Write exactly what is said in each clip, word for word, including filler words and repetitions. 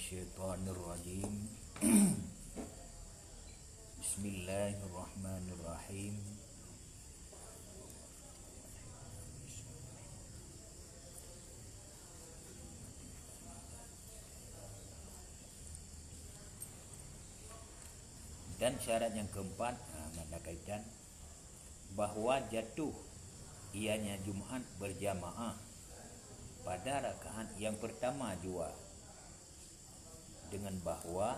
Syaitanirrajim. Bismillahirrahmanirrahim. Dan syarat yang keempat, ha, nak kaitan bahwa jatuh ianya Jumat berjamaah pada rakaat yang pertama jua, dengan bahwa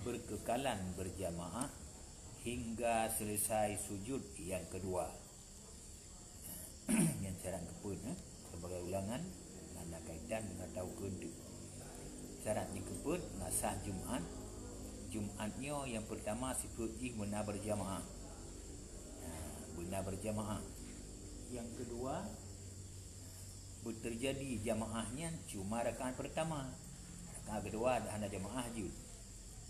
berkekalan berjamaah hingga selesai sujud yang kedua. Nyan syarat keupeuet, eh, sebagai ulangan, hana kaitan dengan tahun keunteuk. Syarat nyang keupeuet, ngasah Jumat. Jumat nyoe nyang pertama sifeuet jih beuna berjamaah. Nah, beuna berjamaah. Yang kedua, beuteujadi jamaah nyan cuma rakaat pertama. Rakaat kedua hana jamaah jeuet.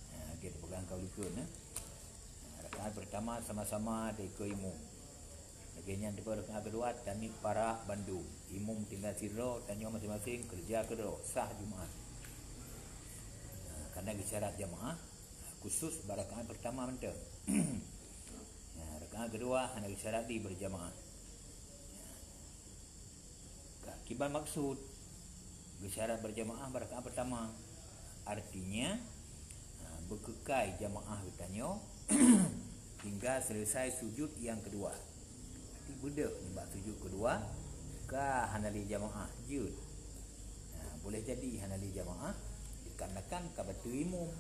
Nah, kita pegang kau likun, eh. Nah, rakaat pertama sama-sama dikeue imum. Lagée nyan teupeu rakaat keudua, taniet parak bandum. Imum tinggai sidroe, tanyoe maséng-maséng keureuja keudroe, sah Jumat. Nah, karena geusyarat jamaah khusus bak rakaat pertama mantong. Nah, rakaat keudua hana geusyarat di berjamaah. Ka kiban maksud geusyarat berjamaah bak rakaat pertama. Artinya, ha, beukeukai jamaah geutanyoe hingga selesai sujud yang kedua. Berarti beudôh nibak sujud kedua, ka hana lé jamaah jeuet. Ha, boleh jadi hana lé jamaah dikarenakan ka bateue imum.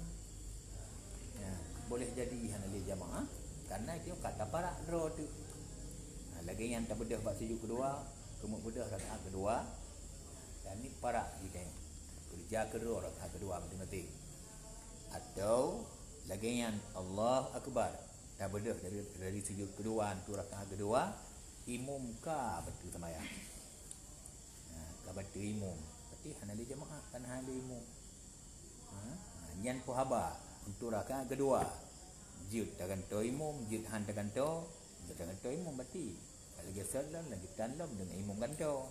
Ha, boleh jadi hana lé jamaah karena dia ka taparak droe teuk. Ha, lagée nyan tabeudôh bak sujud kedua, keumeung beudôh rakaat kedua, taniet parak jih tanyoe. Keureuja keudroe rakaat keudua maté-maté. Atau lagée nyan, Allahu Akbar. Tabeudôh dari, dari sujud keudua, tu rakaat keudua, imum ka bateue seumayang. Nah, ka bateue imum. Berarti hana lé jamaah, kan hana lé imum. Ha? Ha, nyan peue haba untuk rakaat keudua. Jeuet tagantoe imum, jeuet han tagantoe, jeuet tagantoe imum berarti. Lagée seulan, lagée tan lom deungon imum gantoe.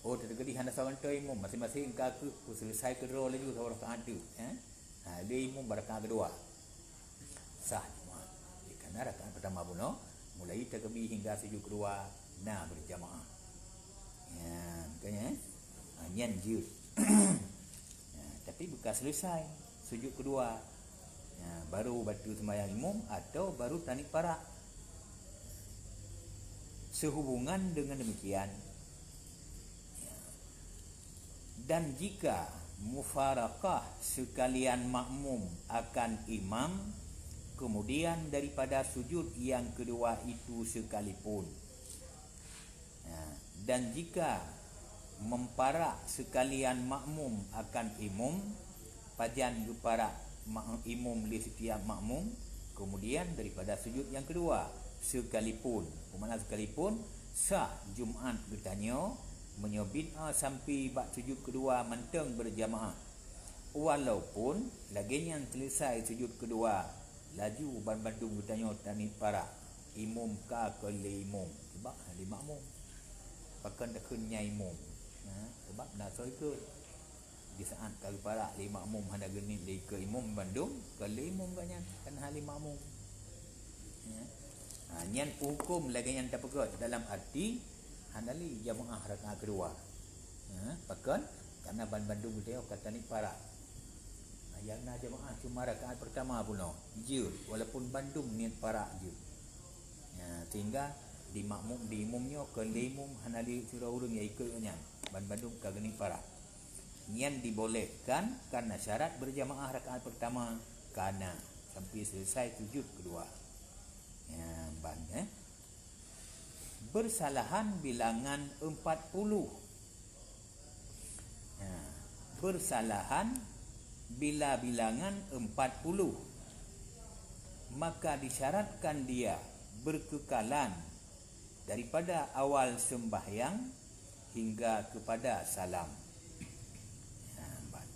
Oh, teukeudi hana sawan toe imum, maséng-maséng ka keuh, ku selesai keudroe laju saboh rakaat teuk, eh? Ha, lé imum bak rakaat keudua. Sah Jumat. Karena rakaat pertama bunoe, mulai takbir hingga sujud kedua, na berjamaah. Ya, makanya, eh? Ha, nyan jeuet. Ya, tapi beuka selesai sujud kedua. Ya, baru bateue sembahyang imum atau baru taniet parak. Sehubungan dengan demikian, ya, dan jika mufarakah sekalian makmum akan imam, kemudian daripada sujud yang kedua itu sekalipun, ya, dan jika memparak sekalian makmum akan imum, pajan geuparak ma-, imum lé setiap makmum, kemudian daripada sujud yang kedua, sekalipun, bermakna sekalipun, sah Jumat geutanyoe meunyoe bid'ah sampai bak sujud kedua mantong berjamaah. Walaupun lagée nyan selesai sujud kedua, laju banmandum geutanyoe taniet parak, imum ka kon lé imum, sebab hana lé makmum. Pakon takheun nyan imum? Ha, sebab na soe ikot. Di saat ka geuparak lé makmum hana geuniet lé ikot imum bandum, kon lé imum gobnyan, kan hana lé makmum. Ya. Ha, nyan peuhuköm lagée nyan tapeugah dalam arti hana lé jamaah rakaat keudua. Ha, pakon? Karena banmandum geutanyoe ka taniet parak. Ha, nyang na jamaah cuma rakaat pertama bunoe, jeuet, walaupun bandum niet parak jeuet. Ya, sehingga di makmum, di imum nyoe kon lé imum, hana lé sidroe ureuëng nyang ikot nyan, banmandum ka geuniet parak. Nyan dibolehkan karena syarat berjamaah rakaat pertama kana sampai selesai sujud kedua. Ya, ban, eh. Bersalahan bilangan empat puluh. Ya, bersalahan bila bilangan empat puluh, maka disyaratkan dia berkekalan daripada awal sembahyang hingga kepada salam. Ha, ban.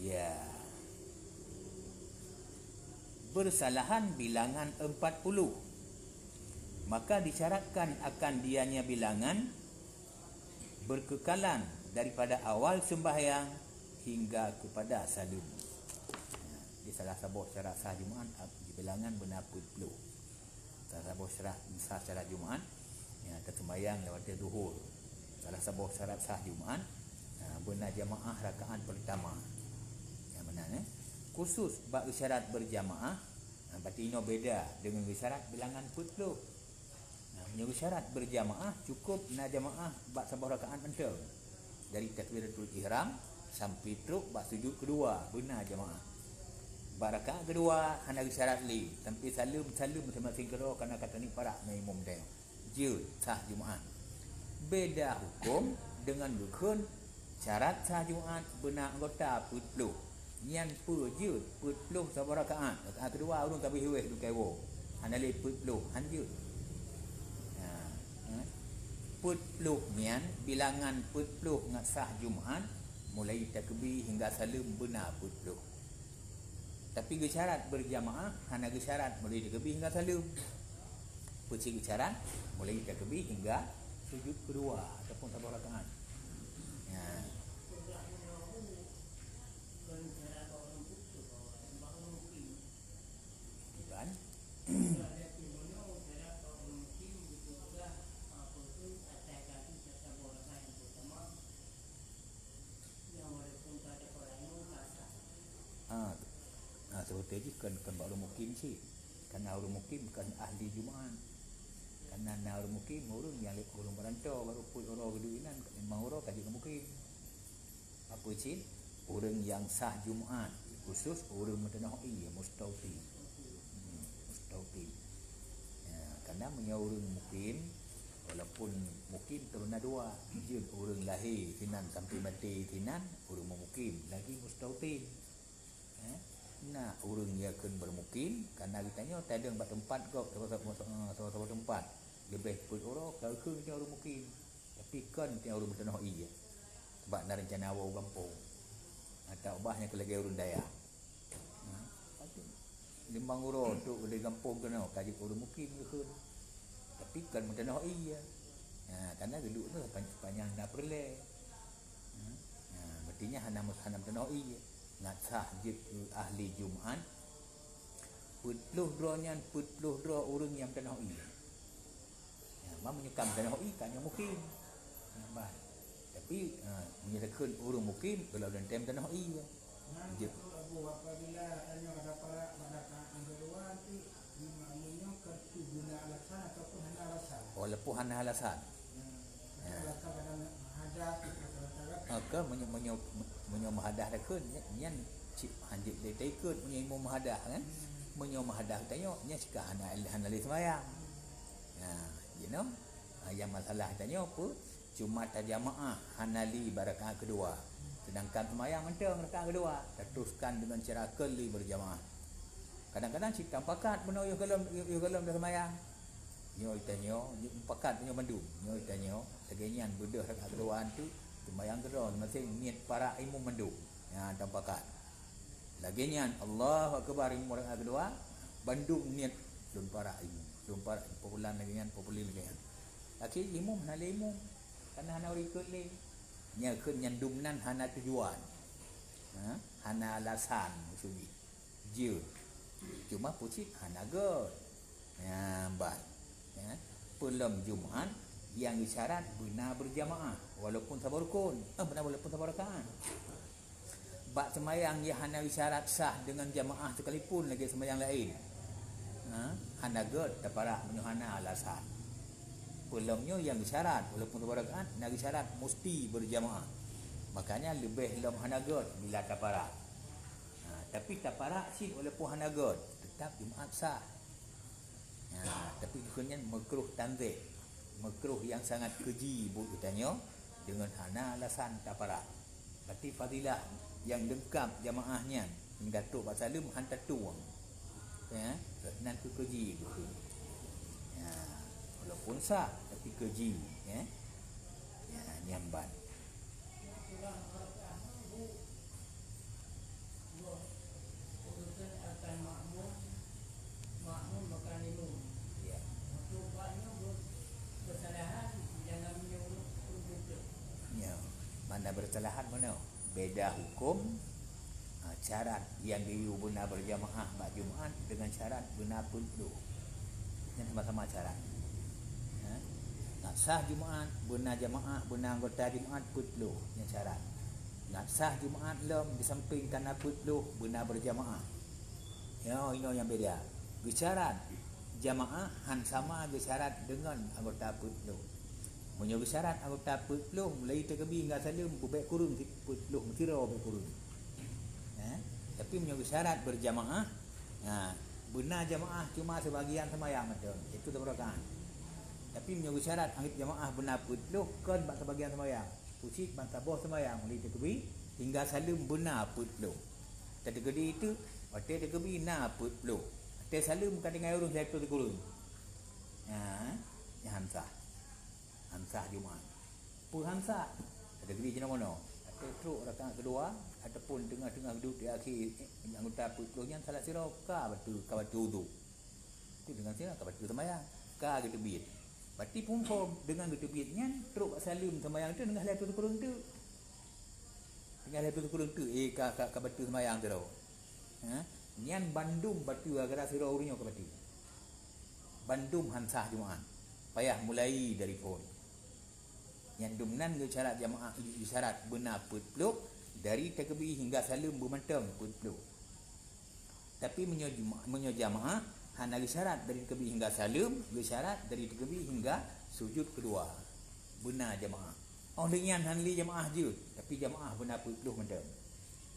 Ya. Bersalahan bilangan empat puluh. Maka disyaratkan akan dianya bilangan berkekalan daripada awal sembahyang hingga kepada saleuem. Nah, di salah saboh syarat sah Jumaat, ap-, bilangan beuna peuet ploh. Salah saboh syarat sah, syarat Jumaat, ya, teuseumayang lewat zuhur. Salah saboh syarat sah Jumaat, ha, beuna jamaah rakaat pertama. Nyang meunan, eh. Khusus bak isyarat berjamaah, ha, berarti inoe beda deungon isyarat bilangan peuet ploh. Nah, meunyoe isyarat berjamaah, cukup na jamaah bak saboh rakaat mantong. Dari takbiratul ihram sampai trok bak sujud keudua, beuna jamaah. Bak rakaat keudua hana geusyarat lé, sampai saleuem, saleuem masing-masing keudroe, kana ka taniet parak ngon imum teuh. Jeuet sah Jumaat. Beda huköm deungon geukheun syarat sah Jumaat beuna anggota peuet ploh. Nyan peue jeuet peuet ploh saboh rakaat. Rakaat keudua ureuëng ka beuhiweh dukai woe. Hana lé peuet ploh, han jeuet. Ha, ha. Peuet ploh nyan bilangan peuet ploh ngat sah Jumaat, mulai takbir hingga saleuem beuna peuet ploh. Tapi geusyarat berjamaah, hana geusyarat mulai takbir hingga saleuem. Peue cit geusyarat? Mulai takbir hingga sujud keudua ataupun saboh rakaat. Ya. Bukan. Ah, ah, seutôt jih kon, kon bak ureuëng mukim cit. Karena ureuëng mukim kon ahli Jumaat. Karena na ureuëng mukim, ureuëng nyang lé ureuëng merantau, baru peuet uroe geuduek inan, limong uroe ka jeuet keu mukim. Apa cit? Ureuëng nyang sah Jumaat, khusus ureuëng meutanoh ie, mustautin. Hmm, mustautin. Ya, karena meunyoe ureuëng mukim, walaupun mukim teuma na dua, jeuet ureuëng lahé sinan sampai maté sinan, ureuëng mukim, lagi mustautin. Eh, na ureuëng nyang kheun bermukim, karena geutanyoe tadong bak teumpat gob, saboh-saboh, saboh-saboh teumpat. Leubeh peuet uroe ka kheun geutanyoe ureuëng mukim. Tapi kon geutanyoe ureuëng meutanoh ie. Sabab na reuncana woe u gampông. Atau bah nyang keu lagée ureuëng dayah. Ha, limong uroe trok di gampông keunoe, ka jeuet ureuëng mukim geukheun. Tapi kon meutanoh ie. Ha, karena geuduek tu sepan-, sepanjang na peureulée. Ha, ha, berarti nyan hana mus-, hana meutanoh ie. Ngat sah jeuet keu ahli Jumaat, peuet ploh droe nyan, peuet ploh droe ureuëng nyang meutanoh ie. Ya, ma meunyoe ka meutanoh ie, ka nyoe mukim. Ya, bah. Tapi, ha, meunyoe takheun ureuëng mukim, golom lôn tem meutanoh ie. Jeuet. Apabila tanyoe ada parak pada rakaat yang kedua, nanti imam nyoe ka guna alasan ataupun hana alasan. Walaupun hana alasan. Ya. Maka meunyoe, meunyoe, meunyoe meuhadah takheun, nyan cit hanjeuet lé taikot meunyoe imum meuhadah, kan? Meunyoe meuhadah tanyoe, nyan cit ka hana, hana lé seumayang. Nah, you know? Ha, nyang masalah tanyoe peue? Cuma tajamaah hana lé bak rakaat keudua. Sedangkan seumayang mantong rakaat keudua, tateruskan deungon cara keu lé berjamaah. Kadang-kadang cit tamupakat bunoe yoh gohlom, yoh gohlom taseumayang. Nyoe tanyoe, nyoe mupakat tanyoe mandum. Nyoe tanyoe, lagée nyan beudôh rakaat keudua tu, seumayang keudroe, maséng niet parak imum mandum. Nyan tamupakat. Lagée nyan, Allahu Akbar, imum rakaat keudua, bandum niet lôn parak imum. Lôn parak imum, populan lagée nyan, populan lagée nyan. Akhé imum hana lé imum, karena hana ureuëng ikot lé. Nyang kheun nyan dum nan hana tujuan. Ha? Hana alasan maksud jih. Jeuet. Cuma peue cit hana göt. Nyan ban. Ya. Peulom Jumaat nyang isyarat beuna berjamaah walaupun saboh rukun. Eh, beuna walaupun saboh rakaat. Bak seumayang nyang hana isyarat sah deungon jamaah sekalipun lagée seumayang laén. Ha? Hana göt taparak meunyoe hana alasan. Peulom nyoe nyang isyarat walaupun saboh rakaat, na isyarat musti berjamaah. Makanya leubeh lom hana göt bila taparak. Ha, tapi taparak cit walaupun hana göt, tetap Jumaat sah. Ha, tapi keu nyan makruh tanzih, makruh nyang sangat keuji buet geutanyoe deungon hana alasan taparak. Berarti fadilah nyang leungkap jamaah nyan, nyang ka trok bak saleuem han tatueng. Ya, nan keu keuji buet. Ya, walaupun sah, tapi keuji, ya. Ya, nyan ban. Urusan akan makmum, makmum akan imum. Ya. Untuk bak nyoe Beureusalah meunoe, beda huköm, ha, syarat nyang geuyue beuna beurjamaah bak Jumaat deungon syarat beuna peuet ploh. Nyan sama-sama syarat. Ha? Nak sah Jumaat, beuna jamaah, beuna anggota Jumaat peuet ploh, nyan syarat. Nak sah Jumaat lom disampéng ka na peuet ploh, beuna beurjamaah. Nyoe inoe nyang beda. Geusyarat jamaah han sama geusyarat deungon anggota peuet ploh. Meunyoe geusyarat anggota peuet ploh, mulai teukeubie hingga saleuem beubèk kureueng peuet ploh, meusidroe bèk kureueng. Eh? Tapi meunyoe geusyarat beurjamaah, ha, beuna jamaah cuma seubagian seumayang mantong, yaitu dua rakaat. Tapi meunyoe geusyarat anggota jamaah beuna peuet ploh, kon bak seubagian seumayang. Pucit ban saboh seumayang mulai teukeubie hingga saleuem beuna peuet ploh. Teukeubie teuk, watèe teukeubie na peuet ploh. Watèe saleuem ka tinggai ureueng lhèe ploh sikureueng. Ha, nyan han sah. Han sah Jumaat. Peue han sah? Teukeubie jinoe meunoe. Watèe trok rakaat keudua ataupun teungoh-teungoh duek di akhé, eh, anggota peuet ploh nyan salah sidroe ka bateue, ka bateue udhu. Itu deungon sira ka bateue seumayang, ka geuteubiet. Berarti phôn-phôn deungon geuteubiet nyan trok bak saleuem seumayang tu deungon lhèe ploh sikureueng teuk. Deungon lhèe ploh sikureueng teuk, eh, ka, ka, ka bateue seumayang tu. Ha? Nyan bandum bateue gara-gara sidroe ureueng nyoe ka bateue. Bandum han sah Jumaat. Payah mulai dari phôn. Nyan dum nan geusyarat jamaah, geusyarat beuna peuet ploh, dari teukeubie hingga saleuem beumantong peuet ploh. Tapi meunyoe juma-, meunyoe jamaah hana geusyarat dari teukeubie hingga saleuem, geusyarat dari teukeubie hingga sujud keudua. Beuna jamaah. Óh lheueh nyan hana lé jamaah jeuet, tapi jamaah beuna peuet ploh mantong.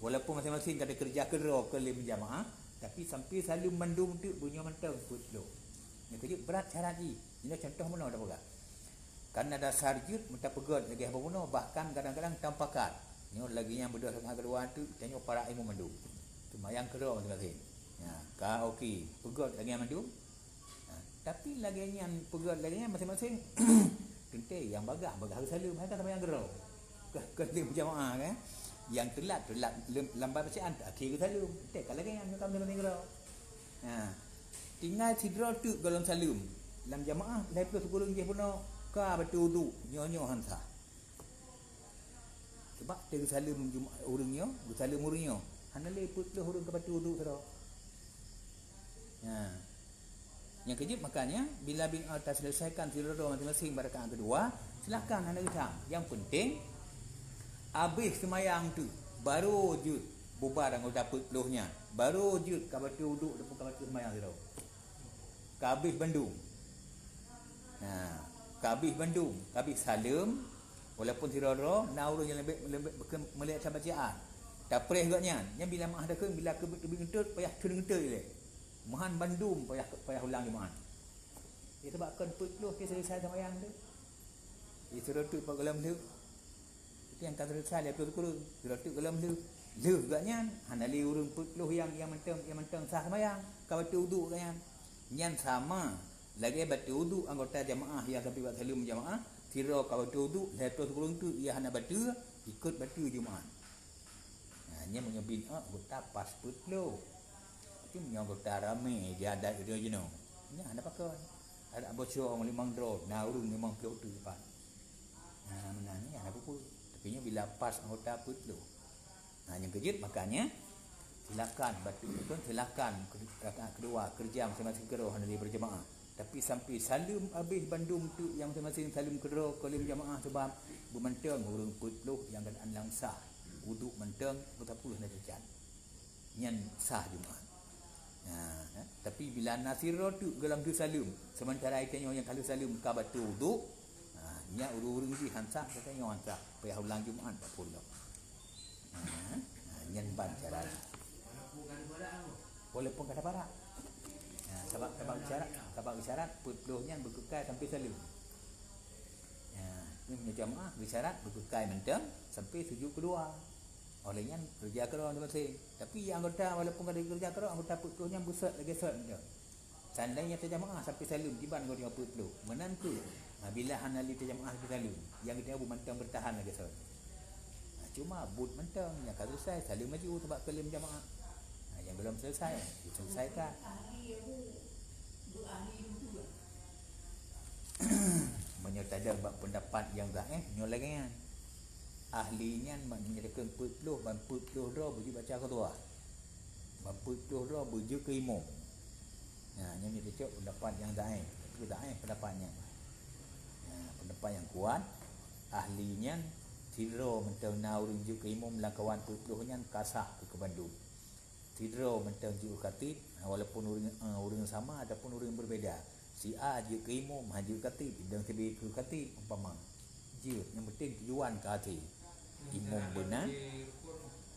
Walaupun maséng-maséng ka teukeureuja keudroe keu lhèe jamaah, tapi sampoe saleuem mandum teuk beunyoe mantong peuet ploh. Nyang keujeuet brat syarat jih. Inoe contoh meunoe tapeugah. Karena dasar jeuet meutapeugöt lagèe haba bunoe, bahkan kadang-kadang tamupakat. Nyoe lagèe nyang beudôh rakaat keudua teuk, tanyoe para imum mandum. Seumayang keudroe maséng-maséng. Nyan, ka oke, peugöt lagèe nyan mandum. Ha, tapi lagèe nyan, peugöt lagèe nyan maséng-maséng. Teuntèe nyang bagaih, bagaih geusaleuem, hai ka seumayang keudroe. Ka, ka lheueh beujamaah kan. Nyang teulat, teulat lam, lam bacaan, akhé geusaleuem. Teuntèe ka lagèe nyan, nyoe ka maséng-maséng keudroe. Ha. Tinggai sidroe teuk gohlom saleuem. Lam jamaah, lhèe ploh sikureueng jih bunoe ka bateue udhu, nyoe-nyoe han sah. Sebab teuh geusaleuem Jum-, ureueng nyoe, geusaleuem ureueng nyoe. Hana lé peuet ploh ureueng ka bateue udhu sidroe. Ha. Nyang keujeuet makanya, bila bin taseuleusaikan sidroe-droe maséng-maséng bak rakaat keudua, silakan hana geutam. Nyang peunteng, abéh seumayang teuk, barô jeuet bubar anggota peuet ploh nyan. Barô jeuet ka bateue udhu ataupun ka bateue seumayang sidroe. Ka abéh bandum. Ha, ka abéh bandum, ka abéh saleuem, walaupun sidroe-droe na ureueng nyang leubeh, leubeh beuke-, meulek sa bacaan. Tapreh gobnyan, nyan bila maah dakeueng, bila keubeut teubiet ngeunteut, payah kheun ngeunteut ilèe. Meuhan bandum payah, payah ulang jeumaah. Ya, sabab kon peuet ploh teuh seuleusai seumayang teuk. Ya, sidroe teuk pat gohlom lheueh. Itu nyang ka seuleusai lhèe ploh sikureueng. Sidroe teuk gohlom lheueh. Lheueh gobnyan, hana lé ureueng peuet ploh nyang, nyang mantong, nyang mantong sah seumayang. Ka bateue udhu gobnyan. Nyan sama lagèe bateue udhu anggota jamaah nyang sampoe bak saleuem jamaah, sidroe ka bateue udhu, lhèe ploh sikureueng teuk ia hana bateue, ikot bateue jeumaah. Ha, nyan meunyoe bin anggota pas peuet ploh. Tapi meunyoe anggota ramé di adat geutanyoe jinoe, nyan hana pakon. Adak bocong limong droe, na ureueng limong ploh teuk pat. Ha, meunan nyan hana peue-peue. Tapi nyoe bila pas anggota peuet ploh. Ha, nyang keujeuet makanya, silakan bateue beutôi, silakan ke-, rakaat keudua keureuja maséng-maséng keudroe hana lé beurjamaah. Tapi sampoe saleuem abéh bandum teuk nyang maséng-maséng saleuem keudroe keu lhèe jamaah, sabab beumantong ureueng peuet ploh nyang keuadaan lam sah. Udhu mantong, beutapeue hana teucat. Nyan sah jeumaah. Ha, eh, tapi bila na sidroe teuk gohlom lheueh saleuem, seumeuntara geutanyoe nyang ka lheueh saleuem ka bateue udhu, ha, nyan ureueng-ureueng jih han sah, geutanyoe han sah, payah ulang jeumaah bak phôn lom. Ha, ha, nyan ban cara. Walaupun ka taparak. Ha, sabab, sabab syarat, sabab syarat peuet ploh nyan beukeukai sampoe saleuem. Ha, nyoe jamaah beusyarat beukeukai mantong sampoe sujud keudua. Óh lheueh nyan keureuja keudroe maséng-maséng. Tapi anggota, walaupun ka keureuja keudroe, anggota peuet ploh nyan beusôt lagèe sôt mantong. Seandainya tajamaah sampoe saleuem kiban gobnyan peuet ploh. Meunan kheueh, ha, bila hana lé tajamaah sampoe saleuem, nyang geutanyoe beumantong beurtahan lagèe sôt. Ha, cuma buet mantong nyang ka seuleusai saleuem laju sabab keu lhèe jamaah. Ha, nyang gohlom seuleusai, seuleusaikan. Meunyoe tadong bak peundapat nyang dhaif, nyoe lagèe nyan. Ahli nyan maknanya dikheun peuet ploh ban peuet ploh droe beujeuet baca khutbah. Ban peuet ploh droe beujeuet keu imum. Nah, nyan meunyoe teucok pendapat nyang dhaif. Tapi dhaif pendapat nyan. Nah, pendapat nyang kuat, ahli nyan sidroe mantong na ureuëng jeuet keu imum lam kawan peuet ploh nyan ka sah keu bandum. Sidroe mantong jeuet keu khatib, walaupun ureuëng, eh, ureuëng sama ataupun ureuëng berbeda. Si A jeuet keu imum, han jeuet keu khatib, sidang sideh keu khatib, umpama. Jeuet, nyang penting tujuan ka até. Imum beuna,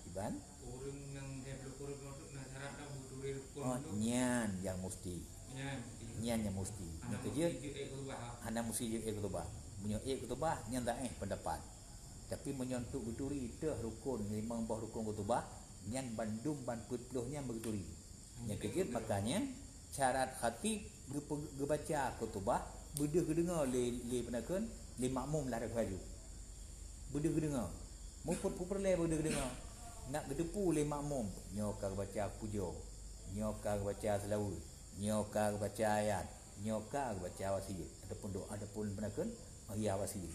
iban? Ureuëng nyang hai ploh ureuëng tu na syarat dah beuturi rukun Oh, tu. Nyan nyang musti. Nyan musti. Nyan nyang musti. Hana Nyang musti keujeuet, jeuet ék khutbah. Hana musti jeuet ék khutbah. Meunyoe ék khutbah, nyan dhaif pendapat. Tapi meunyoe untuk beuturi teuh rukun, limong boh rukun khutbah, nyan bandum ban peuet ploh nyan beuturi. Nyang keujeuet makanya syarat khatib geupe-, geubaca khutbah beudeuh geudeungoe lé, lé peue nakheun, lé makmum lah dah laju. Beudeuh geudeungoe. Mupot-pupot lé beudeuh geudeungoe. Nak geuteupeue lé makmum, nyoe ka geubaca pujoe, nyoe ka geubaca seulaweuet, nyoe ka geubaca ayat, nyoe ka geubaca wasiet ataupun doa ataupun peue nakheun, ya wasiet.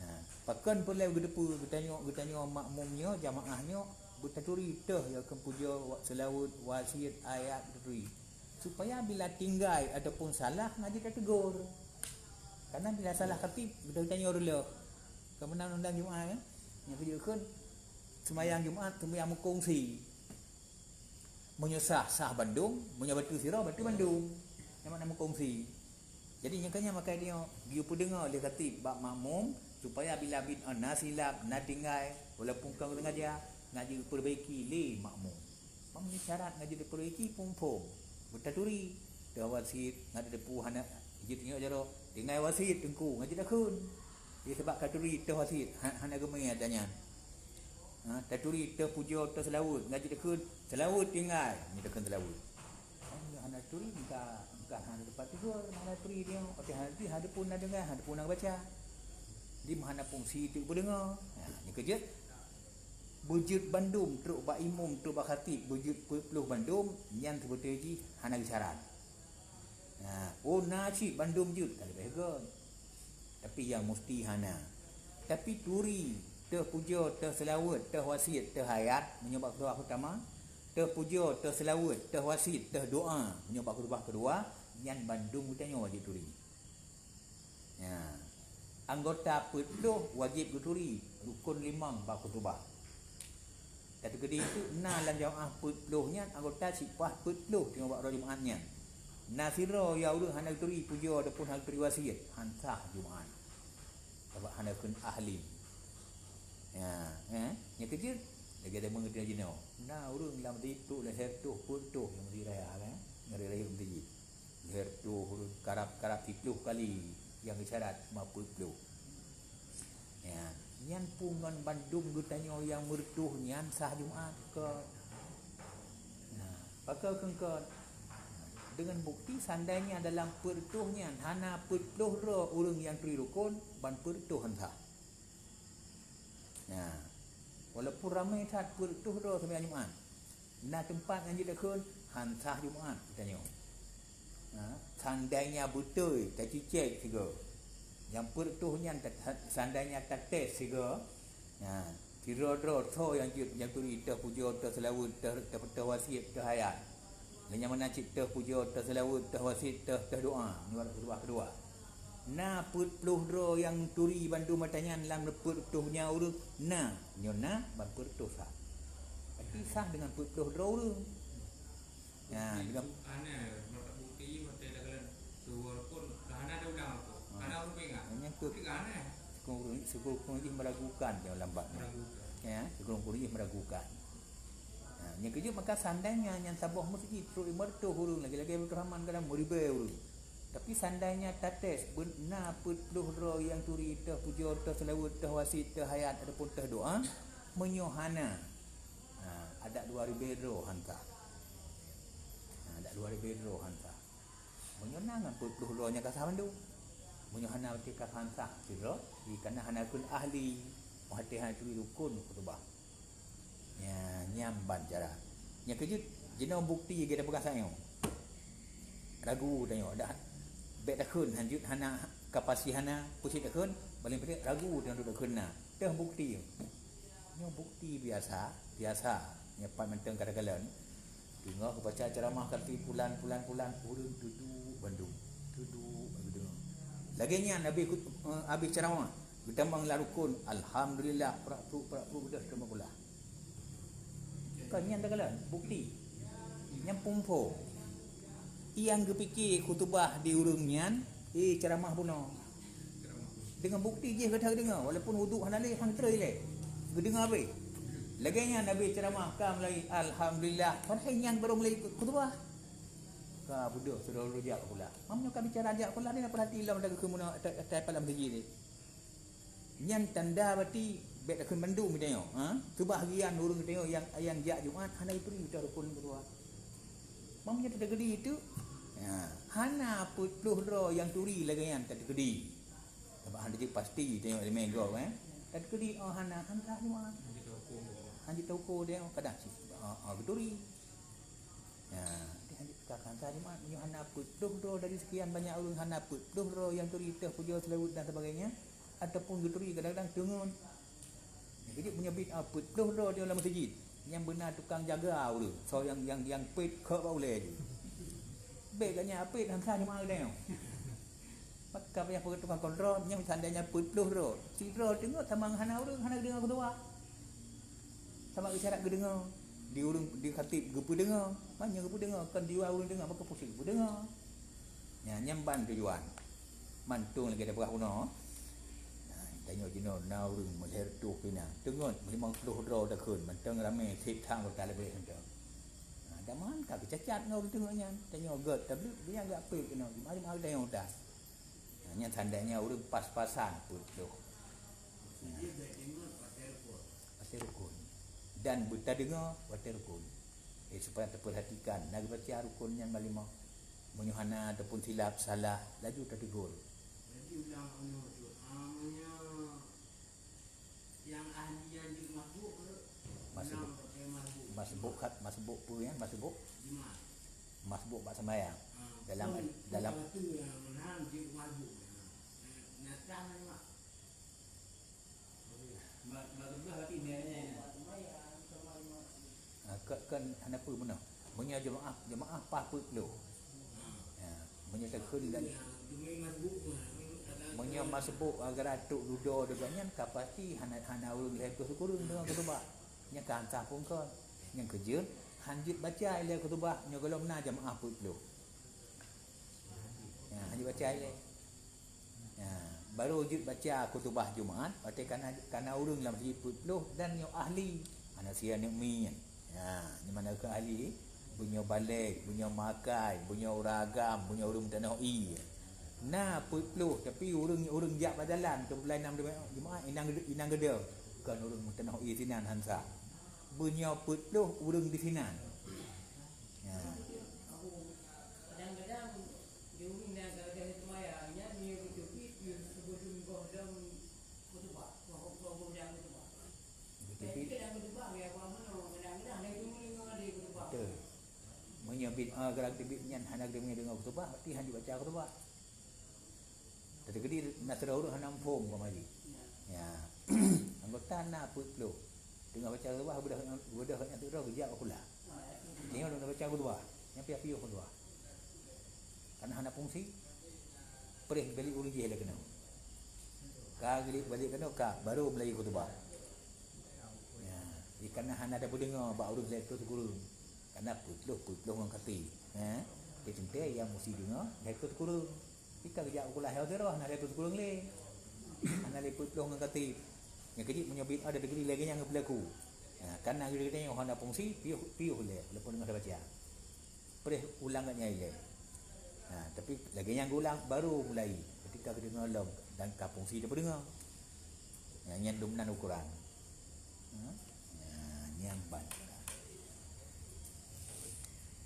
Nah, pakon peureulée geuteupeue geutanyoe, geutanyoe makmum nyoe, jamaah nyoe, beutaturi teuh ya keu pujoe, wa-, seulaweuet, wasiet, ayat beutaturi. Supaya bila tinggai ataupun salah, ngaji tategur. Karena bila salah khatib, geutanyoe reuloh. Keu meunan undang Jumaat, kan? Nyang keujeuet kheun, seumayang Jumaat, seumayang meukongsi. Meunyoe sah, sah bandum, meunyoe bateue sidroe, bateue bandum. Nyang makna meukongsi. Jadi, nyang keu nyan maka nyoe geupeudeungoe lé khatib bak makmum, supaya bila bit, ah, na silap, na tinggai, walaupun kon sengaja, nak jipeurbaiki lé makmum. Bang nyoe syarat ngaji dipeurbaiki, phom-phom. Beutaturi, teuh wasiet, nak teupeu hana jeuet nyoe jaroe, tinggai wasiet teungku, ngaji takheun. Jadi, sabab taturi teuh wasiet, ha-, hana geumé ata nyan. Ha, taturi teuh pujoe, teuh seulaweuet, ngaji takheun, seulaweuet tinggai, nyoe takheun seulaweuet. Oh, hana turi, engka, engka hana teumpat tidur, hana turi dia. Okey, hana turi, hana pun na deungai, hana pun na baca. Di hana fungsi teuk peudeungoe. Ha, nyoe keujeuet. Beujeuet bandum trok bak imum, trok bak khatib, beujeuet peuet ploh bandum, nyan seubeutôi jih hana geusyarat. Ha, oh, na cit bandum jeuet, ka leubeh göt. Tapi nyang musti hana. Tapi turi, teuh pujoe, teuh seulaweuet, teuh wasiet, teuh ayat, meunyoe bak khutbah peurtama, teuh pujoe, teuh seulaweuet, teuh wasiet, teuh doa, meunyoe bak khutbah keudua, nyan bandum geutanyoe wajéb turi. Ya. Anggota peuet ploh wajéb geuturi rukon limong bak khutubah. Tateukeudi teuk na lam jamaah peuet ploh nyan anggota cit paih peuet ploh teungoh bak uroe Jumaat nyan. Na sidroe ya ureuëng hana geuturi pujoe ataupun hana geuturi wasiet, han sah Jumaat. Sabab hana kheun ahli. Ya, eh, nyang keujeuet lagée deungoe jinoe. Na ureuëng lam siplôh, lam siratoh, peuet reutoh nyang meuseuti raya, kan? Ngon raya-raya meuseuti. Lhèe reutôh ureuëng, karab-karab siplôh kali nyang geucatat teuma peuet ploh. Ya, nyan peue ngon bandum geutanyoe nyang meureutôh nyan sah Jumaat kon? Nah, pakon kheun kon? Deungon bukeuti seandainya dalam peuet reutôh nyan hana peuet ploh droe ureuëng nyang turi rukon, ban peuet reutôh han sah. Nah, walaupun ramé that peuet reutôh droe seumayang Jumaat, na teumpat nyang jeuet takheun han sah Jumaat geutanyoe. Ha, seandainya beutôi tacicek sigoe, nyang peuet reutôh nyan ta-, seandainya tates sigoe, ha, sidroe-droe soe nyang jeuet, nyang turi teuh pujoe, teuh seulaweuet, teuh, teuh, teuh wasiet, teuh ayat. Lé nyang meunan cit teuh pujoe, teuh seulaweuet, teuh wasiet, teuh, teuh doa, meunyoe khutubah keudua. Na peuet ploh droe nyang turi bandum ata nyan lam peuet reutôh nyan ureuëng? Na, nyoe na ban peuet reutôh sah. Tapi sah deungon peuet ploh droe ureuëng. Ya, deungon aneh, mata bukti, mata dagelan, suwar pun hana ada udang apa. Ha. Hana ureuëng peugah. Nyang ke Tapi aneh. Sekurang-kurangnya, sekurang-kurangnya jih meragukan nyoe lambat. Meragukan. Ya, sekurang-kurangnya jih meragukan. Ha, nyang keujeuet maka seandainya nyan saboh meuseujid trok lima reutôh ureuëng, lagée-lagée Abdul Rahman kadang meuribée ureuëng. Tapi seandainya tates beuna peuet ploh droe nyang turi teuh pujoe, teuh seulaweuet, teuh wasiet, teuh ayat ataupun teuh doa, meunyoe hana, ha, adak dua ribée droe han sah. Ha, adak dua ribée droe han sah. Meunyoe na ngon peuet ploh droe nyan ka sah bandum. Meunyoe hana, berarti ka han sah sidroe, dikareuna hana kheun ahli, watée hana turi rukon khutubah. Nya, nyan ban cara. Nyang keujeuet, jinoe bukti gata peugah sayoe. Ragu tanyoe, dak, bék takheun, hanjeuet hana, kapasi hana, peucit takheun, paléng peureulée ragu tanyoe takheun na. Teuh bukti. Nyoe bukti biasa, biasa. Nyoe pat mantong kadang-kadang. Teungoh geubaca ceramah keu pulan, pulan, pulan, ureuëng teuduek bandum. Teuduek bandum. Lagée nyan habéh, eh, habéh ceramah, geutamong lam rukon, alhamdulillah, prak-pruk, prak-pruk, deuh teuma pula. Kon nyan teukalon, bukti. Nyang pumpo. Nyang geupike khutubah di ureuëng nyan, eh, ceramah bunoe. Deungon bukti jih gata geudeungoe, walaupun uduk hana lé, han troi lé. Geudeungoe habéh. Lagée nyan habéh ceramah ka mulai, alhamdulillah, padahai nyan barô mulai khutubah. Ka beudôh sidroe jak pula. Meunyoe ka bicara jak pula, ni peurhati lom dah keukeue meunoe atai, atai palam siji ni. Nyan tanda berarti bék takheun mandum geutanyoe, ha? Seubahagian ureuëng geutanyoe nyang, nyang jak Jumat hana jituri rukon keudua. Meunyoe teukeudi itu, ya, hana peuet ploh droe nyang turi lagée nyan teukeudi. Sabab hana jeuet pasti tanyoe ileumé gob, eh. Teukeudi, oh, hana, hana Jumat. Hana jiteuko dia, kadang cit, oh, oh, geuturi. Ya, dia hana jeuet ka, ka, ka Jumat. Meunyoe hana peuet ploh droe dari sekian banyak ureuëng, hana peuet ploh droe nyang turi teuh pujoe seulaweuet dan sebagainya, ataupun geuturi kadang-kadang teungon. Jadi meunyoe bit, ah, peuet ploh droe di lam meuseujid, nyang beuna tukang jaga ureuëng. Soe nyang, nyang, nyang pet keu bak ulée jih. Bék gobnyan pet, han sah jeumaáh geutanyoe. Maka payah peugah tukang kontrol, nyang seandainya peuet ploh droe. Sidroe teungoh tamong hana ureuëng, hana geudeungoe keudua. Sabab isyarat geudeungoe, di ureuëng, di khatib geupeudeungoe. Meunyoe geupeudeungoe, kon di luwa ureuëng deungoe, maka pusing geupeudeungoe. Nyan, nyan ban tujuan. Mantong lagée tapeugah bunoe. Nah, tanyoe jinoe na ureuëng meulhée reutôh pih na. Teungoh limong ploh droe takheun, mantong ramé seb that meuta leubeh mantong. Nah, daman ka geucacat ngon ureuëng teungoh nyan. Tanyoe gét tablet, dia geuapek keunoe. Jeumaáh-jeumaáh tanyoe udah. Nah, nyan tandanya ureuëng pas-pasan peuet ploh. Nah. Watée rukon. Dan beutadeungoe watée rukon. Eh, supaya teupeurhatikan, na geubaca rukon nyan ban lima. Meunyoe hana ataupun silap, salah, laju tategur. Jadi ulang unoe tu, ah, meunyoe nyang ahli nyan jeuet masbuk, masbuk. Ulang pakai masbuk. Masbuk khat, masbuk peue nyan? Masbuk? Jeumaáh. Masbuk bak sembahyang. Ah, dalam, betul, dalam betul, yang menang jeuet masbuk. Nah, nyata memang. Ah, kon, kon hana peue meunoe. Meunyoe jeumaáh, jeumaáh paih peuet ploh. Ya, meunyoe takheun dan meunyoe masbuk gara trok dudoe deungon nyan ka pasti hana, hana ureuëng lhée ploh sikureueng deungoe keutubah. Nyan ka han sah pun kon. Nyang keujeuet, han jeuet baca ilée keutubah nyoe gohlom na jeumaáh peuet ploh. Ya, han jeuet baca ilée. Ya, barô jeuet baca khutubah Jumat, watée kana, kana ureuëng lam siji peuet ploh dan nyoe ahli. Hana sia neuk mi nyan. Ya, di mana keu ahli? Beunyoe balek, beunyoe makai, beunyoe ureuëng agam, beunyoe ureuëng meutanoh ié. Na peuet ploh, tapi ureuëng, ureuëng jak bak jalan, teupulai nam Jumat, inong, inong geude. Kon ureuëng meutanoh ié sinan han sah. Beunyoe peuet ploh ureuëng di sinan. Ya. Kadang-kadang di ureuëng nyang ka lagée seumayang nyan, meunyoe geuteubiet, yue sebelum goh lom khutubah, goh, goh, goh lom khutubah. Geuteubiet. Tapi kadang khutubah, ya, apa mana, kadang-kadang lagi mendengar dia khutubah. Betul. Meunyoe bid'ah gerak teubiet nyan hana geudeungoe deungoe khutubah, berarti han jibaca khutubah. Teukeudi na sidroe ureuëng hana muphom, umpama jih. Ya. Anggota na peuet ploh. Teungoh baca khutubah, beudôh, beudôh nyan sidroe geujak bak kulah. Teungoh lôn baca khutubah, nyan pih piôh khutubah. Karena hana fungsi, preh balik ureuëng jih lé keunoe. Ka balik, balik keunoe ka, baru mulai khutubah. Ya, karena hana tapeudeungoe bak ureuëng lhée ploh sikureueng. Karena peuet ploh, peuet ploh ngon kati. Eh, teuntée nyang musti deungoe lhée ploh sikureueng. Ika geujak bak kulah sidroe, hana lhée ploh sikureueng lé. Hana lé peuet ploh ngon kati. Nyang keujeuet meunyoe bid'ah ada deungon lagée nyang geupeulaku. Ha, karena geutanyoe hana fungsi, piôh, piôh lé, walaupun deungoe tabaca. Preh ulang gobnyan ilée. Ha, tapi lagée nyang geuulang, baru mulai. Ketika geudeungoe lom dan ka fungsi tapeudeungoe. Ha, nyan dum nan ukuran. Ha? Nyan, nyan ban.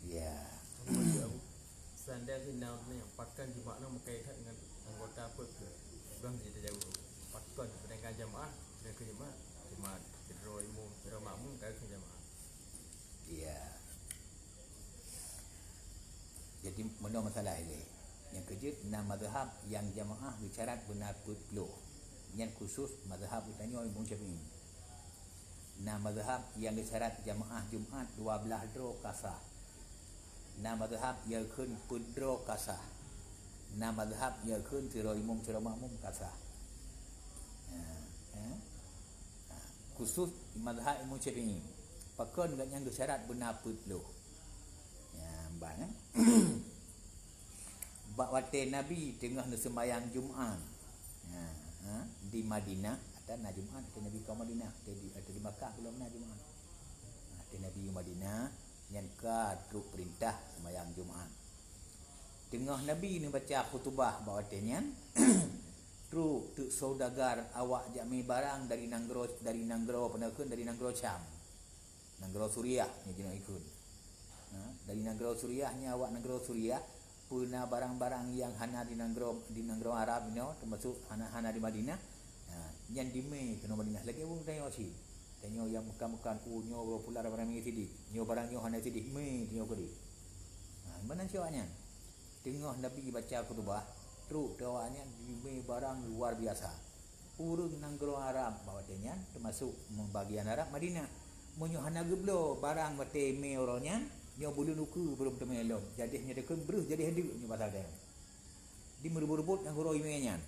Ya. Seandai jih na ureuëng pakon jimakna meukai that ngon anggota peuet ploh. Bang jih tajaweueb. Pakon, sedangkan jamaah, sedangkan jamaah, cuma sidroe imum, sidroe makmum, ka keu jamaah. Ya. Jadi, meunoe masalah ilée. Nyang keujeuet, na mazhab nyang jamaah geusyarat beuna peuet ploh. Nyan khusus mazhab geutanyoe Imam Syafi'i. Na mazhab nyang geusyarat jamaah Jumat dua blaih droe ka sah. Na mazhab nyang kheun peuet droe ka sah. Na mazhab nyang kheun sidroe imum sidroe makmum ka sah. Ha, eh? Ha, khusus mazhab Imam Syafi'i. Pakon gobnyan geusyarat beuna peuet ploh. Ya, ban, eh? Bak watée Nabi teungoh neuseumbayang Jumat, ha, ha, di Madinah, ata na Jumat, watée Nabi ka Madinah, watée di, watée di Makkah belom na Jumat. Ha, watée Nabi Madinah, nyan ka trok peurintah seumbayang Jumat. Teungoh Nabi neubaca khutubah bak watée nyan, trok teuk saudagar awak jak mé barang dari nanggroe, dari nanggroe, peue nakheun, dari nanggroe Syam. Nanggroe Suriah nyoe jinoe ikheun. Ha, dari nanggroe Suriah nyoe, awak nanggroe Suriah, peue na barang-barang nyang hana di nanggroe, di nanggroe Arab nyoe, teumasok hana, hana di Madinah. Ha, nyan dimé keunoe Madinah. Lagée ureuëng tanyoe cit. Tanyoe nyang meukan-meukan, "Oh, nyoe popular barang mé sideh. Nyoe barang nyoe hana sideh, mé tanyoe keudeh." Ha, meunan cit awaknyan. Teungoh Nabi baca khutubah, trok teuk awaknyan dimé barang luar biasa. Ureuëng nanggroe Arab bak watée nyan, teumasok meubagian Arab Madinah. Meunyoe hana geubloe barang watée mé uroe nyan, nyoe buleuen ukeue belom teumé lom. Jadeh nyoe takheun breuh jadeh deuk nyoe pasal nyan. Di meureubot-reubot nyang uroe mé nyan.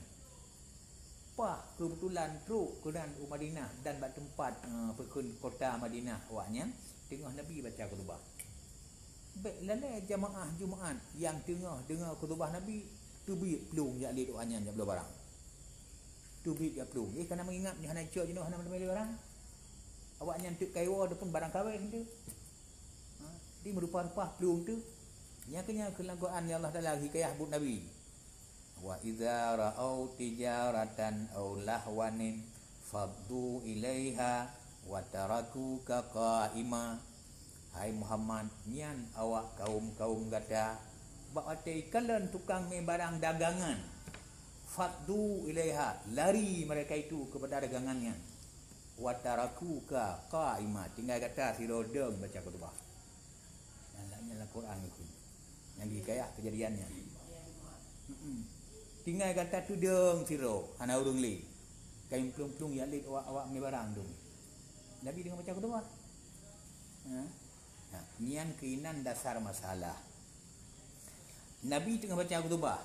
Paih keubeutulan trok keunan u Madinah dan bak teumpat, eh, peue kheun kota Madinah awaknyan, teungoh Nabi baca khutubah. Bék lalée jamaah Jumat nyang teungoh deungoe khutubah Nabi, teubiet plueng jak lét awaknyan jak bloe barang. Teubiet jak plueng. Eh, kana meuingat nyoe hana cok jinoe hana meuteumé lé barang. Awaknyan teuk ka iwoe ataupun barang kawén teuk. Ha, di meurupa-rupa plueng teuk. Nyang keu nyan keu lam Quran nyang Allah Taala hikayah buet Nabi. "Wa idza ra'au tijaratan aw lahwanin faddu ilaiha wa tarakuka qa'ima." Hai Muhammad, nyan awak kaum-kaum gata, bak watée ikalon tukang mé barang dagangan, faddu ilaiha, lari mereka itu kepada dagangan nyan. Wa tarakuka qa'ima, tinggai gata sidroe dong baca khutubah. Nyan lam, nyan lam Quran geukheun. Nyang di hikayah keujadian nyan. Mm-mm. Tinggai gata teudong sidroe, hana ureuëng lé. Ka plueng-plueng jak lét awak-awak mé barang dong. Nabi deungoe baca khutubah. Ha? Nah, nyan keunan dasar masalah. Nabi teungoh baca khutubah,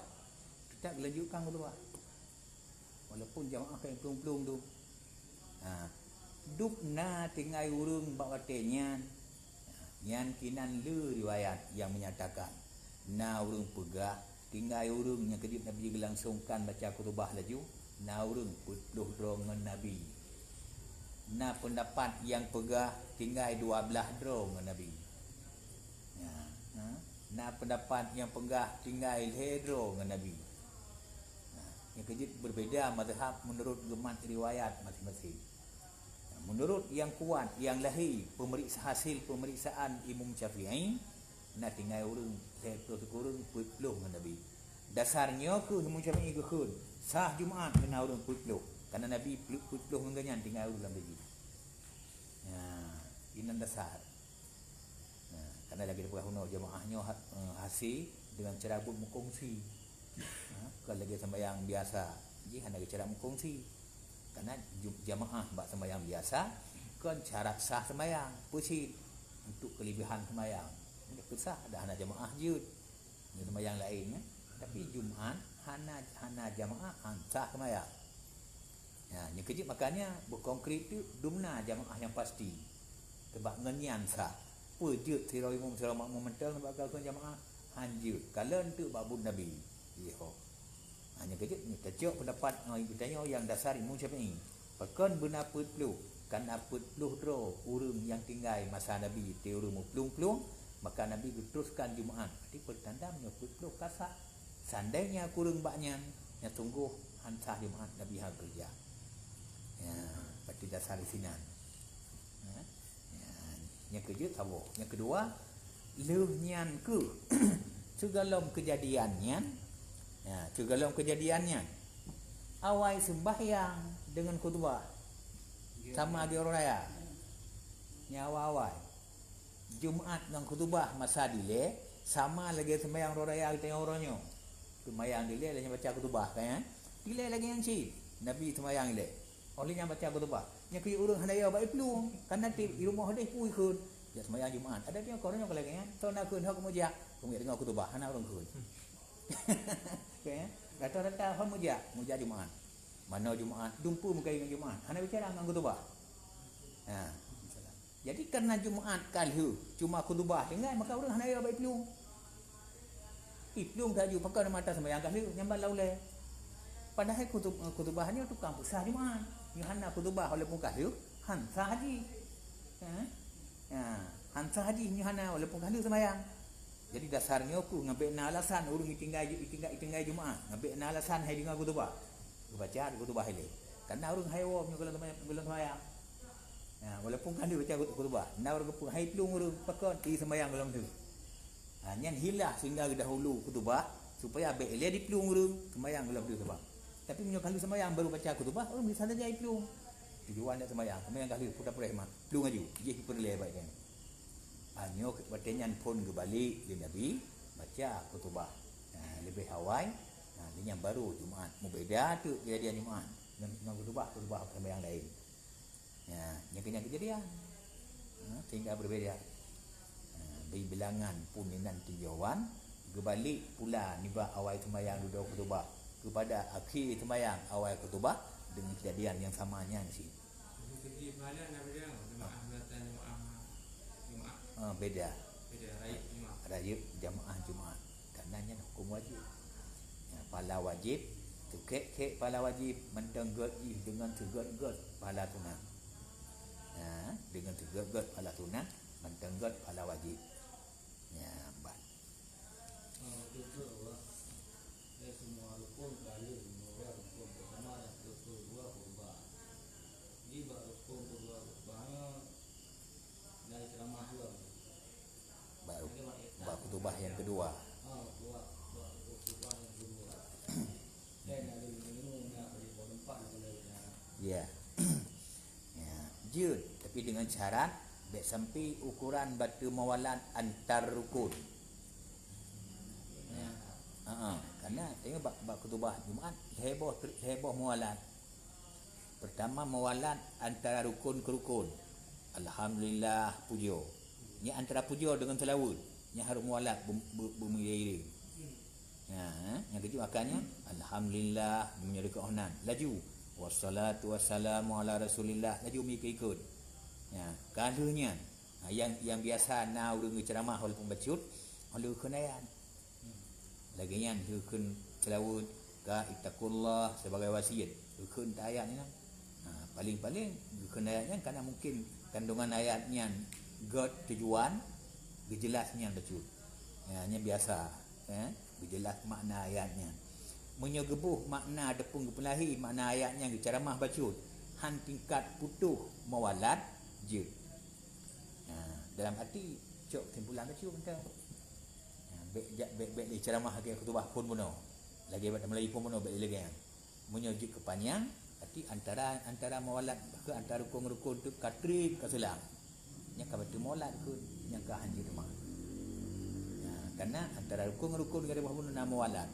teutap geulanjutkan khutubah. Walaupun jamaah ka plueng-plueng tu. Ha. Dub na tinggai ureuëng bak watée nyan. Ha, nyan keunan le riwayat nyang menyatakan. Na ureuëng peugah, tinggai ureuëng nyang keujeuet Nabi geulangsongkan baca khutubah laju, na ureuëng peuet ploh droe ngon Nabi. Na peundapat nyang peugah tinggai dua blaih droe ngon Nabi. Ya, ha? Na peundapat nyang peugah tinggai lhée droe ngon Nabi. Nah, nyang keujeuet beubeda mazhab meunurot geumat riwayat maséng-maséng. Nah, meunurot nyang kuat, nyang lahé, peumeuriksa-, hasil peumeriksaan Imam Syafi'i, na tinggai ureuëng lhée ploh sikureueng peuet ploh ngon Nabi. Dasar nyoe kheueh Imam Syafi'i geukheun, sah Jumat ngon na ureuëng peuet ploh. Karena Nabi peuet ploh ngon gobnyan tinggai ureuëng lam daging. Nah, inan dasar. Nah, karena lagée tapeugah unoe jamaah nyoe ha-, eh, hase deungon cara buet meukongsi. Ha, kon lagée sembahyang biasa, jih hana cara meukongsi. Karena ju-, jamaah bak sembahyang biasa kon syarat sah sembahyang, peucit untuk keulebihan sembahyang. Nyoe peusah dah hana jamaah jeuet. Nyoe sembahyang laén, kan? Tapi Jumat hana, hana jamaah, han sah sembahyang. Ya, nyoe keujeuet makanya beukongkrit tu dumna jamaah nyang pasti. Sebab ngon nyan sah. Peue jeuet sidroe imum sidroe makmum mantong bak keu jamaah? Han jeuet. Kalon teuk bak buet Nabi. Iyo. Ha, nyoe keujeuet nyoe tacok peundapat ngon geutanyoe nyang dasar Imam Syafi'i. Pakon beuna peuet ploh? Kana peuet ploh droe ureuëng nyang tinggai masa Nabi, teu ureuëng meuplueng-plueng, maka Nabi geuteruskan Jumat. Berarti peutanda meunyoe peuet ploh ka sah. Seandainya kureueng bak nyan, nyan sunggoh han sah Jumat Nabi han keureuja. Ya, berarti dasar di sinan. Ya. Ya, nyang keujeuet saboh. Nyang keudua, lheueh nyan keuh sigohlom keujadian nyan, ya, sigohlom keujadian nyan, awai seumbahyang deungon khutubah sama lagée uroe raya. Nyan awai-awai. Jumat ngon khutubah masa dilée sama lagée seumbahyang uroe raya geutanyoe uroe nyoe. Seumbahyang dilée lheueh nyan baca khutubah, kan, ya? Dilée lagée nyan cit. Nabi seumayang ilée. Óh lheueh nyan baca khutubah. Nyan keuh ureuëng hana yo bak iplueng. Kan na tieb i rumoh deh pui kheun. Jak seumayang Jumaat. Adak nyoe kon nyoe lagée nyan. Soe na kheun hok meujak. Keuneuk deungoe khutubah hana ureuëng kheun. Oke, ya. Rata-rata hok meujak, meujak Jumaat. Manoe Jumaat, dumpeue meukayi ngon Jumaat. Hana bicara ngon khutubah. Ha. Jadi, karena Jumaat ka lheueh, cuma khutubah tinggai, maka ureuëng hana yo bak iplueng. Iplueng ka ju pakon mata seumayang ka lheueh, nyang ban lam ulée. Padahai khutub-, khutubah nyoe tukang peusah Jumaat. Nyoe hana khutubah walaupun ka lheueh, han sah jih. Ha? Ha, han sah jih nyoe hana walaupun ka lheueh seumayang. Jadi, dasar nyoe keuh ngon bék na alasan ureuëng itinggai, itinggai, itinggai Jumaat. Ngon bék na alasan hai deungoe khutubah. Geubaca khutubah ilée. Karena ureuëng hai woe meunyoe gohlom seumayang, gohlom seumayang. Ya, walaupun ka lheueh baca khutubah, na ureuëng geupeugah hai plueng ureuëng, pakon? Ih, seumayang gohlom lheueh. Ha, nyan hilah sehingga geudahulu khutubah, supaya bék ilée diplueng ureuëng, seumayang gohlom lheueh sabab. Tapi meunyoe ka lheueh seumayang baru baca khutubah, ureuëng bisa saja iplueng. Tujuan dak seumayang, seumayang ka lheueh, puta preh mak, plueng laju, jih peureulée baik nyan. Ha, nyoe watée nyan phon geubalek lé Nabi, baca khutubah. Ha, leubeh awai, ha, lé nyan baru Jumaat. Mubeda teuk kejadian Jumaat ngon, ngon khutubah, khutubah seumayang laén. Ya, nyan keuh nyan kejadian. Ha, sehingga berbeda. Ha, di bilangan pun inan tinjauan, geubalek pula nibak awai seumayang dudoe khutubah keupada akhé seumayang awai khutubah deungon kejadian nyang sama nyan cit. Jadi, pahala na beda, jemaah beratan jemaah, jemaah. Ha, beda. Beda, rayeuk jemaah. Rayeuk jamaah Jumaat. Karena nyan huköm wajéb. Ya, pahala wajéb, teukék-kék pahala wajéb, mantong gét jih deungon teugét-gét pahala sunat. Ya, deungon teugét-gét pahala sunat, mantong gét pahala wajéb. Ya, ban. Ah, betul, betul, Pak. Eh, semua rukun kali, semua rukun pertama dan rukun kedua khutbah. Jadi, bak rukun kedua khutbah, dari ceramah dua. Bak, bak khutbah yang kedua. Ah, bak, bak khutbah yang kedua. Dan ada lima-lima, nak bagi poin empat, nak bagi, nak. Ya. Ya, jeuet, tapi dengan syarat bék sampai ukuran batu muwalat antar rukun. Ya. Ha, ha. Karena tengok bak, bak khutbah Jumaat, lhèe boh, lhèe boh muwalat. Pertama, muwalat antara rukun ke rukun. Alhamdulillah, pujoe. Nyan antara pujoe dengan seulaweuet. Nyan harôh muwalat be-, be-, beumeuiring-iring. Ha, ha. Nyang keujeuet akan nyan, alhamdulillah, meunyoe deungon nan. Laju, wassalatu wassalamu ala Rasulillah. Laju meuikot-ikot. Ha, ka lheueh nyan. Ha, nyang, nyang biasa na ureuëng geuceuramah walaupun bacut, lheueh kheun ayat. Lagée nyan, lheueh kheun seulaweuet, ka ittaqullah sebagai wasiet. Lheueh kheun ayat nyan. Ha, paling-paling, lheueh kheun ayat nyan, karena mungkin kandungan ayat nyan gét tujuan, geujeulaih nyan bacut. Ha, nyan biasa, eh, geujeulaih makna ayat nyan. Meunyoe geuboh makna ataupun geupeulahé makna ayat nyan geuceuramah bacut, han tingkat putôh muwalat jeuet. Ha, dalam arti, cok kesimpulan bacut mantong. Ha, bék jak, bék, bék lé ceuramah lagée khutubah phon bunoe. Lagée bak Meulayu phon bunoe, bék lé lagée nyan. Meunyoe jeuet keu panyang, arti antara, antara muwalat keu antara rukun-rukun tu ka treb ka seulang. Nyang ka bateue muwalat keu nyang ka hanjeuet teuma. Ha, karena antara rukun-rukun ngon khutbah bunoe na muwalat.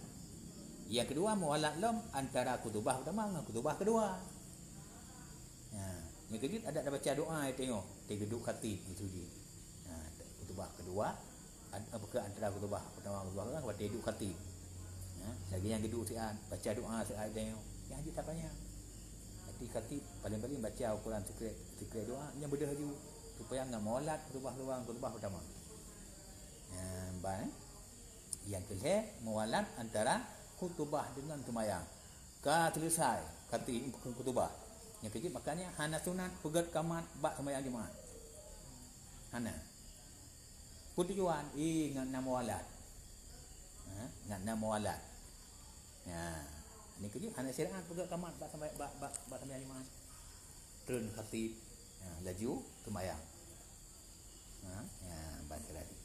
Nyang keudua, muwalat lom antara khutbah peutama ngon khutbah keudua. Ha, nyang keujeuet adak tabaca doa, tanyoe, teugeuduk khatib itu jih. Ha, khutbah keudua, an-, apa ke antara khutbah pertama, khutbah keudua, watée duek khatib. Ha, lagée nyang geuduek siat, baca doa siat, tanyoe. Nyang jeuet tapanyang. Tapi khatib paling-paling baca ukuran sikrek, sikrek doa, nyang beudôh laju. Supaya ngon muwalat khutbah keudua, khutbah pertama. Ha, ban, eh? Nyang keulhèe, muwalat antara khutubah deungon seumayang. Ka seuleusai khatib khutubah. Nyang keujeuet makanya hana sunat peugét kamat bak seumayang Jumaat. Hana. Peue tujuan? Ih, ngat na muwalat. Ha? Ngat na muwalat. Ya. Nyang keujeuet hana syariat peugét kamat bak seumayang, bak, bak, bak seumayang Jumaat. Treun khatib. Ya, laju seumayang. Ha? Ya, ban tadi.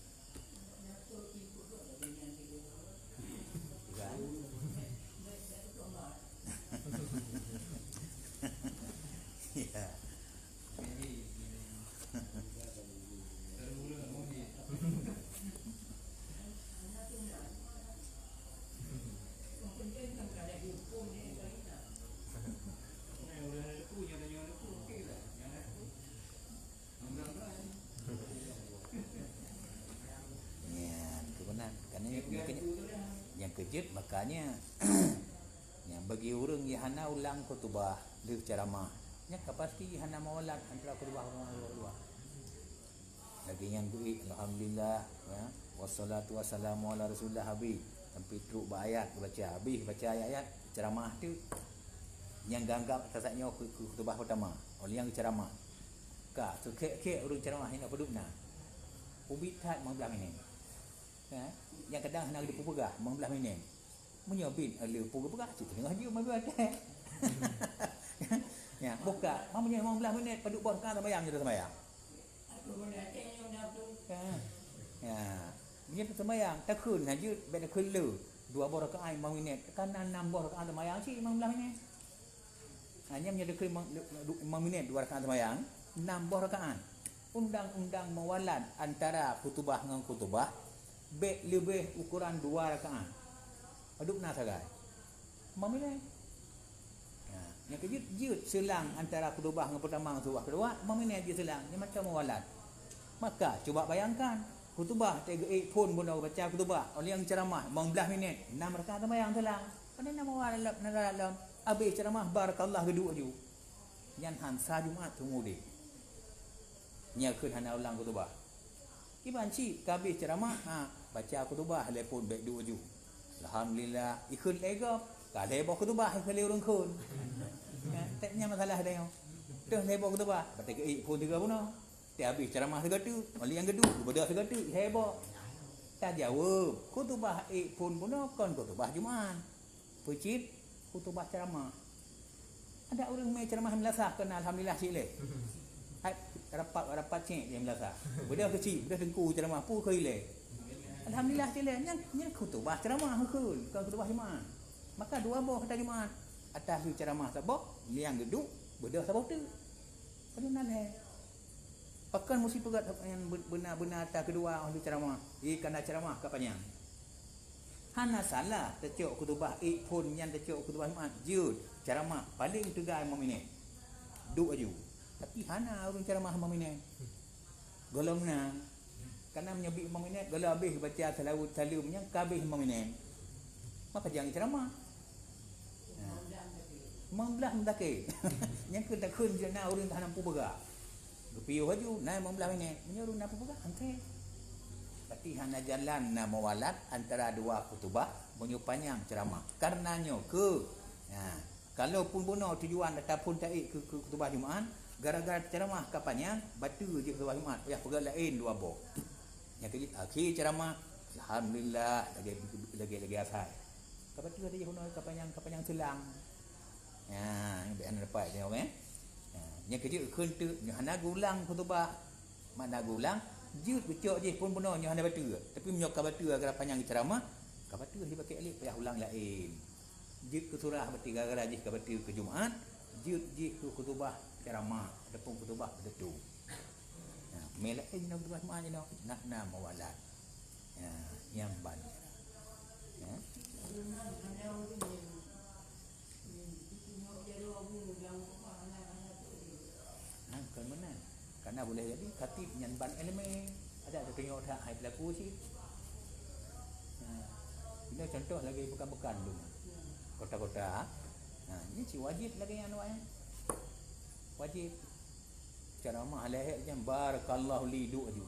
Ya. Nyang, nyang keujeuet, makanya, nyang bagi ureuëng nyang hana ulang khutubah lheueh ceramah, nyan ka pasti hana mawalad antara khutubah ngon khutubah. Lagée nyan beuék, alhamdulillah, ya. Wassalatu wassalamu ala Rasulillah, habéh. Sampai trok bak ayat baca, habéh baca ayat-ayat, ceramah tu. Nyang ganggab tasak nyoe khutubah pertama, oleh nyang ceramah. Ka, seukhek-khek ureuëng ceramah nyang padub na. Ubit that limong blah minit. Ya, nyang kadang hana geupeupeugah limong blah minit. Meunyoe bit lheueh peugah cit teungoh jeuem habéh watée. Ya, buka, meunyoe limong blah minit padub boh rakaat seumayang, jeuet seumayang. Ya. Ya. Meunyoe seumayang, takheun hana jeuet, bék takheun le. Dua boh rakaat limong minit, kana nam boh rakaat seumayang cit limong blah minit. Hanya meunyoe takheun limong minit dua rakaat seumayang, nam boh rakaat. Undang-undang meuwalad antara khutubah ngon khutubah bék leubeh ukoran dua rakaat. Padub na sagai. Limong minit. Ha, nyang keujeuet jeuet seulang antara khutubah ngon pertama ngon khutubah kedua, limong minit jeuet seulang. Nyan mantong meuwalad. Maka, cuba bayangkan, khutubah teuh geuék phon bunoe baca khutubah, oleh nyang ceramah limong blah minit, nam rakaat seumayang seulang. Pane na meuwalad lom, na lalom. Habéh ceramah, barakallah geuduek aju. Nyan han sa Jumat seumudé. Nyan kheun hana ulang khutubah. Kiban cit ka habéh ceramah, ha, baca khutubah lé phon bék duek aju. Alhamdulillah, ikheun lé gob, ka lhée boh khutubah ikheun lé ureuëng kheun. Ha, tak nyan masalah tanyoe. Teuh lhée boh khutubah, batai geuék phon tiga bunoe. Teuh habéh ceramah sigoe teuk, oleh nyang geuduek, geubeudôh sigoe teuk, lhée boh. Tajaweueb, khutubah ék phon bunoe kon khutubah Jumat. Peucit khutubah ceramah. Ada ureuëng mé ceramah meulasah keunan, alhamdulillah cit lé. Hai rapat-rapat cit dia meulasah. Beudôh keuchik, beudôh teungku ceramah pu keu ilée. Alhamdulillah cit lé. Nyan, nyan khutubah ceramah kheun, bukan khutubah Jumat. Maka dua boh kata Jumat. Atas ceramah saboh, nyang geuduek beudôh saboh teuk. Padub na lhée. Pakon meusipeugét nyang beuna-beuna ata keudua óh lheueh ceramah? Ie kana ceramah ka panyang. Hana salah teucok khutubah ék phon nyan teucok khutubah Jumat, jeuet ceramah paleng teuga limong minét. Duek aju. Tapi hana ureuëng ceramah limong minét. Gohlom na. Kana meunyoe bit limong minét, gohlom habéh baca salawat saleuem nyan ka habéh limong minét. Maka jangan ceramah. Limong blah meutakée. Nyang keu takheun jeuet na ureuëng hana mampu peugah. Geupiôh aju, na limong blah minét. Meunyoe ureuëng na mampu peugah, angkée. Berarti hana jalan na meuwalad antara dua khutubah meunyoe panyang ceramah. Kareuna nyoe keu, ha, kalau pun bunoe tujuan ataupun taék keu, keu khutubah Jumat, gara-gara ceramah ka panyang, bateue jih khutubah Jumat, payah peugah laén dua boh. Nyang keu jih akhé ceramah, alhamdulillah, lagée, lagée, lagée asai. Ka bateue tadi bunoe ka panyang, ka panyang seulang. Ha, nyang biasa dapat nyoe, eh. Ha, nyang keu jeuet kheun teuk, nyoe hana geulang khutubah. Makna geulang, jeuet geucok jih pun bunoe nyoe hana bateue. Tapi meunyoe ka bateue gara panyang geuceramah, ka bateue jih pakai alif payah ulang laén. Jeuet keu surah berarti gara-gara jih ka bateue keu Jumat, jeuet jih keu khutubah ceramah ataupun khutubah beuteutu. Nah, mé laén jinoe khutubah Jumat jinoe, nak na meuwalad. Nah, nyang ban. Ya. Nah, kon meunan. Karena boleh jadi khatib nyan ban ileumé, ada teutunyok that hai pelaku cit. Nah, ini contoh lagi bukan-bukan tu. Kota-kota. Nah, ini si wajib lagi yang awak, eh. Wajib. Ceramah lahé nyan barakallahu li duek aju.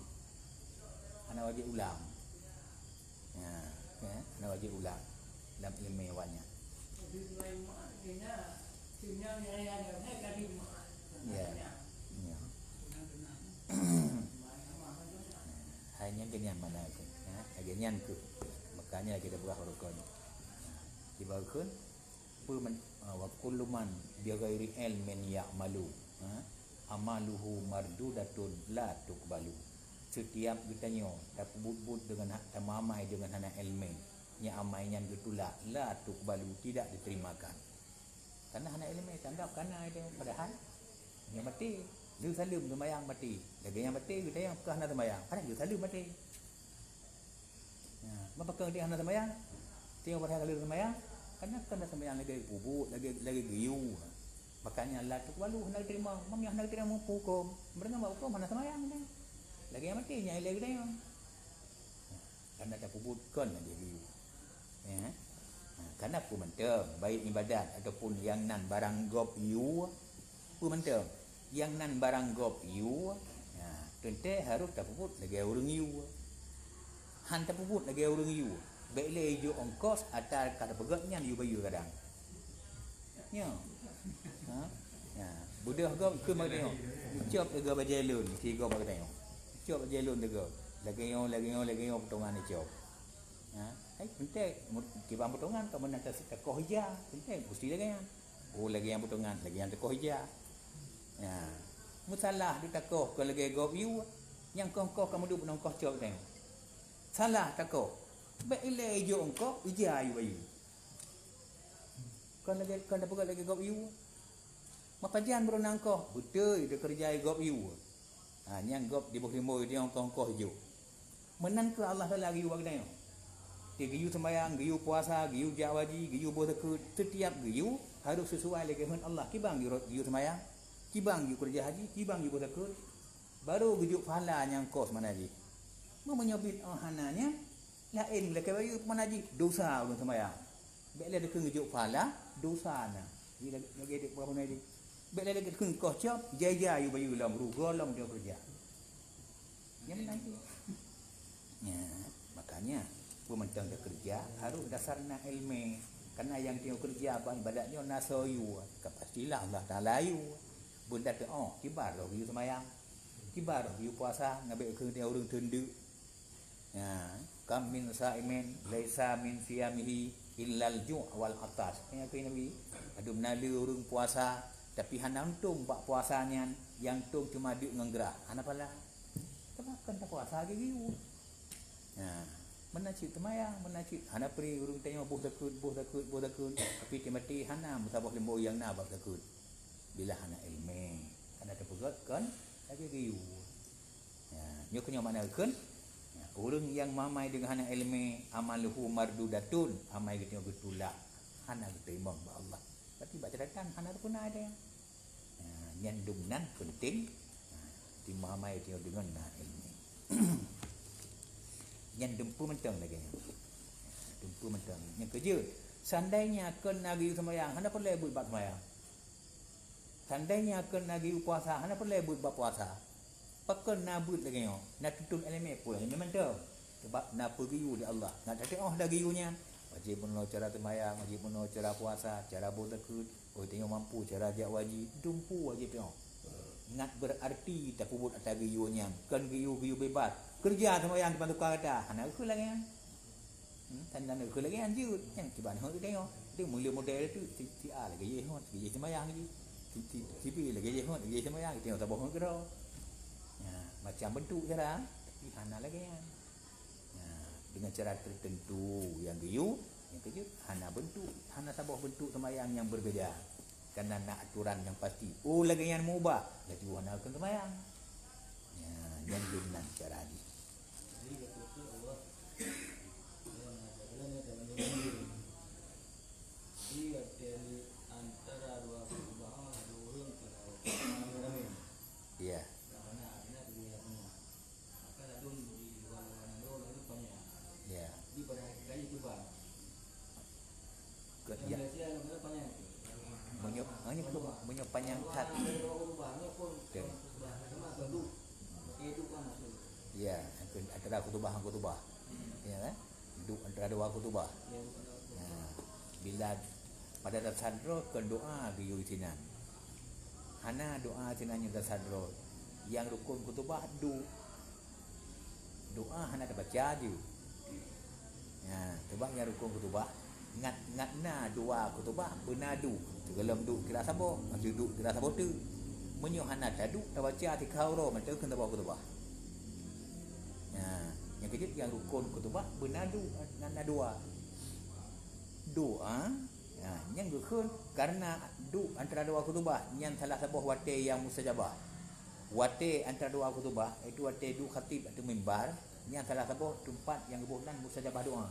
Hana wajib ulang. Ha, ya, hana wajib ulang lam ileumé awak nyan. Ya. Ya. Hai nyan keuh nyan makna keuh. Ha, lagée nyan keuh. Makanya kita berah rukun. Kiban kheun, Peue man-, ah, wa kullu man bi ghairi ilmin ya'malu, ha, amaluhu mardudatun la tuqbalu. Setiap geutanyoe tapeubuet-buet deungon ha-, tamamai deungon hana ileumé, nyan amai nyan geutulak, la tuqbalu, tidak diterimakan. Karena hana ileumé, tanggap kana itu, padahal nyoe maté, lheueh saleuem seumayang maté. Lagée nyan maté, geutanyoe peugah hana seumayang, padahal lheueh saleuem maté. Nah, meupakat dia hana seumayang, tiep padahai ka lheueh seumayang, karena kan dah seumayang lagée peubuet, lagée, lagée geuyue. Makanya la tuqbalu hana diterima, meunyoe hana diterima huköm, meunyoe bak huköm hana seumayang dia. Lagée nyang maté nyang ilée geutanyoe. Karena tapeubuet kon lagée geuyue. Ya. Ha, karena peue mantong, baik ibadat ataupun nyang nan barang gob yue, peue mantong, nyang nan barang gob yue, ha, teuntée harôh tapeubuet lagée ureuëng yue. Han tapeubuet lagée ureuëng yue. Bék lé ijok ongkos atra ka tapeugét nyan yue bayeue kadang. Nyoe. Ha? Ya. Beudôh gob keu bak tanyoe. Cop lé gob bajée lôn, si gob bak tanyoe. Cop bajée lôn lé gob. Lagée nyoe, lagée nyoe, lagée nyoe potongan icop. Ha? Hai, penting, mu-, kiban potongan ka meunan ta-, takoh ija. Penting, musti lagée nyan. Oh, lagée nyan potongan, lagée nyan takoh ija. Ya. Meusalah ditakoh kon lagée gob yue, nyang kong-kong ka meudup nong koh cop tanyoe. Salah takoh. Bék ilée ijok ongkos, ija yue bayeue. Kon lagée, kon tapeugét lagée gob yue. Meupajan beureunan koh, beutôi teukeureuja gob yue. Ha, nyang gob diboh limo di ongkoh-ongkoh jok. Meunan keuh Allah Taala geuyue bak geutanyoe. Di geuyue seumayang, geuyue puasa, geuyue jak haji, geuyue boh zakeuet, setiap geuyue harôh sisuai lagée keuheundak Allah. Kiban geuyue, geuyue seumayang, kiban geuyue keureuja haji, kiban geuyue boh zakeuet. Barô geujok pahala nyang kos mana jih. Meunyoe bit oh hana nyan, laén lakée bayeue mana jih, dosa ureuëng seumayang. Bék lé dikeue geujok pahala, dosa na. Jadi lagée, lagée dek peugah bunoe jih. Bék lé dikeue koh cop, jai-jai yue bayeue lom, rugoe lom dia keureuja. Nyan meunan tu. Ya, makanya, peue mantong takeureuja harôh dasar na iéleumé. Karena nyang tanyoe keureuja bak ibadat nyoe na soe yue, ka pastilah Allah Taala yue. Beundat teuh, oh, kiban roh geuyue seumayang. Kiban roh geuyue puasa, ngon bék keu ureuëng teundeuk. Ya, kam min saimin laisa min siyamihi illal ju' wal atash. Nyang keu Nabi, adum na le ureuëng puasa, tapi hana untông bak puasa nyan, nyang untông cuma deuk ngon grah. Hana pahala. Teuma kon tapuasa lagée geuyue. Ya, meunan cit seumayang, meunan cit hana pri ureuëng tanyoe boh zakeuet, boh zakeuet, boh zakeuet, tapi teumaté hana meusaboh leumbô nyang na bak zakeuet. Bila hana iéleumé, hana tapeugét kon lagée geuyue. Ya, nyoe keuh nyoe makna geukheun, ya, ureuëng nyang meuamai deungon hana iéleumé, amaluhu mardudatun, amai geutanyoe geutulak, hana geuteurimong bak Allah. Berarti bak catatan hana teupeuna ada. Ya, nyan dum nan penting, ya, di meuamai geutanyoe deungon na iéleumé. Nyan dumpeue mantong lagée nyan. Dumpeue mantong. Nyang keujeuet, seandainya kon na geuyue seumayang, hana peureulée beuet bak seumayang. Seandainya kon na geuyue puasa, hana peureulée beuet bak puasa. Pakon na beuet lagée nyoe? Na tuntut iéleumé, peue iéleumé mantong. Sabab na peugeuyue lé Allah. Ngat tateungoh dah geuyue nyan. Wajéb meunoe cara seumayang, wajéb meunoe cara puasa, cara boh zakeuet. Oh, tanyoe mampu cara jak haji, dumpeue wajéb tanyoe. Ngat beurarti tapeubuet atra geuyue nyan. Kon geuyue-geuyue bebas. Keureuja seumayang di depan tukang gata. Hana geukheun lagée nyan. Hmm, tan dan keu lagée nyan jeuet, nyang kiban hot geutanyoe. Di meuleueng model tu, si, si A lagée jih hot, lagée jih seumayang jih. Si, si, si B lagée jih hot, lagée jih seumayang, geutanyoe saboh hot keudroe. Ya, macam bentuk cara, tapi hana lagée nyan. Ya, dengan cara tertentu nyang geuyue, nyang keujeuet hana bentuk, hana saboh bentuk seumayang nyang berbeda. Karena na aturan nyang pasti. Oh, lagée nyan meubah, laju hana keu seumayang. Ya, nyan dum nan cara jih. Ya. Ya. Ke, ya. Meunyoe, meunyoe, meunyoe panyang that. Betul. Ya, antara khutubah ngon khutubah. Ya kan? Duek antara dua khutubah. Nah, bila pada dasar droe kon doa geuyue sinan. Hana doa sinan nyang dasar droe. Nyang rukon khutubah duek. Doa hana tabaca jih. Nah, coba nyang rukon khutubah, ngat, ngat na dua khutubah beuna duek. Sigohlom duek kira saboh, maju duek kira saboh teuk. Meunyoe hana taduek tabaca tikha uroe mantong keu saboh khutubah. Nah, nyang keujeuet nyang rukon khutubah beuna duek, ngat na dua. Doa, nah, nyang geukheun karena duek antara dua khutubah nyan salah saboh watée nyang mustajabah. Watée antara dua khutubah, yaitu watée duek khatib ateueh mimbar, nyan salah saboh teumpat nyang geuboh nan mustajabah doa.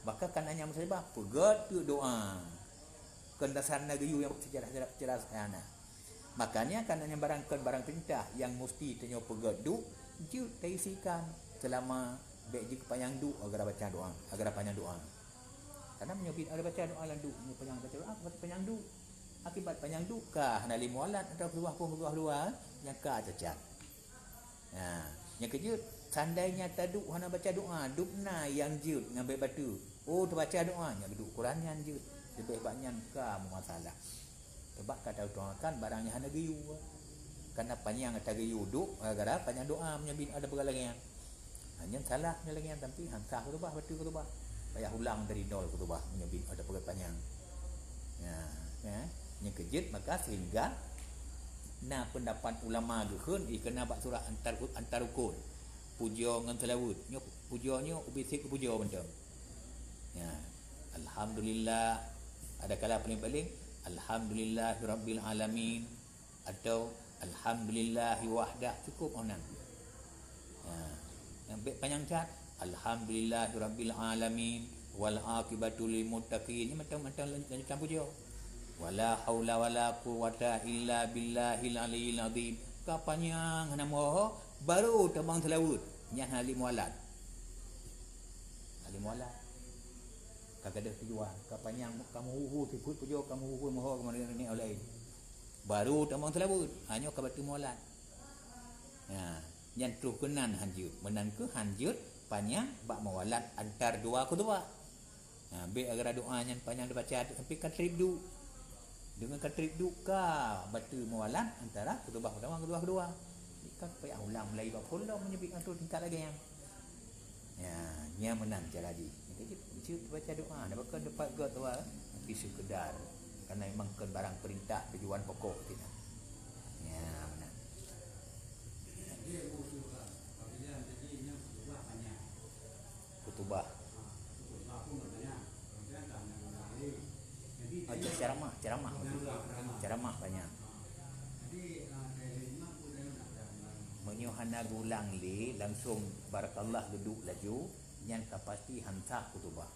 Maka kana nyang mustajabah, peugét teuk doa. Kon dasar na geuyue nyang secara, secara, secara sederhana. Makanya kana nyang barang kon barang peurintah nyang musti tanyoe peugét duek, jeuet taisikan selama Bèk jeuet panyang duek gara-gara baca doa, gara-gara panyang doa. Karena meunyoe bid'ah baca doa lam duek, meunyoe panyang baca doa, panyang duek. Akibat panyang duek ka hana lé mualat atawa keudua phôn keudua dua, nyang ka cacat. Ha, nyang keujeuet, seandainya taduek hana baca doa, dubna nyang jeuet ngon bèk bateue. Oh, tabaca doa, nyang duek Quran nyan jeuet. Leubeh bak nyan ka meumasalah. Sebab ka tautamakan barang nyang hana geuyue. Karena panyang ata geuyue duek gara-gara panyang doa meunyoe bid'ah ada peugah lagèe nyan. Ha, nyan salah meunyoe lagèe nyan, tapi han sah khutubah, bateue khutubah. Payah ulang dari nol khutubah meunyoe bid'ah ada peugah panyang. Ya, ya. Nyang keujeuet maka sehingga na peundapat ulama geukheun, eh, keunan bak surah antar, antar rukun. Pujoe ngon seulaweuet. Nyoe pujoe nyoe ubit sit keu pujoe mantong. Ya. Alhamdulillah. Adakala paléng-paléng, "Alhamdulillahirabbil alamin," atau "Alhamdulillahi wahdah," cukup meunan. Ha. Nyang bèk panyang that, "Alhamdulillahirabbil alamin, wal aqibatu lil muttaqin." Nyan mantong-mantong lan-, lanjutan pujoe. "Wala haula wala quwwata illa billahil aliyyil azim." Ka panyang hana meuho, baru tamong seulaweuet. Nyan hana lé mualat. Hana lé mualat. Ka gadôh tujuan, ka panyang, ka meuhu-hu sifeuet pujoe, ka meuhu-hu meuho, ka meuneuk-neuk laén. Baru tamong seulaweuet, ha nyoe ka bateue mualat. Ha, nyan troh keunan han jeuet. Meunan kheueh han jeuet panyang bak mualat antar dua khutubah. Ha, bèk gara-gara doa nyan panyang dibaca sampai ka trép duek. Deungon ka trép duek ka bateue mualat antara khutubah peutama, khutubah keudua. Ka payah ulang mulai bak phôn lom meunyoe bit atô tingkat lagèe nyan. Ya, nyan meunan cara jih. Jadi, jeuet baca doa, dak bakon teumpat göt tu, tapi sekedar. Karena memang kon barang perintah tujuan pokok tu nah. Ya, meunan. Khutubah. Aja ceramah, ceramah. Ceramah banyak. Meunyoe hana geulang lé, langsung barakallah geuduek laju, nyan ka pasti han sah khutubah.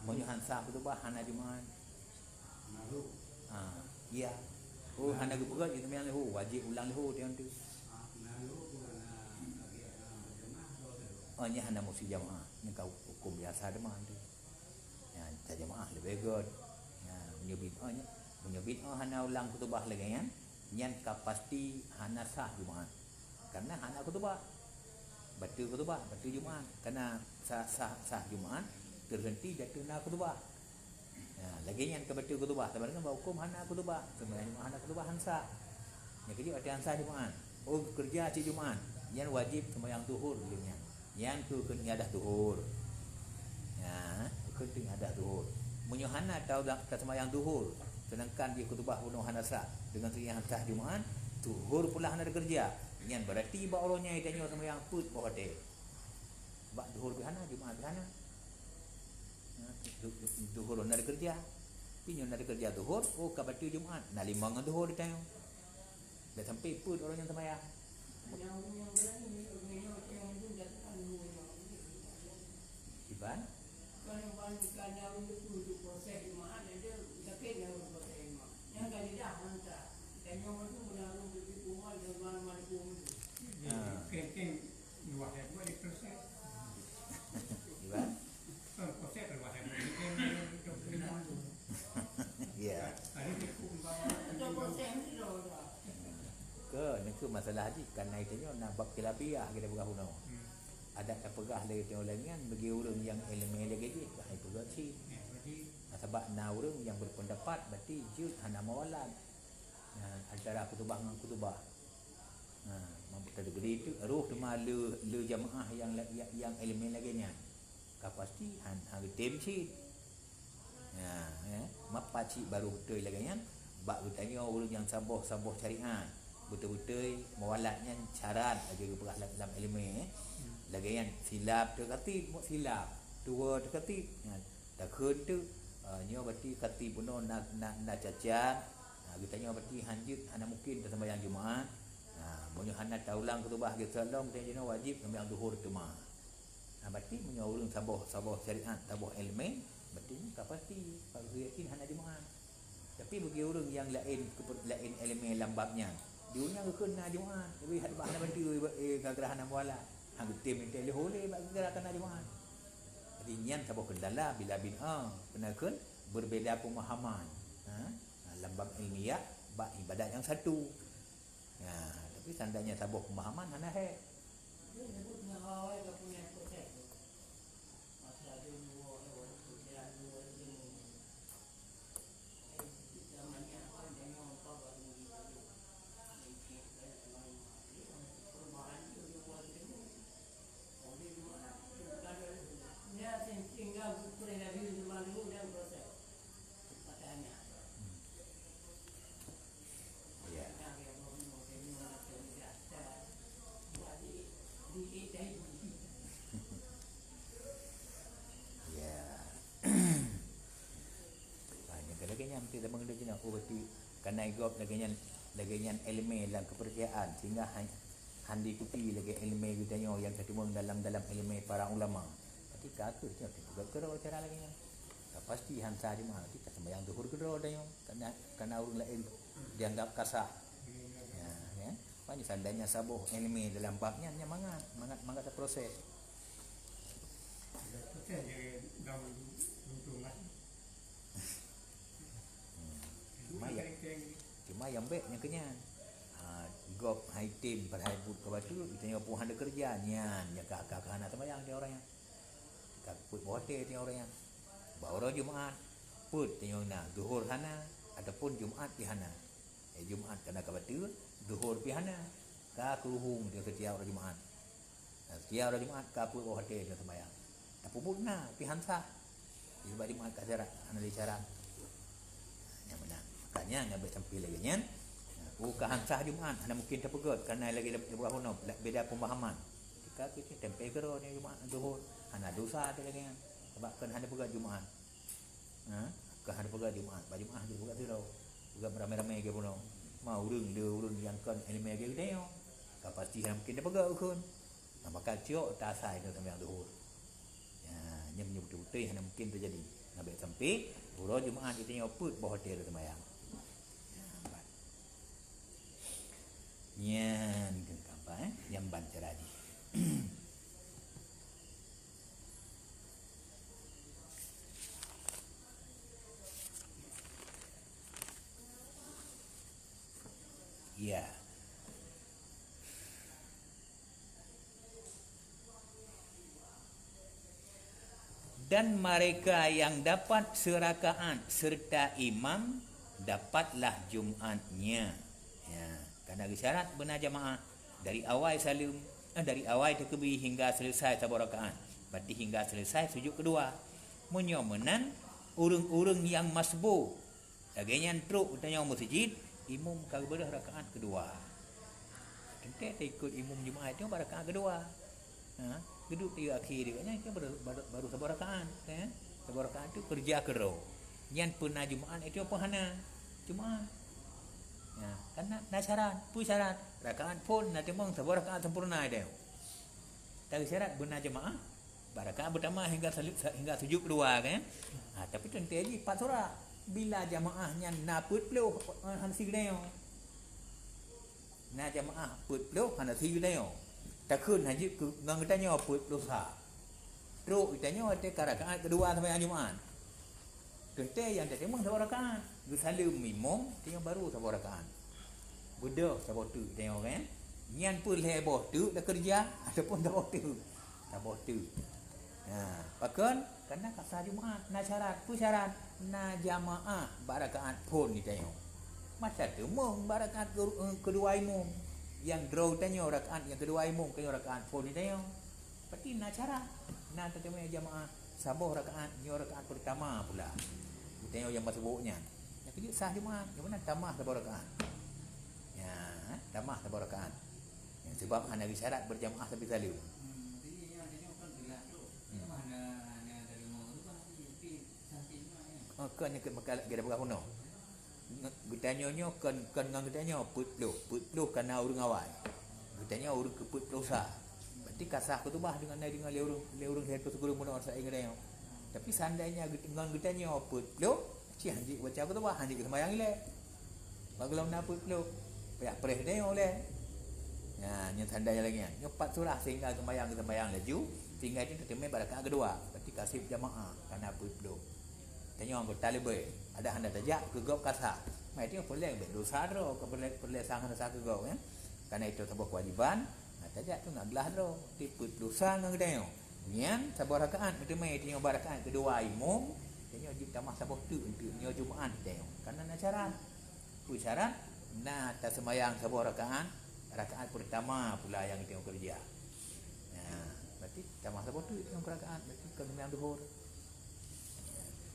Meunyoe han sah khutubah, hana Jumaat. Ah, iya. Oh, hana geupeugah jih, tapi leuho, wajéb ulang leuho, dia tu. Oh, nyan hana musti jamaah. Nyan ka huköm biasa teuma tu. Ya, tajamaah leubeh göt. Ya, meunyoe bid'ah nyan, meunyoe bid'ah hana ulang khutubah lagèe nyan, nyan ka pasti hana sah Jumaat. Karena hana khutubah. Bateue khutubah, bateue Jumaat. Karena sah, sah, sah Jumaat, terhenti jatuh na khutubah. Ya, lagèe nyan ka bateue khutubah, sama dengan bak huköm hana khutubah. Seumayang Jumaat hana khutubah, han sah. Nyang keujeuet watèe han sah Jumaat. Oh, keureuja cit Jumaat. Nyan wajéb seumayang zuhur lé nyan. Nyan keuh kheun iadah zuhur. Ya, kheun iadah zuhur. Meunyoe hana ta-, taseumayang zuhur, seudangkan jih khutubah bunoe hana sah, deungon seumayang sah Jumaat, zuhur pula hana teukeureuja, nyan berarti bak uroe nyan tanyoe seumayang peuet boh watèe. Bak zuhur pih hana, Jumaat pih hana. Ya, zu-, zu-, zuhur hana teukeureuja. Tapi nyoe hana teukeureuja zuhur, oh, ka bateue Jumaat, na limong ngon zuhur tanyoe. Dah sampai peuet uroe nyan seumayang. Iban? Ah. Iban? Ya. Ke, nyan keuh masalah jih, kan ai tanyoe na bab khilafiyah kita peugah bunoe. Adak tapeugah lé tanyoe lagèe nyan bagi ureueng nyang ileumèe lagèe jih, ka hai peugah cit. Nah, sabab na ureueng nyang berpendapat berarti jeuet hana mualat. Nah, antara khutubah ngon khutubah. Nah, mampu teudeugri tu roh teuma le, le jamaah nyang la-, nyang, nyang ileumèe lagèe nyan. Ka pasti han, han geutem cit. Ya, ya. Mapa cit baru beutôi lagèe nyan? Bak geutanyoe ureueng nyang saboh-saboh syariat, beutôi-beutôi mualat nyan syarat lagèe geupeugah lam, lam ileumèe, eh. Lagèe nyan silap teu khatib, silap. Tuwoe teu khatib. Ya, takheun teuk, ah, nyoe berarti khatib bunoe na, na, na cacat. Ah, geutanyoe berarti han jeuet, hana mungken taseumayang Jumaat. Ah, meunyoe hana taulang khutubah geuseuôt lom, geutanyoe jinoe wajéb seumayang zuhur teuma. Ha, berarti meunyoe ureueng saboh, saboh syariat, saboh ileumèe, berarti nyan ka pasti, ka geuyakin hana Jumaat. Tapi bagi ureueng nyang laén, laén ileumèe lam bab nyan, di ureueng nyan geukheun na Jumaat, tapi hat bak hana bantu, eh, gara-gara hana mualat. Hana geutem intéh lé ho lé bak geugerakan Jumaat. Jadi nyan saboh kendala bila bin a keuneukheun berbeda pemahaman. Ha? Lam bab ilmiah bak ibadat nyang satu. Ya, tapi seandainya saboh pemahaman hana hek. Ya. Ya. Ha, nyang lagèe nyan meusti tamong lé jinoe. Oh, berarti kana igop lagèe nyan, lagèe nyan èleumèe lam keupeurcayaan sehingga han, han diikuti lagèe èleumèe geutanyoe nyang teumeung dalam, dalam èleumèe para ulama. Berarti ka kheueh nyoe teupeugah keudroe cara lagèe nyan. Ka pasti han sah Jumaat, berarti ka seumayang zuhur keudroe tanyoe. Kana, kana ureueng laén dianggap ka sah. Ya, ya. Makanya seandainya saboh èleumèe dalam bab nyan, nyan mangat, mangat, mangat proses. Hmm. Cuma ya, cuma nyang bèk nyang keu nyan. Ha, gob hai tem padahai buet ka bateue, geutanyoe pun hana keureuja, nyan nyang ka, ka, ka hana seumayang di ureueng nyan. Ka peuet boh até di ureueng nyan. Bak uroe Jumaat, peuet tanyoe na, Zuhur hana, ataupun Jumaat pih hana. Eh, Jumaat kana ka bateue, Zuhur pih hana. Ka keuruhong di setiap uroe Jumaat. Nah, setiap uroe Jumaat ka peuet boh até di seumayang. Tapeubuet na, pih han sah. Di bak Jumaat ka syarat, hana lé syarat. Nyang meunan. Makanya, nyan bèk sampai lagèe nyan. Nah, oh, ka han sah Jumaat, hana mungkin tapeugöt, karena lagèe, lagèe bunoe, beda pemahaman. Ketika kita tempel keudroe di Jumaat, Zuhur, hana dosa lagèe nyan. Sebab kan hana peugöt Jumaat. Ha? Ka hana peugah Jumaat, bak Jumaat hana peugah sidroe. Peugah ramé-ramé lagèe bunoe. Ma ureueng le ureueng nyang kon ileumèe lagèe geutanyoe. Ka pasti hana mungkin tapeugah ukeue. Nah, maka cok ta asai nyoe seumayang Zuhur. Ya, nyan meunyoe beutôi-beutôi hana mungkin teujadi. Nah, bèk sampai uroe Jumaat geutanyoe peuet boh até seumayang. Ya, ban. Nyan keuh kaba, eh, nyang ban cara jih. Ya. Dan mereka yang dapat serakaat serta imam, dapatlah Jumatnya. Ya, karena syarat beuna jamaah dari awai saleuem, eh, dari awai takbir hingga selesai saboh rakaat, berarti hingga selesai sujud kedua. Meunyoe meunan, ureueng-ureueng nyang masbuk, lagèe nyan trok geutanyoe meuseujid, imum ka geubeudôh rakaat keudua. Teuntèe taikot imum Jumaat nyoe bak rakaat keudua. Ha, geuduek di akhé di nyan, nyan baru, baru, baru saboh rakaat, eh. Saboh rakaat tu keureuja keudroe. Nyan peue na Jumaat, itu peue hana Jumaat. Ya, kan na, na syarat, peue syarat? Rakaat phôn na teumeung saboh rakaat sempurna itu. Tapi syarat beuna jamaah, bak rakaat pertama hingga sali-, hingga sujud kedua, kan? Ha, tapi teuntèe jih pat surat. Bila jamaah nyan na peuet ploh, eh, hana sigeunèe. Na jamaah peuet ploh hana sigeunèe. Takheun hana jeuet keu ngon geutanyoe peuet ploh sa. Trok geutanyoe watèe ka rakaat keudua seumayang Jumaat. Teuntèe nyang teuteumèe saboh rakaat. Geusaleuem imum, tanyoe baru saboh rakaat. Beudôh saboh teuk tanyoe, kan? Nyan peue lhèe boh teuk takeureuja ataupun saboh teuk? Saboh teuk. Nah, pakon? Karena ka sah Jumaat, na syarat. Peue syarat? Na jamaah bak rakaat phôn geutanyoe. Masa teumeung bak rakaat keu-, keudua imum. Nyang droe tanyoe rakaat nyang keudua imum, keu nyoe rakaat phôn geutanyoe. Berarti na syarat. Na teuteumèe jamaah saboh rakaat, nyoe rakaat pertama pula. Geutanyoe nyang masbuk nyan. Nyang keujeuet sah Jumaat, nyang meunan tamah saboh rakaat. Ya, tamah saboh rakaat. Nyang sebab hana geusyarat berjamaah tapi saleuem. Hmm. Oh, kon nyang keu-, maka lagèe dah peugah bunoe. Nge-, geutanyoe nyoe kon, kon ngon geutanyoe peuet ploh. Peuet ploh ka na ureueng awai. Geutanyoe ureueng keu peuet ploh sa. Berarti ka sah khutubah deungon, deungon lé ureueng, lé ureueng sireutôh sikureueng bunoe saéng geutanyoe. Tapi seandainya geut-, ngon geutanyoe peuet ploh, cit hana jeuet baca khutubah, hana jeuet seumayang ilèe. Bak gohlom na peuet ploh, payah preh geutanyoe lé. Ya, nyoe tanda lagi nyan. Nyoe pat surah sehingga sembahyang, sembahyang laju, sehingga itu teumé bak rakaat kedua. Berarti kasib jamaah, karena peuet ploh. Tanyoe anggota leubeh, ada hana tajak keu gob kasa. Mai itu peureulèe dosa droe, keu peureulèe, peureulèe sang dosa keu gob, ya. Karena itu saboh kewajiban, nah, tajak tu nak glah droe. Tapi peuet ploh sa ngon geutanyoe. Nyan saboh rakaat meuteumé tanyoe bak rakaat kedua imum, tanyoe jeuet tamah saboh teuk untuk nyoe Jumaat tanyoe. Karena na syarat. Peue syarat? Na taseumbahyang saboh rakaat, rakaat pertama pula nyang tanyoe keureuja. Nah, berarti tamah saboh teuk nyang rakaat, berarti kon seumbahyang duhur.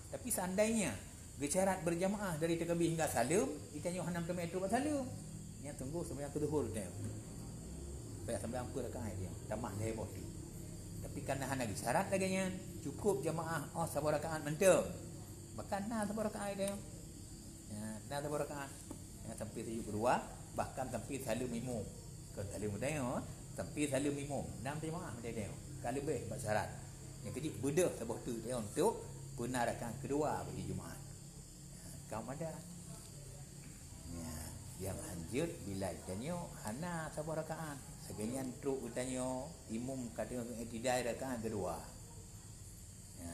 Tapi seandainya geusyarat berjamaah dari takbir hingga saleuem, geutanyoe hana meuteumé trok bak saleuem. Nyan teunggu seumbahyang keu duhur tanyoe. Payah seumbahyang peuet rakaat tanyoe, tamah lhèe boh teuk. Tapi karena hana geusyarat lagèe nyan, cukup jamaah oh saboh rakaat mantong. Bahkan na saboh rakaat tanyoe. Ya, na saboh rakaat. Ya, sampai sujud kedua, bahkan sampai saleuem imum. Kon saleuem geutanyoe, sampai saleuem imum. Nam jamaah meutanyoe. Ka leubeh bak syarat. Nyang keujeuet beudôh saboh teuk tanyoe untuk peuna rakaat kedua bagi Jumaat. Ya, ka mada. Ya, nyang hanjeuet bila tanyoe hana saboh rakaat. Lagèe nyan trok geutanyoe, imum ka teungoh i'tidal rakaat kedua. Ya.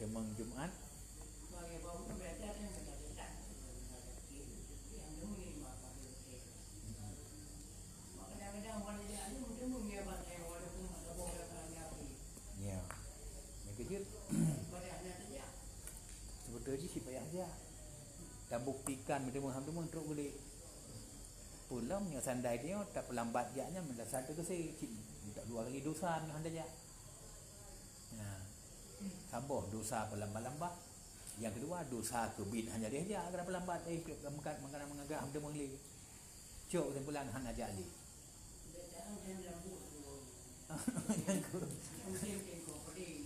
Meuteumèe Jumaat. Ya. Nyang keujeuet. Sebeutôi jih cit payah jak. Tabuktikan meuteumèe hana meuteumèe trok geulék. Peue lom nyoe seandai tanyoe tapeulambat jak nyan meunasah teukeusé cit dua kali dosa nyoe hana jak. Ya. Saboh dosa peulambat-lambat. Nyang keudua dosa keubiet hana lé jak gara peulambat, eh, meukat meukat meukat meukat hana meuteumèe lé. Cok kesimpulan hana jak lé. Nyang keu-,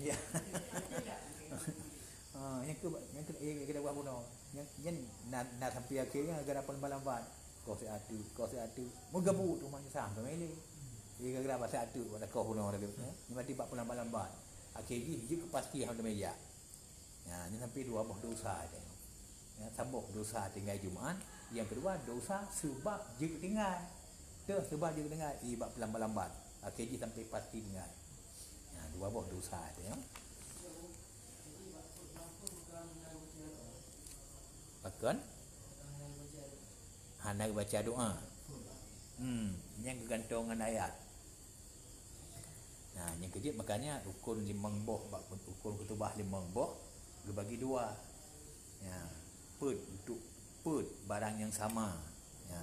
ya. Ah, nyang keu-, nyang keu-, eh, keu dakwah bunoe. Nyang, nyang na, na sampai akhé nyan gara-gara peulambat-lambat. Koh siat teuk, koh siat teuk. Meugeubuk tu manyusah tu mele. Gara-gara bak siat teuk bak dakwah bunoe lagèe, eh. Nyan berarti bak peulambat-lambat. Akhé jih jeuet keu pasti hana meuteumèe jak. Ya, nyan sampai dua boh dosa teuh. Ya, saboh dosa tinggai Jumaat, nyang keudua dosa seubab jeuet tinggai. Teuh seubab jeuet tinggai, i bak peulambat-lambat. Akhé jih sampai pasti tinggai. Ya, dua boh dosa teuh, ya. Pakon? Hana baca doa. Hmm, nyang geugantung ngon ayat. Nah, nyang keujeuet makanya rukun limong boh bak rukun khutubah limong boh geubagi dua. Ya, peuet untuk peuet barang nyang sama. Ya,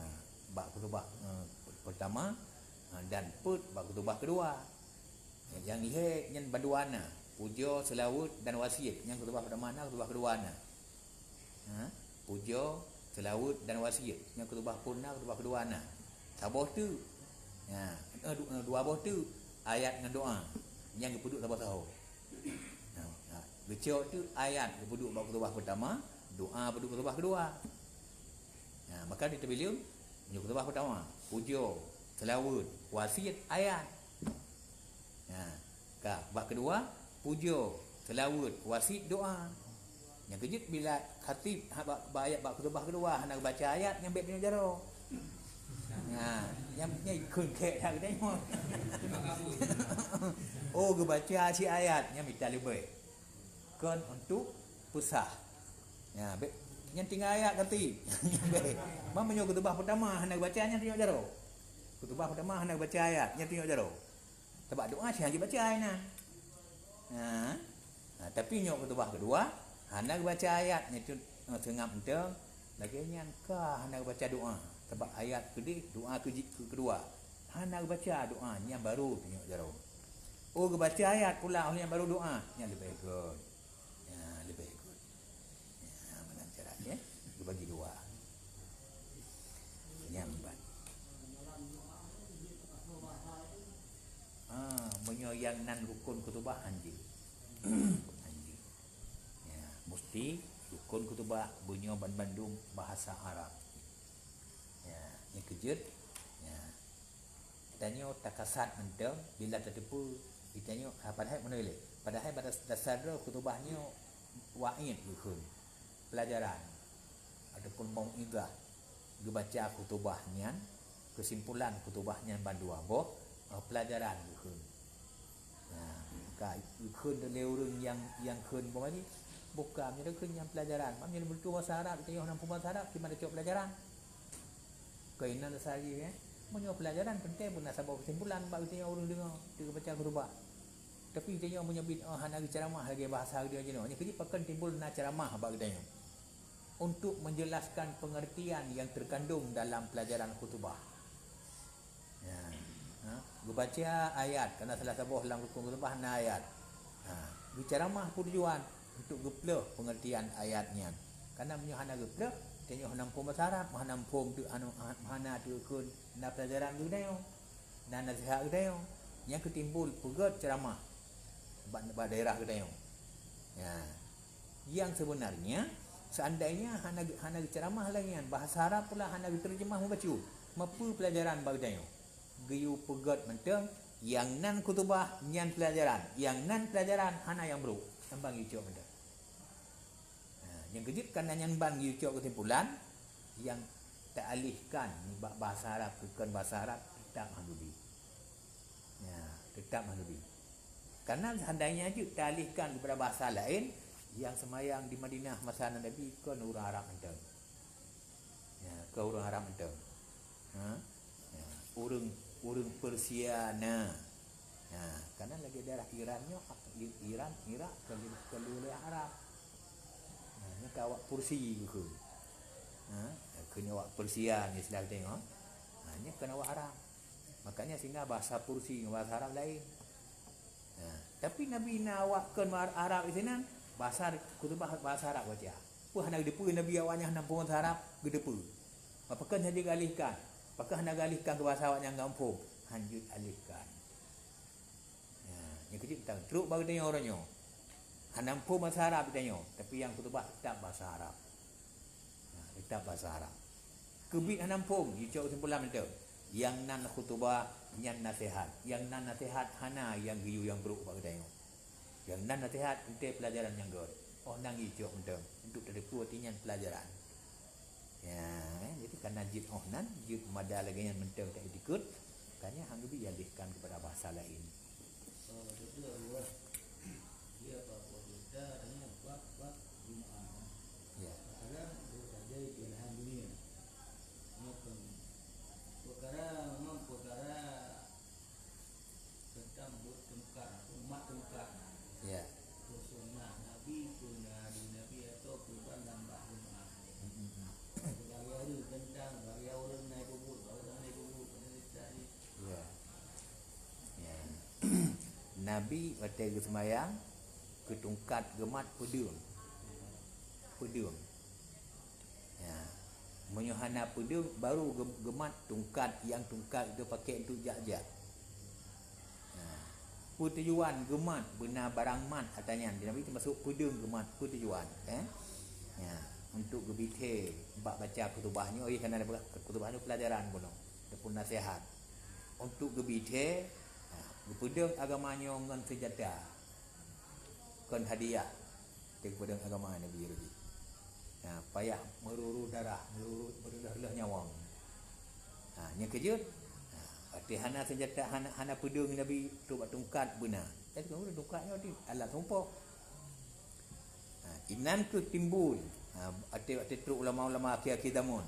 bak khutubah, eh, pertama, eh, dan peuet bak khutubah kedua. Nyang lhèe nyan bandua na, pujoe, seulaweuet dan wasiet. Nyang khutubah pertama na, khutubah kedua na. Ha? Pujoe, seulaweuet dan wasiet. Nyang khutubah phôn na, khutubah kedua na. Saboh teuk. Ha, eh, du-, eh, dua boh teuk. Ayat ngon doa. Nyang geupeuduek saboh saho. Ha, ha. Geucok teuk ayat geupeuduek bak khutubah pertama, doa peuduek khutubah kedua. Ha, maka di teumpat lôn, meunyoe khutubah pertama, pujoe, seulaweuet, wasiet, ayat. Ha, ka, bak keudua, pujoe, seulaweuet, wasiet, doa. Nyang keujeuet bila khatib ha, bak, bak ayat bak khutubah keudua hana geubaca ayat, nyan bèk meunyoe jaroe. Ha, nyan, nyan kheun kèk that geutanyoe. Oh, geubaca cit ayat, nyan mita leubeh. Kon untuk peusah. Ya, bèk, nyan tinggai ayat khatib. Bèk. Meunyoe khutubah pertama hana geubaca, nyan tunyok jaroe. Khutubah pertama hana geubaca ayat, nyan tunyok jaroe. Sabab doa cit hana jibaca inan. Ha. Ha, tapi nyoe khutubah keudua, hana geubaca ayat, nyan tu, eh, seungab mantong, lagèe nyan ka hana geubaca doa. Sabab ayat keudeh, doa keu jih keu keudua. Hana geubaca doa, nyan baru tunyok jaroe. Oh, geubaca ayat pula, oh, nyan baru doa, nyan leubeh göt. Ya, leubeh göt. Ya, meunan cara, ya. Geubagi dua. Nyan ban. Ah, meunyoe nyang nan rukun khutubah hanjeuet. Hanjeuet. Ya, musti rukun khutubah beunyoe ban-, bandum bahasa Arab. Ya, nyang keujeuet. Ya. Tanyoe takasat mantong bila tateupeue Geutanyoe, ha, padahai meunoe lé. Padahai bak das-, dasar droe khutubah nyoe wa'id geukheun, peulajaran ataupun mau'izah. Geubaca khutubah nyan, keusimpulan khutubah nyan bandua boh, eh, peulajaran geukheun. Nah, ka geukheun lé ureuëng nyang, nyang kheun boh lagi. Bukan meunyoe kheun nyang peulajaran. Meunyoe beutôi bahasa Arab, geutanyoe hana muphom bahasa Arab, kiban tacok peulajaran. Keuinan rasa jih, eh. Meunyoe peulajaran penting pun na saboh keusimpulan bak geutanyoe ureuëng deungoe, geubaca khutubah. Tapi geutanyoe meunyoe bit, oh, hana geuceramah lagée bahasa geutanyoe jinoe, nyan keuh jih pakon timbul na ceramah bak geutanyoe untuk menjelaskan pengertian yang terkandung dalam pelajaran khutubah. Ya. Ha? Geubaca ayat, karena salah saboh lam rukun khutubah na ayat. Ha. Geuceramah peue tujuan? Untuk geupeuleueh pengertian ayat nyan. Karena meunyoe hana geupeuleueh, tanyoe hana muphom bahasa Arab, hana muphom tu, anu, ha-, hana tu kheun na pelajaran geutanyoe, na nasihat geutanyoe. Nyang keu timbul peugét ceramah bak, bak daerah geutanyoe. Ya. Yang sebenarnya, seandainya hana, hana geuceramah lagée nyan, bahasa Arab pula hana geuterjemah mubacut, meupeu pelajaran bak geutanyoe? Geuyue peugét mantong, nyang nan khutubah nyan pelajaran, nyang nan pelajaran hana nyang brok, nyan ban geuyue cok mantong. Nah, nyang keu jeuet kana nyan ban geuyue cok keusimpulan, nyang teualihkan nibak bahasa Arab keu kon bahasa Arab, teutap han geubi. Ya, teutap han geubi. Karena seandainya jeuet teualihkan keupada bahasa laén, nyang seumayang di Madinah masa Nabi kon ureuëng Arab mantong. Ya, kon ureuëng Arab mantong. Ha? Ya, ureuëng, ureuëng Persia na. Ya, karena lagée daerah Iran nyoe, I-, Iran, Irak, kon, kon wilayah Arab. Ha, nyoe ka awak Pursi keu. Ha? Keu nyoe awak Persia nyoe istilah geutanyoe. Ha, nyoe kon awak Arab. Makanya sehingga bahasa Pursi ngon bahasa Arab laén. Nah, tapi Nabi na awak kon Arab sinan, bahasa khutubah bahasa Arab baca. Peue hana geuteupeue Nabi awaknyan hana muphom bahasa Arab, geuteupeue. Pakon hana geualihkan? Pakon hana geualihkan keu bahasa awaknyan nyang muphom? Han jeuet alihkan. Nah, nyang keu jeuet tan trok bak geutanyoe uroe nyoe. Hana muphom bahasa Arab geutanyoe, tapi nyang khutubah teutap bahasa Arab. Nah, teutap bahasa Arab. Keubiet hana muphom, jicok keusimpulan mantong. Nyang nan khutubah, nyan naseuhat. Nyang nan naseuhat hana nyang geuyue nyang brok bak geutanyoe. Nyang nan naseuhat, teuntée pelajaran nyang gét. Oh nan jicok mantong, untuk tateupeue arti nyan pelajaran. Ya, eh, jadi kana jeuet oh nan, jeuet mada lagée nyan mantong ta ikot, makanya han geubi alihkan keupada bahasa laén. Oh, betul, Allah. Dia apa, apa kita dengan bab-bab Jumaat. Ya. Kadang dia saja di belahan dunia. Makan. Perkara, memang perkara tentang buet tungkat, umat tungkat. Ya. Peue sunnah Nabi, peue hari Nabi atau peue ban lam bab Jumaat. Hmm, hmm, hmm. Bagi hari tentang, bagi ureuëng naik kubur, bagi ureuëng naik kubur, pada cerita ni. Ya. Ya. Nabi watée geuseumayang, keu tungkat geumat peudeueng. Peudeueng. Ya. Meunyoe hana peudeueng, baru geu-, geumat tungkat, nyang tungkat geupaké untuk jak-jak. Ya. Peue tujuan geumat, beuna barang mat ata nyan. Di Nabi teumasok peudeueng geumat, peue tujuan, eh? Ya. Untuk geubithée bak baca khutubah nyoe, oh, iya, kana khutubah nyoe pelajaran bunoe, ataupun nasihat. Untuk geubithée, ha, geupeudeueng agama nyoe ngon seunjata. Kon hadiah. Teupeudeueng agama Nabi Ibrahim. Ha, payah meururu darah, meururu, meureuloh-reuloh nyawöng. Ha, nyang keujeuet, ha, watée hana seunjata, hana, hana peudeueng Nabi trok bak tungkat beuna. Jadi, tungkat nyoe di alat sumpok. Ha, inan kheueh timbul. Ha, watée, watée trok ulama-ulama akhé-akhé zamon.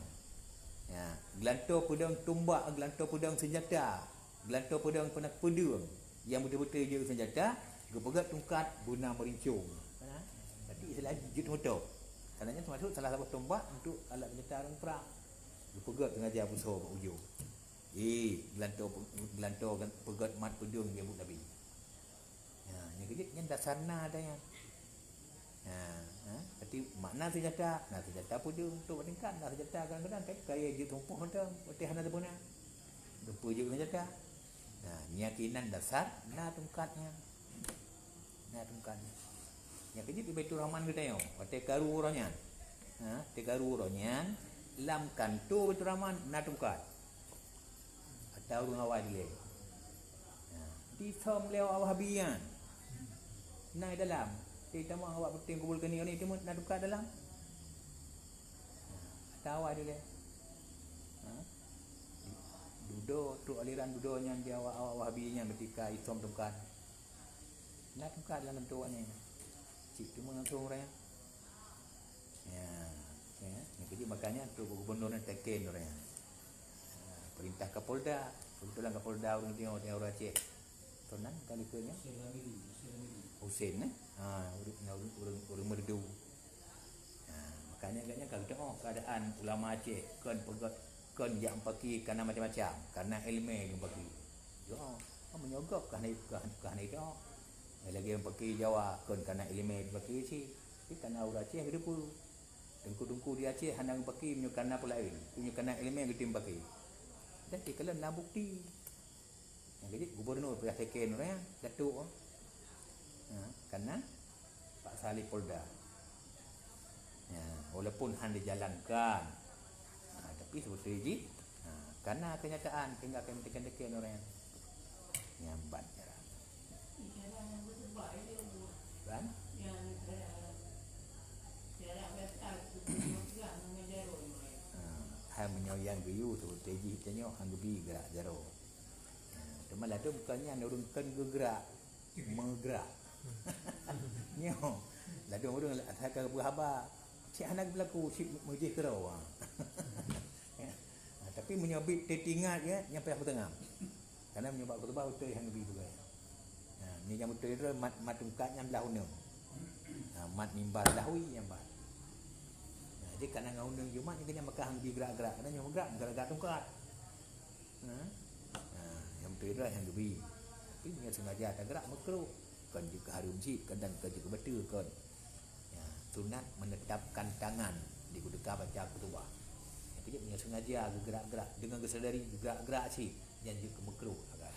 Ya, geulantoe peudeueng tombak, geulantoe peudeueng seunjata, geulantoe peudeueng peunak peudeueng. Nyang beutôi-beutôi jeuet seunjata, geupeugét tungkat beuna meurincong. Berarti istilah jeuet moto. Karena nyan teumasok salah saboh tombak untuk alat seunjata ureuëng prang. Geupeugét teungaja beusoe bak ujong. Eh, geulantoe, geulantoe peugét mat peudeueng di buet Nabi. Ya, nyang keujeuet nyan dasar na ata nyan. Ha, ha, berarti makna seunjata, na seunjata peudeueng, untuk bak tungkat, na seunjata kadang-kadang kan kaya jeuet tumpôh mantong, watée hana teupeuna. Geupeu jeuet seunjata. Nah, nyan keuh inan dasar na tungkat nyan. Na tungkat nyan. Nyang keujeuet di Baiturrahman geutanyoe, watée karu uroe nyan. Ha, watée karu uroe nyan, lam kantô Baiturrahman na tungkat. Ata ureuëng awai dilée. Ha, Isom lé awak Wahabi nyan. Na dalam. Di tamah awak peuting kubul keunoe ni timun na teuka dalam. Atawa dilée. Ha? Dudoe, trok aliran dudoe nyan di awak-awak Wahabi nyan ketika isom tungkat. Na tungkat dalam keutuek nyan. Cit timun langsung ureuëng. Ya, ya. Nyang keujeuet makanya tu gubernur nyan teken ureuëng. Ha, perintah Kapolda. Kebetulan Kapolda ureuëng Timur, Timur Aceh. Tonan kali ke nya? Husen, eh? Ha, ureuëng, ureuëng, ureuëng, ureuëng Merdu. Ha, makanya agaknya ka geutanyoe keadaan ulama Aceh kon peugah, kon jak meupaké karena macam-macam, karena ileumèe jak meupaké. Ya, meunyoe gob ka hana, ka, ka hana itu. Lagi meupaké Jawa kon karena ileumèe meupaké cit. Tapi karena ureuëng Aceh geudeue. Teungku-teungku di Aceh hana meupaké meunyoe karena peulaén, meunyoe karena ileumèe geutem meupaké. Dan di kalian na bukti. Nyang keujeuet gubernur payah teken ureuëng nyan, datuk. Ha, karena Pak Saleh Polda. Ya, walaupun han dijalankan. Ha, tapi sebetulnya jih, ha, karena kenyataan sehingga kami teken-teken ureuëng nyan. Nyan ban cara. Ban? Ha, hai meunyoe nyang geuyue sebetulnya jih tanyoe han geubi gerak jaroe. Teuma ladôm bukan nyan ureuëng kon geugrak, meugrak. Nyoe, ladôm ureuëng asai ka geupeugah haba, cit hana geublaku, cit meujih keudroe. Ha, tapi meunyoe bit teuingat ya, nyang payah peuteungang. Karena meunyoe bak khutbah beutôi hana geubi peugah. Ha, ni nyang beutôi droe mat, mat tungkat nyan blah uneung. Ha, mat mimbar blah wie nyan ban. Ha, jadi karena ngon uneung Jumat nyang keunyan maka hana geubi gerak-gerak, karena nyoe gerak, gerak-gerak tungkat. Ha? Ha, nyang beutôi droe hana geubi. Tapi meunyoe sengaja tagerak meukruh, kon jeuet keu hareuem cit, kadang kon jeuet keu beutôi kon. Ya, sunat menetapkan tangan di keudeuka baca khutbah. Nyang keujeuet meunyoe sengaja geugerak-gerak, deungon geusadari geugerak-gerak cit, nyan jeuet keu meukruh agam.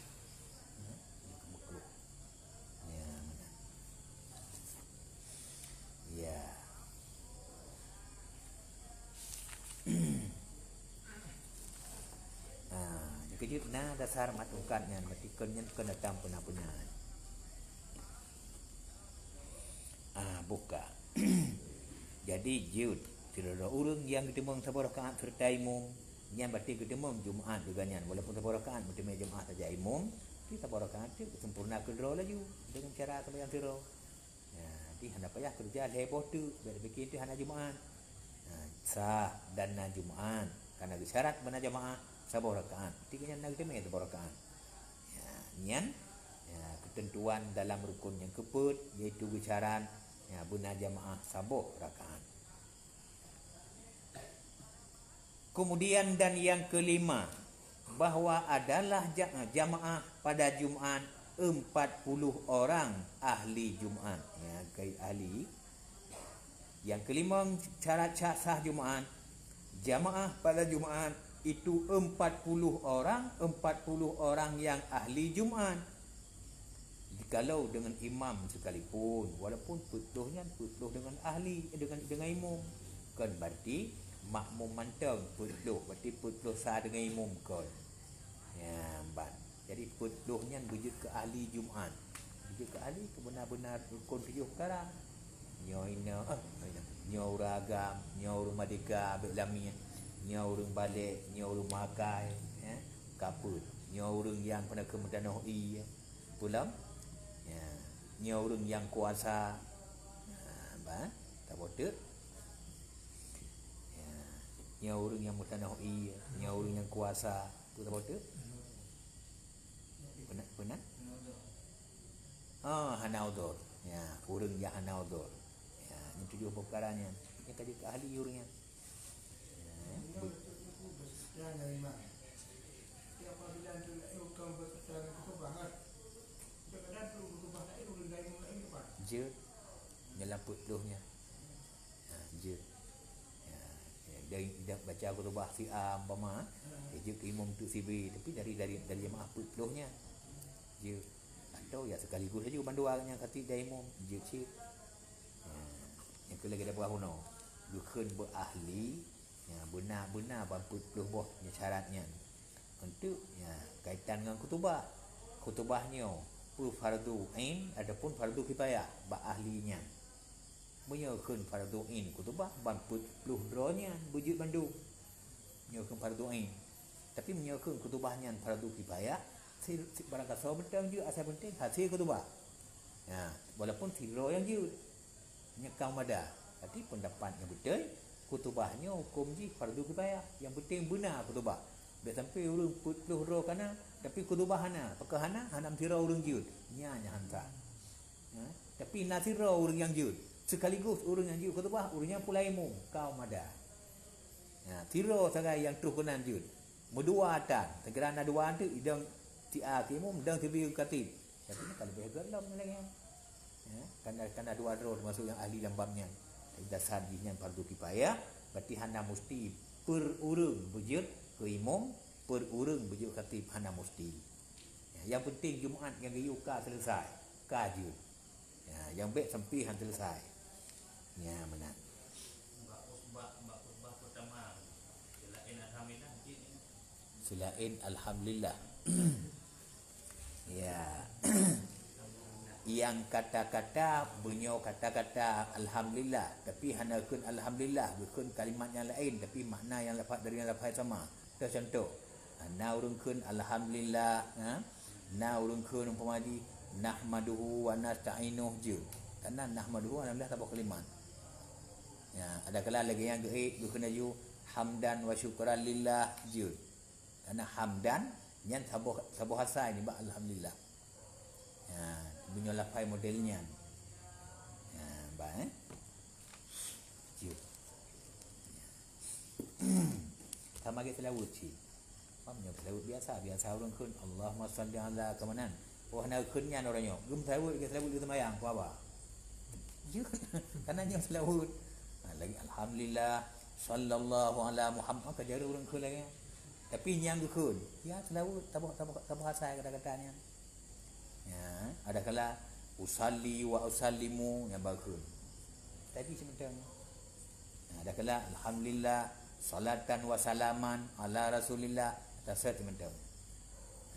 Ya, jeuet keu meukruh. Ya, meunan. Ya. Ha, nyang keujeuet na dasar mat tungkat nyan, berarti kon nyan kon datang peuna-peuna. Ah, buka. Jadi jeuet sidroe ureuëng nyang geuteumeung saboh rakaat seureuta imum, nyan berarti geuteumeung Jumaat juga nyan, walaupun saboh rakaat meuteumé jamaah saja imum, tapi saboh rakaat tu geuseumpurna keudroe laju deungon cara seumayang sidroe. Ya, jadi hana payah keureuja lhée boh teuk, bék tapike teuh hana Jumaat. Ha, sah dan na Jumaat, karena geusyarat beuna jamaah saboh rakaat. Tiga nyan na geuteumé saboh rakaat. Ya, nyan, ya, keuteuntuan dalam rukun nyang keupeuet, yaitu geusyarat, ya, beuna jamaah saboh rakaat. Kemudian dan yang kelima, bahwa adalah ja-, jamaah pada Jumat empat puluh orang ahli Jumat. Ya, kait ahli. Yang kelima syarat sah, sah Jumat, jamaah pada Jumat itu empat puluh orang, empat puluh orang yang ahli Jumat. Jikalau deungon imam sekalipun, walaupun peuet ploh nyan peuet ploh deungon ahli, deungon, deungon imum, kon berarti makmum mantong peuet ploh, berarti peuet ploh sa deungon imum kon. Nyan ban. Jadi peuet ploh nyan beujeuet keu ahli Jumat. Beujeuet keu ahli keu beuna-beuna rukun tujoh peukara. Nyoe inoe, eh, nyoe ureuëng agam, nyoe ureuëng merdeka, bék lamiet, nyoe ureuëng balek, nyoe ureuëng makai, eh, kapeuet, nyoe ureuëng nyang peunakheueh meutanoh ié, peue lom? Ya, nyoe ureuëng nyang kuasa. Ha, bah, taboh teuk. Ya, nyoe ureuëng nyang meutanoh ié, nyoe ureuëng nyang kuasa. Peue taboh teuk? Peue nan? Peue nan? Ah, hana udhur. Ya, ureuëng nyang hana udhur. Ya, nyan tujoh peukara nyan. Nyang ka jeuet keu ahli ureuëng nyan. Ya, bu- Jeuet. Nyan lam peuet ploh nyan. Ha, jeuet. Ya, ya, dari, dari baca khutbah si'am umpama, ya, jeuet keu imum teuk sibé, tapi dari, dari, dari jamaah peuet ploh nyan. Jeuet. Atau ya sekaligus saja bandua nyan khatib dan imum, jeuet cit. Ya, nyang keu lagèe dah peugah bunoe, geukheun beu ahli, ya, beuna-beuna ban peuet ploh boh nyan syarat nyan. Untuk, ya, kaitan ngon khutubah. Khutubah nyoe peu fardu ain ataupun fardu kifayah bak ahli nyan. Meunyoe kheun fardu ain khutubah ban peuet ploh droe nyan beujeuet bandum. Nyoe kheun fardu ain. Tapi meunyoe kheun khutubah nyan fardu kifayah, si, si, barangkasoe mantong jeuet, asai peunteng hase khutubah. Ya, walaupun sidroe nyang jeuet. Nyoe ka mada. Tapi pendapat nyang beutôi, khutubah nyoe huköm jih fardu kifayah. Nyang penting beuna khutubah. Bèk sampoe ureuëng peuet ploh droe kana, tapi khutubah hana. Pakon hana? Hana meusidroe ureuëng jeuet. Nyan nyang han sah. Ha? Tapi na sidroe ureuëng nyang jeuet. Sekaligus ureuëng nyang jeuet khutubah, ureuëng nyan pula imum. Ka mada. Ha, sidroe sagai nyang troh keunan jeuet. Meudua tan, sigoe na dua teuk, idong si A keu imum, dong si B keu khatib. Tapi ka leubeh gét lom lagée nyan. Ya, kana, kana dua droe teumasuk nyang ahli lam bab nyan. Tapi dasar jih nyan fardu kifayah, berarti hana musti per ureuëng beujeuet keu imum, per ureuëng beujeuet khatib, hana musti. Ya, nyang penting Jumat nyang geuyue ka selesai, ka jeuet. Ya, nyang bèk sampoe han selesai. Ya, meunan. Bak khutbah, bak khutbah pertama, selain alhamdulillah, mungkin, ya. Selain alhamdulillah. Ya. Nyang kata-kata, beunyoe kata-kata alhamdulillah, tapi hana kheun alhamdulillah, geukheun kalimat nyang laén, tapi makna nyang lafaz dari nyang lafaz sama. Contoh, na ureuëng kheun alhamdulillah, ha? Na ureuëng kheun umpama jih, nahmaduhu wa nasta'inuh jeuet. Karena nahmaduhu alhamdulillah saboh kalimat. Ya, adakala lagée nyan geuék, geukheun laju hamdan wa syukran lillah jeuet. Karena hamdan nyan saboh, saboh asai nibak alhamdulillah. Ya, meunyoe lafai model nyan. Ya, ba, eh? Jeuet. Sama lagée seulaweuet cit. Paham nyoe seulaweuet biasa, biasa ureuëng kheun, "Allahumma shalli ala kamanan." Oh, hana kheun nyan uroe nyoe. Geum seulaweuet, geum seulaweuet, geum seumayang, peue haba? Jeuet. Karena nyoe seulaweuet. Ha, lagi, "Alhamdulillah, sallallahu ala Muhammad." Ka jareueng ureuëng kheun lagée nyan. Tapi nyang geukheun, ya seulaweuet, saboh, saboh, saboh asai kata-kata nyan. Ya, adakala usalli wa usallimu nyang bakhun. Tadi sementara. Nah, adakala alhamdulillah, salatan wa salaman ala Rasulillah, tasawuf sementara.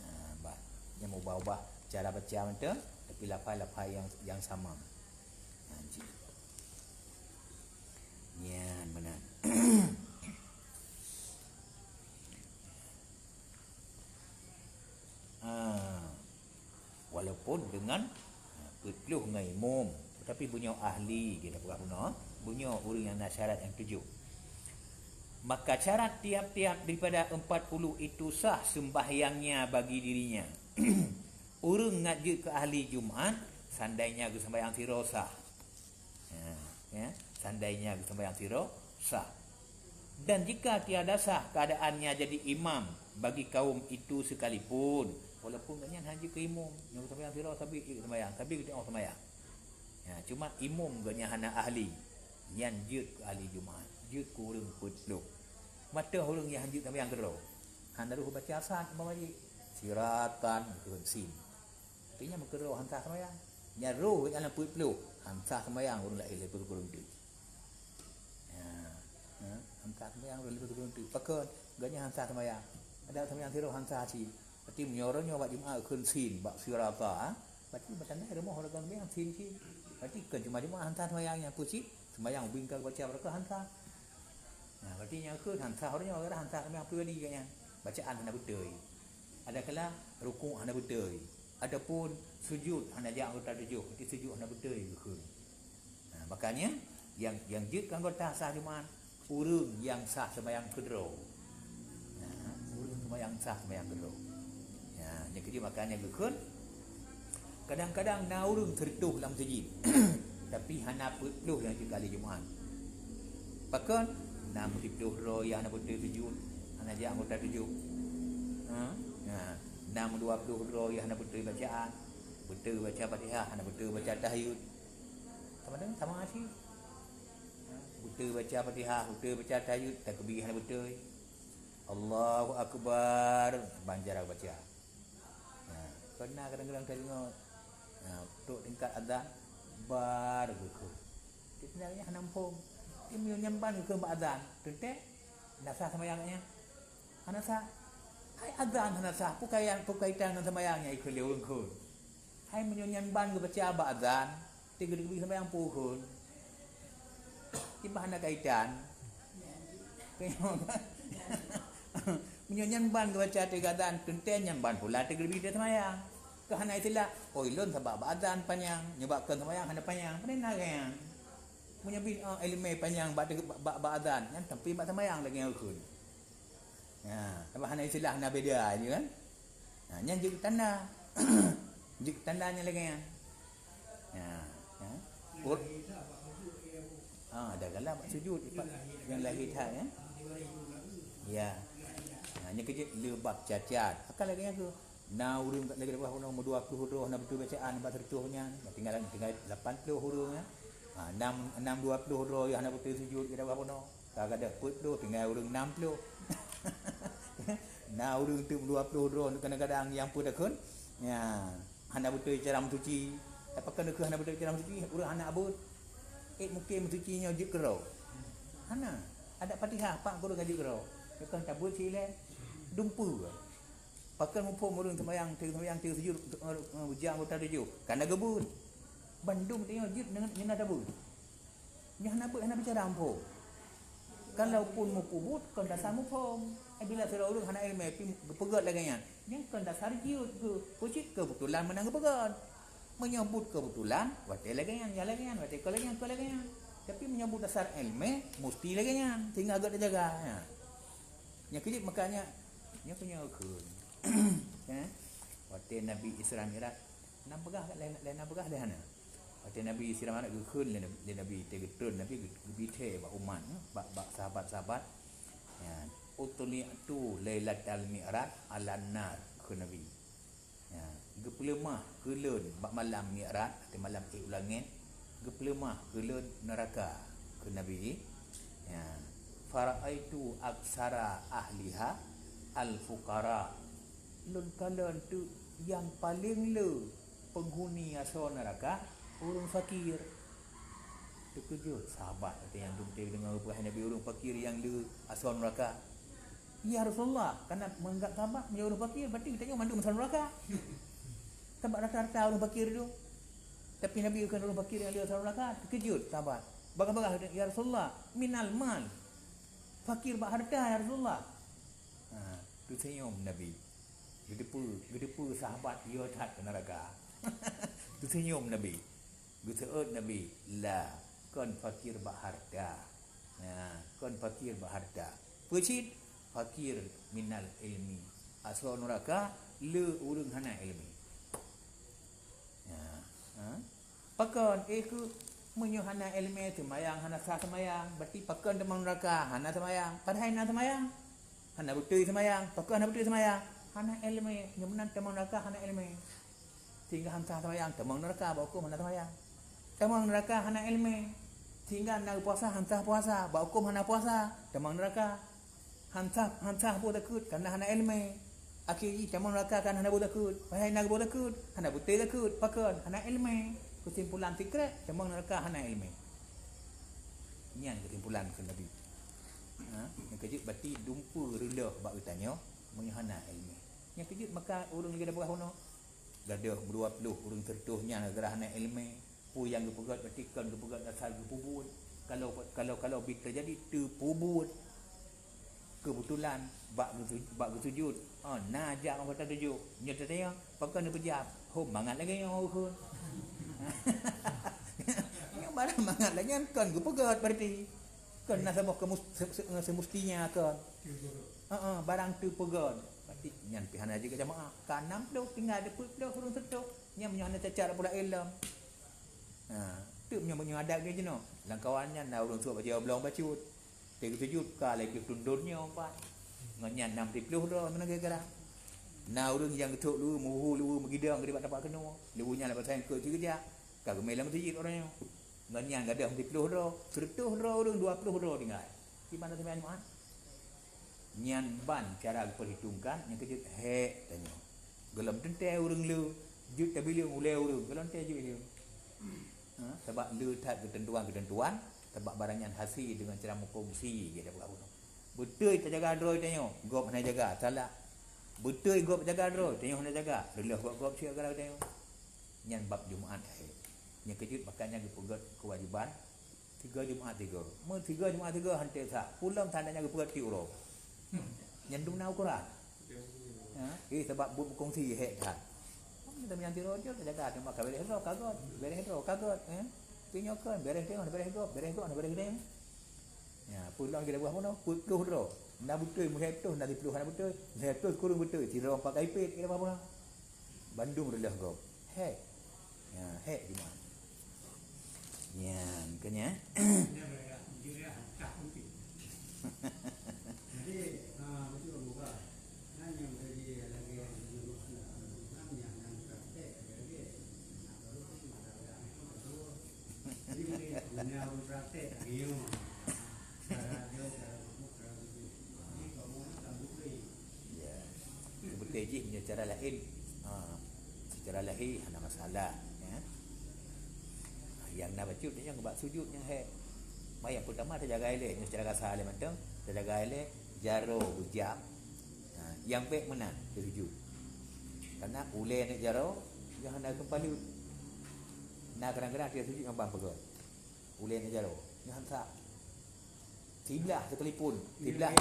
Nah, bah, nyang ubah-ubah cara baca mantong, tapi lafai-lafai yang, yang sama. Nah, cit. Nyan meunan. Ah. Walaupun dengan, ha, peuet ploh ngon imum, tetapi beunyoe ahli, kita peugah bunoe, beunyoe ureuëng nyang na syarat nyang tujoh. Maka syarat tiap-tiap daripada empat puluh itu sah sembahyangnya bagi dirinya. Ureuëng ngat jeuet keu ahli Jumat, seandainya geusembahyang sidroe sah. Ya, ya, seandainya geusembahyang sidroe sah. Dan jika tiada sah keadaannya jadi imam bagi kaum itu sekalipun, walaupun gobnyan hana jeuet keu imum, nyang geusembahyang sidroe sabe jeuet sembahyang, sabe geuteu'oh sembahyang. Ya, cuma imum gobnyan hana ahli, nyan jeuet keu ahli Jumat, jeuet keu ureuëng peuet ploh. Mantong ureuëng nyang hana jeuet sembahyang keudroe, hana roh baca asat umpama jih, siratan keu sin. Tapi nyan meukeureuh han sah seumayang. Nyan roh nyang lam peuet ploh, han sah seumayang ureuëng laén leubeh kureueng teuk. Ya, ha, han sah seumayang ureuëng leubeh kureueng teuk. Pakon? Gobnyan han sah seumayang. Adak seumayang sidroe han sah cit. Berarti meunyoe uroe nyoe bak Jumat kheun sin, bak sirata, ha? Berarti meusanan rumoh ureuëng seumayang sin cit. Berarti kon cuma Jumat han sah seumayang, nyang peue cit? Seumayang ubeng ka geubaca baroekah han sah. Nah, berarti nyang kheun han sah uroe nyoe, gara han sah seumayang pribadi gobnyan. Bacaan hana beutôi. Adakala rukuk hana beutôi, ataupun sujud hana jak anggota tujoh, berarti sujud hana beutôi geukheun. Nah, makanya nyang, nyang jeuet keu anggota sah Jumat, ureuëng nyang sah seumayang keudroe. Nah, ureuëng seumayang sah seumayang keudroe. Nah, nyang keujeuet makanya geukheun, kadang-kadang na ureuëng seureutôh lam meuseujid, tapi hana peuet ploh nyang jeuet keu ahli Jumat. Pakon? Na meusiploh droe nyang hana beutôi sujud, hana jak anggota tujoh. Ha? Nah, na meudua ploh droe nyang hana beutôi bacaan, beutôi baca Fatihah, hana beutôi baca tahiyud. Sama dengan sama cit. Ha? Beutôi baca Fatihah, beutôi baca tahiyud, takbir hana beutôi. Allahu Akbar, ban cara baca. Ha, pernah kadang-kadang tadeungoe, ha, trok tingkat azan, bar geukheun. Tapi sebenarnya hana muphom. Tapi meunyoe nyan ban geukheun bak azan, teuntèe na sah seumayang nyan? Hana sah. Hai azan hana sah, peue kaitan, peue kaitan ngon seumayang nyang ikheun lé ureuëng kheun? Hai meunyoe nyan ban geubaca bak azan, teugeubri seumayang peue kheun? Kiban hana kaitan. Meunyoe nyan ban geubaca teuga azan, teuntée nyan ban pula teugeubri seumayang. Keu hana istilah, "Oh, ilôn sabab bak azan panyang, nyoe bak kheun seumayang hana panyang." Pane na geuh nyan? Meunyoe bin, oh, iéleumé panyang bak, bak, bak azan, nyan tapi bak seumayang lagée nyan kheun. Ya, sabab hana istilah, hana beda je kan. Ha, nyan jeuet tanda. Jeuet tanda nyan lagée nyan. Ya, ya. Ur-, ha, ada galak bak sujud, ipat yang lahir that, ya. Ya. Ha, nyan kejut le bab cacat. Akan lagée nyan ke? Na ureuëng lagée dua puluh, umur dua puluh droe, na beutôi bacaan bak seratus nyan. Tinggai, tinggai lapan puluh ureuëng, ya. Ha, enam, enam dua puluh droe, ya, hana beutôi sujud, kira berapa no? Ka gadôh peuet ploh, tinggai ureuëng nam ploh. Na ureuëng teuk dua ploh droe, kadang-kadang nyang peue takheun, ya, hana beutôi cara meusuci. Pakon keuh hana beutôi cara meusuci, ureuëng hana abot. Eh, mungkin meusuci nyoe jeuet keudroe. Hana. Adak Fatihah, pat guru ka jeuet keudroe. Pakon tabot silée. Dumpeue. Pakon muphom ureuëng seumayang, teuk seumayang, teuk sujud, eh, eh, bujang anggota tujoh. Kana geubeuet. Bandum tanyoe jeuet ngon, ngon tabot. Nyoe hana beuet, hana bicara muphom. Kalaupun mupeubuet, kon dasar muphom. Eh, bila sidroe ureuëng hana iéleumé, tapi geupeugét lagée nyan, nyan kon dasar jeuet geuh. Peue cit keubeutulan meunan geupeugét. Meunyoe buet keubeutulan, watée lagée nyan, ya lagée nyan, watée kon lagée nyan, kon lagée nyan. Tapi meunyoe buet dasar iéleumé, musti lagée nyan, sehingga gét teujaga. Ya. Nyang keujeuet makanya, nyoe keuh nyoe kheun. Eh? Watée Nabi Isra Mi'raj, nam peugah lé, lé nam peugah lé hana. Watée Nabi Isra Mi'raj geukheun lé, lé Nabi, teugeutreun Nabi geu-, geubithée bak umat, bak, bak sahabat-sahabat. Ya, "Uthni'tu lailatal mi'raj 'alan nar," kheun Nabi. Ya, geupeuleumah keu lôn bak malam Mi'raj, atau malam ék u langét, geupeuleumah keu lôn neuraka, kheun Nabi. Ya, "Fara'aitu aksara ahliha al-fuqara." Lôn kalon teuk nyang paleng le penghuni asoe neuraka ureuëng fakir. Teukeujot sahabat watée nyan, watée deungoe peugah Nabi ureuëng fakir nyang le asoe neuraka. "Ya Rasulullah," kana meunganggab sahabat meunyoe ureuëng fakir, berarti geutanyoe mandum asoe neuraka. Sabab rata-rata ureuëng fakir tu. Tapi Nabi kheun ureuëng fakir nyang le asoe neuraka, teukeujot sahabat. Bagah-bagah, "Ya Rasulullah, minal mal." Fakir bak harta, ya Rasulullah. Ha, teuseunyom Nabi. Geuteupeue, geuteupeue sahabat yo that keu neuraka. Teuseunyom Nabi. Geuseuôt Nabi, "La, kon fakir bak harta. Nah, kon fakir bak harta. Peue cit? Fakir minal ilmi. Asoe neuraka le ureuëng hana iéleumé." Nah, ha? Pakon? Eh, keu meunyoe hana iéleumé, seumayang hana sah seumayang, berarti pakon tamong neuraka? Hana seumayang. Padahai na seumayang. Hana beutôi seumayang. Pakon hana beutôi seumayang? Hana iéleumé. Nyoe meunan tamong neuraka hana iéleumé. Sehingga han sah seumayang, tamong neuraka bak huköm hana seumayang. Tamong neuraka hana iéleumé. Sehingga na geupuasa han sah puasa, bak huköm hana puasa, tamong neuraka. Han sah, han sah boh takheut, kareuna hana iéleumé. Akhé jih tamong neuraka kareuna hana boh takheut. Padahai na geuboh takheut, hana beutôi takheut, pakon? Hana iéleumé. Keusimpulan sikrek, tamong neuraka hana iéleumé. Nyan keusimpulan kheun Nabi. Ha? Nyang keujeuet berarti dumpeue reuloh bak geutanyoe meunyoe hana iéleumé. Nyang keujeuet maka ureuëng lagée peugah bunoe. Gadôh meudua ploh ureuëng teureutôh nyan gara-gara hana iéleumé. Peue nyang geupeugét berarti kon geupeugét dasar geupeubuet. Kalau, kalau, kalau bit teujadi teupeubuet. Keubeutulan bak geusu-, bak geusujut, oh, na jak anggota tujoh. Nyoe tatanyong, pakon neupeujak? Hom mangat lagée nyoe kheun. Nyoe barang mangat lagée nyan kon geupeugét berarti. Kon na saboh kemus-, se-, se-, semustinya kon. Heeh, barang teupeugét. Berarti nyan pih hana jeuet jamaah. Ka nam ploh tinggai dua ploh ureuëng teureutôh. Nyan meunyoe hana cacat pula ilom. Ha, teuk meunyoe, meunyoe adat geuh jinoe, lam kawan nyan na ureuëng sôk bajée oblong bacut. Teugeusujut ka lagée tundon nyoe pat. Ngon nyan nam siploh droe meunan gara-gara. Na ureuëng nyang geuthok luweue, meuhu luweue, meugidong geudibat tapak keunoe. Luweue nyan leubeh sayang keu sigeujak. Ka geumé lam meuseujid uroe nyoe. Ngon nyan gadôh siploh droe, seureutôh droe ureuëng, dua ploh droe tinggai. Kiban seumayang Jumat. Nyan ban cara geupeurhitongkan nyang keujeuet hék tanyoe. Gohlom teuntée ureuëng le, jeuet tabileueng ulée ureuëng, gohlom teuntée jeuet le. Ha, sabab le that keuteuntuan-keuteuntuan, sabab barang nyan hase deungon cara meukeumsi, geupeugah bunoe. Beutôi tajaga droe tanyoe, gob hana jaga, salah. Beutôi gob jaga droe, tanyoe hana jaga. Reuloh gob-gob siat gara tanyoe. Nyan bab Jumaat akhé. Nyang keujeuet, maka nyan geupeugét keuwajiban tiga Jumaat tiga. Meu tiga Jumaat tiga hana sah. Pulang tanda nyan geupeugét tiep uroe. Nyan dum na ukuran. Ha? Eh, sabab buet beukongsi hék that. Kita meunyan tiroe jeuet jaga, teuma ka beres droe ka gét. Beres droe ka gét, eh. Tapi nyoe kan beres droe, beres gob, beres gob, beres droe. Ya, peue lom kita buah bunoe, peuet ploh droe. Na beutôi, meuhai ploh, na siploh hana beutôi, meuhai ploh kureueng beutôi, sidroe empat kali pet, kita buah bunoe. Bandum reuloh gob. Hék. Ya, hék Jumaat. Nyan, keu nyan. Ya. Beutôi jih meunyoe cara laén, ha, secara lahé hana masalah, ya. Nyang na bacut nyan bak sujut nyang hék. Maka nyang peutama tajaga ilée, nyoe secara kasa lé mantong, tajaga ilée jaroe beujam. Ha, nyang bék meunan teusujut. Karena ulée aneuk jaroe nyang hana keumpaleut. Na kadang-kadang teusujut nyang ban peugah. Ulée aneuk jaroe nyang hana sah. Siblah sekalipun, siblah.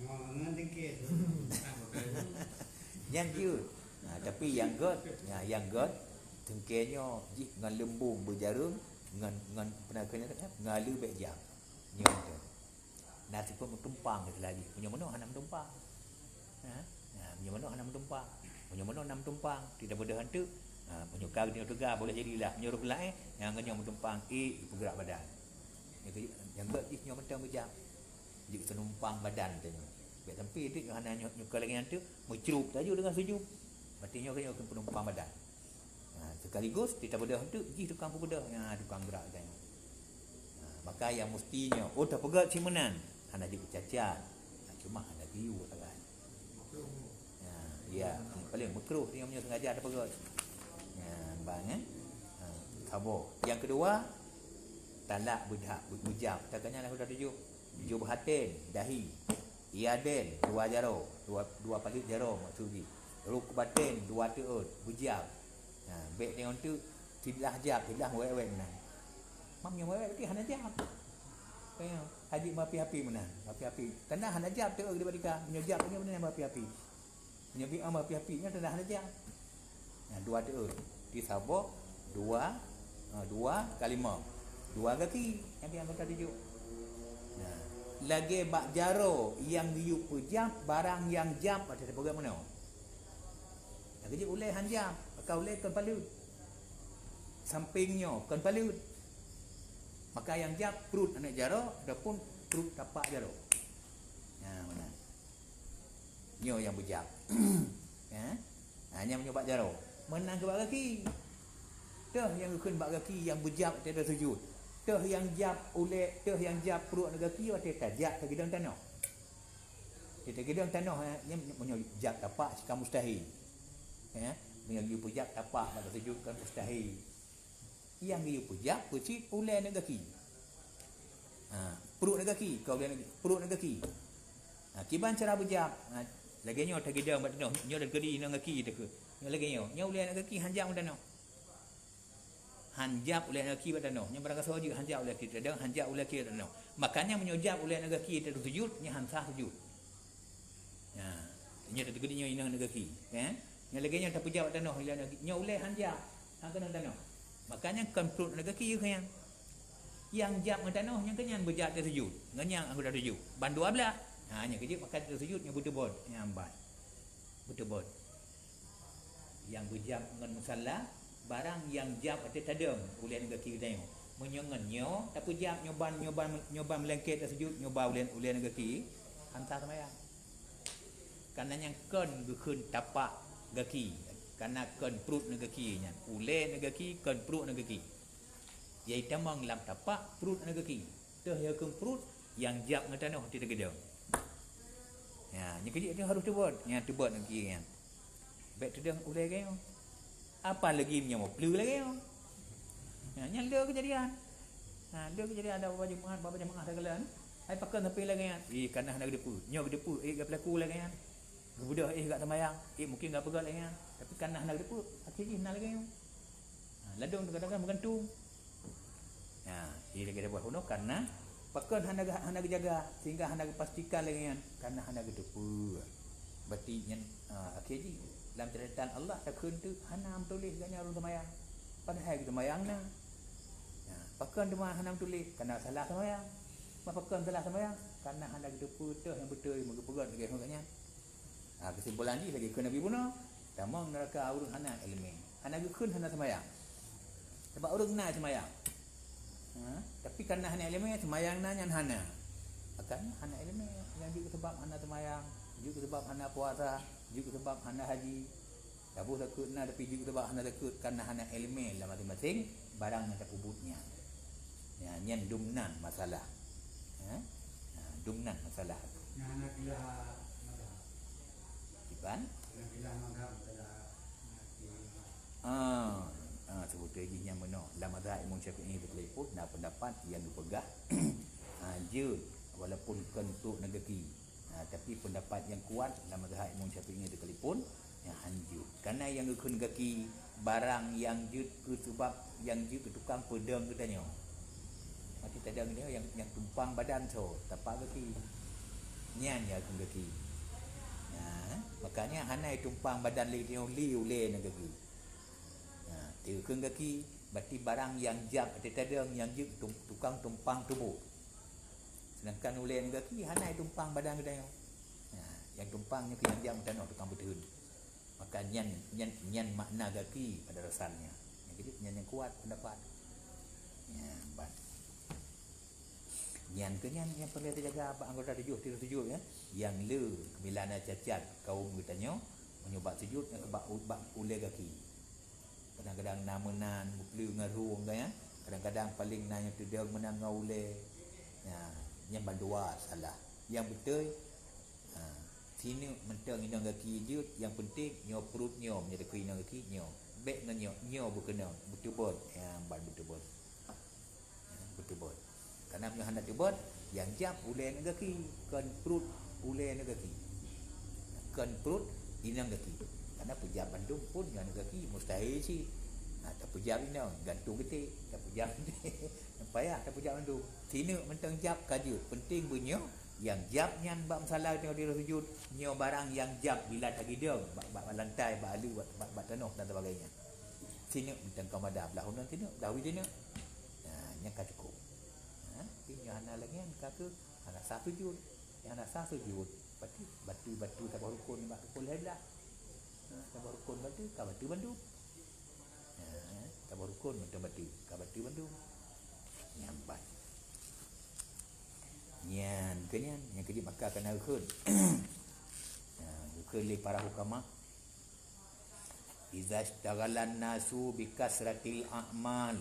Ngon, ngon dengki. Nyang jeuet. Nah, tapi nyang gét, nah, nyang gét, teuke nyoe jih ngon leumbong beujareueng, ngon, ngon peuna keu nyan, ngon aleue bék jam. Nyoe tu. Nah, sifeuet meutumpang lagi. Meunyoe meunoe hana meutumpang. Ha? Ha, meunyoe meunoe hana meutumpang. Meunyoe meunoe na meutumpang, tidak bodoh antu. Ha, meunyoe ka geutanyoe teuga, boleh jadilah. Meunyoe rukun laén, nyang ngon nyoe meutumpang, eh, peugrak badan. Nyang gét jih nyoe mantong beujam. Jeuet seunumpang badan tanyoe. Bék sampai teuk nyoe hana nyoe, nyoe ka lagée nyan teuk, meucrub tajak deungon sujud. Berarti nyoe, nyoe keu penumpang badan. Ha, sekaligus kita beudôh teuk jih tukang peubeudôh, ha, tukang geurak tanyoe. Ha, maka nyang musti nyoe, oh, tapeugét cit meunan, hana jeuet cacat. Ha, cuma hana geuyue sagai. Ya, ya, paling makruh dia punya sengaja ada pegot. Ya, bang, eh. Ha, saboh. Yang kedua, talak beudak, bu-, bujang. Takanya lah sudah tujuh. Jubhatin, dahi. Iyadin, dua jaroe, dua, dua palit jaroe maksud jih. Rukbatin, dua teuôt, bujang. Ha, bék tengok tu, siblah jab, siblah wék-wék meunan. Mam nyang wék-wék berarti hana jab. Kaya, hajat berapi-api meunan, berapi-api. Tanda hana jab teuôt di badika, meunyoe jab nyoe meunan berapi-api. Meunyoe bi am berapi-api nyoe tanda hana jab. Nah, dua teuôt. Di saboh, dua, ha, dua ka lima. Dua gaki, nyang anggota tujuh. Nah, lagée bak jaroe nyang geuyue peujab, barang nyang jab, ada peugah meunoe. Lagée jih ulée han jab, maka ulée kon paleuet. Sampéng nyoe kon paleuet. Maka nyang jab pruet aneuk jaroe ataupun pruet tapak jaroe. Nah, meunan. Nyoe nyang beujab. Ya. Ha, nyang meunyoe bak jaroe. Meunan keu bak gaki. Teuh nyang geukheun bak gaki nyang beujab watée tasujut. Teuh nyang jab ulée, teuh nyang jab pruet aneuk gaki watée tajak tagidong tanoh. Kita gidong tanoh, eh, nyan meunyoe jak tapak cit ka mustahil. Ya, meunyoe geuyue peujak tapak bak sujud kan mustahil. Nyang geuyue peujak peucit ulée aneuk gaki. Ha, pruet aneuk gaki, ka ulée aneuk, pruet aneuk gaki. Ha, kiban cara beujak, ha, lagée nyoe tagidong bak tanoh, nyoe lagée inong gaki teuh. Nyoe lagée nyoe, nyoe ulée aneuk gaki han jak u tanoh. Han jab ulée aneuk gaki bak tanoh. Nyan barangkasoe jeuet han jab ulée gaki tadong, han jab ulée gaki bak tanoh. Makanya meunyoe jab ulée aneuk gaki teusujud, nyan han sah sujud. Nah, nyoe teukeudi nyoe inong aneuk gaki, kan? Nyan lagée nyoe tapeujab bak tanoh ulée aneuk gaki. Nyoe ulée han jab, han keunong tanoh. Makanya kon pruet aneuk gaki keu nyan. Nyang jab ngon tanoh, nyang keu nyan beujab teusujud. Ngon nyang anggota tujoh. Ban dua blaih. Ha, nyan keujeuet maka teusujud, nyoe beuteubot. Nyan ban. Beuteubot. Nyang beujab ngon musalla, barang nyang jab ateueh tadong ulée aneuk gaki geutanyoe. Meunyoe ngon nyoe tapeujab nyoe ban, nyoe ban, nyoe ban meulengket tasujud, nyoe ban ulée, ulée aneuk gaki, han sah seumayang. Karena nyang kon geukheun tapak gaki, karena kon pruet aneuk gaki nyan. Ulée aneuk gaki kon pruet aneuk gaki. Nyang itamong lam tapak pruet aneuk gaki. Teuh nyang keu pruet, nyang jab ngon tanoh teuh teugeudong. Ya, nyan keujeuet nyoe harôh teubot, nyang teubot ngon gaki nyan. Bék teudong ulée lagée nyoe. Apa lagi meunyoe meupleu lagée nyoe? Ya, nyan le keujadian. Ha, le keujadian ada beberapa jeumaáh, beberapa jeumaáh teugeulon. Hai pakon sampai lagée nyan. Ih, kana hana geudeupeu. Nyoe geudeupeu, eh, geupeulaku lagée nyan. Geubeudôh éh gak seumayang, éh mungkin gak peugah lagée nyan, tapi kana hana geuteupeue, akhé jih na lagée nyoe. Ha, ladôm kadang-kadang meugantung. Ha, jadi lagée bunoe kana pakon hana ge-, hana geujaga sehingga hana geupastikan lagée nyan, kana hana geuteupeue. Berarti nyan, ha, akhé jih lam catatan Allah takheun teuk hana meutuléh gobnyan ureuëng seumayang. Padahai geuseumayang na. Ha, pakon teuma hana meutuléh, kana salah seumayang. Pakon salah seumayang, kana hana geuteupeue teuh nyang beutôi meugeupeugét lagée nyan. Ha, keusimpulan jih lagée kheun Nabi bunoe, tamong neuraka ureuëng hana iéleumé. Hana geukheun hana seumayang. Sabab ureuëng na seumayang. Ha, tapi kana hana iéleumé, seumayang na nyan hana. Makanya hana iéleumé nyang jeuet keu sabab hana seumayang, jeuet keu sabab hana puasa, jeuet keu sabab hana haji. Saboh takheun na tapi jeuet keu sabab hana takheun kana hana iéleumé lam maséng-maséng barang nyang tapeubuet nyan. Nyan, nyan dum nan masalah. Ha? Ha, dum nan masalah. Nyang hana kilah mazhab. Kiban? Hana kilah mazhab pada hana kilah. Ah, ah, sebetul jih nyang meunoe. Lam mazhab Imam Syafi'i teukalipun na pendapat nyang geupeugah, ah, jeuet walaupun kon trok neugaki. Ha, tapi pendapat nyang kuat lam mazhab Imam Syafi'i teukalipun nyang hanjeuet. Karena nyang geukheun gaki barang nyang jeuet keu sabab nyang jeuet keu tukang peudong geutanyoe. Maté tadong nyoe nyang, nyang tumpang badan soe, tapak gaki. Nyan nyang geukheun gaki. Nah, makanya hana tumpang badan lé nyoe lé ulée nyan gaki. Nah, geukheun gaki berarti barang nyang jab maté tadong nyang jeuet tum-, tukang tumpang tuboh. Sedangkan ulée nyan gaki hana tumpang badan geutanyoe. Nah, nyang tumpang nyoe keu nyang jab tanoh tukang beuteun. Maka nyan, nyan, nyan makna gaki pada dasarnya. Nyang keuneuk nyan nyang kuat pendapat. Nyan ban. Nyan keu nyan nyang peureulée teujaga bak anggota tujoh tiroh sujud, ya. Nyang le bila na cacat kaum geutanyoe meunyoe bak sujud nyang bak, bak ulée gaki. Kadang-kadang na meunan, meupleue ngon rueng, kan, ya. Kadang-kadang paléng na nyang teudong meunan ngon ulée. Nah, nyan bandua salah. Nyang beutôi, ha, sineuk mantong inong gaki jeuet, nyang penting nyoe pruet nyoe, meunyoe takheun inong gaki nyoe. Bék ngon nyoe, nyoe beukeunong, beuteubot. Ya, ban beuteubot. Ya, beuteubot. Karena meunyoe hana teubot, nyang jab ulée nyan gaki, kon pruet ulée nyan gaki. Kon pruet inong gaki. Karena peujab bandum pun nyan gaki mustahil cit. Ha, tapeujab inong, gantung geuték, tapeujab payah tapeujab bandum. Sineuk mantong jab ka jeuet, penting beunyoe nyang jab nyan bak musala teungoh sujud, nyoe barang nyang jab bila tagidong bak, bak, bak lantai, bak aleue, bak, bak, bak tanoh dan sebagainya. Sineuk mantong ka mada, blah uneun sineuk, blah wie sineuk. Ha, nyan ka cukup. Ha, tapi nyoe hana lagée nyan ka keuh hana sah sujud. Nyang hana sah sujud, berarti batu-batu saboh rukon nibak rukon lhée blah. Ha, saboh rukon batu, ka batu bandum. Ha, saboh rukon mantong batu, ka batu bandum. Nyan ban. Nyan keu nyan, nyang keu jih maka kana geukheun. Ha, geukheun lé para hukama. Idza ishtaghalan nasu bi kasratil a'mal,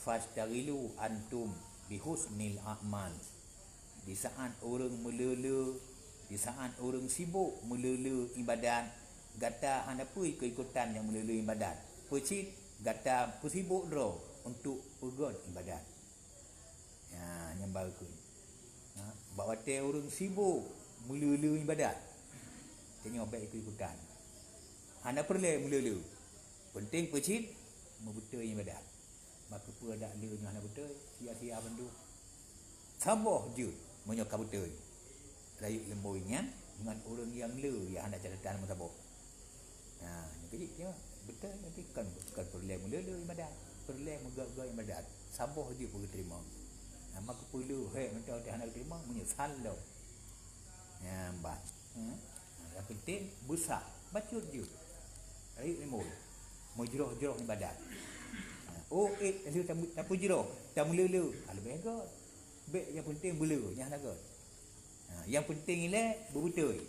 fashtaghilu antum bi husnil a'mal. Di saat ureuëng meuleu-leu, di saat ureuëng sibok meuleu-leu iébadat, gata hana peue ikot-ikotan nyang meuleu-leu iébadat. Peucit gata peusibok droe untuk peugét iébadat. Ya, nyan baru kheun. Ha, bak watée ureuëng sibok meuleu-leu iébadat, tanyoe bék ikot-ikotan. Hana peureulée meuleu-leu. Penting peucit meubeutôi iébadat. Bak keupeue dak lé nyoe hana beutôi, sia-sia bandum. Saboh jeuet meunyoe ka beutôi. Rayeuk leumbôi nyan ngon ureuëng nyang le nyang hana catatan meusaboh. Nah, nyang keujiek nyoe beutôi, tapi kon, kon peureulée meuleu-leu iébadat, peureulée meugét-gét iébadat. Saboh jeuet beuteurimong. Nama keupeue leuhée mantong hana geuteurimong, meunyeusal lom. Nyan ban. Hmm? Nyang penting beusah, bacut jeuet. Rayeuk leumbôi. Meujroh-jroh iébadat. Oh, eh, lheueh tapeujroh, tameuleu-leu, ka leubeh gét. Bék nyang penting beuleu, nyan hana gét. Ha, nyang penting ilée beubeutôi.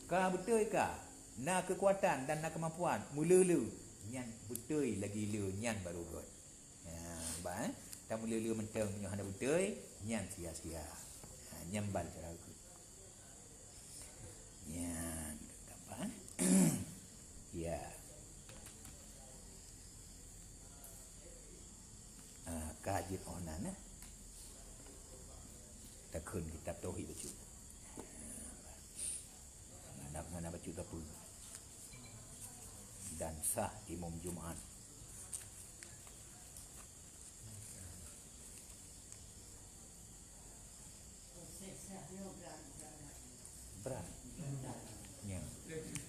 Ka beutôi ka, na keukuatan dan na keumampuan meuleu-leu, nyan beutôi lagi le, nyan baru gét. Ha, bah, eh? Tameuleu-leu mantong nyoe hana beutôi, nyan sia-sia. Ha, nyan ban cara gét. Nyan, gampang, eh? Ya. Ah, ka jeuet oh nan, eh? Takheun kitab tauhid bacut. Ah, sah imum Jumat. Brat. Nya.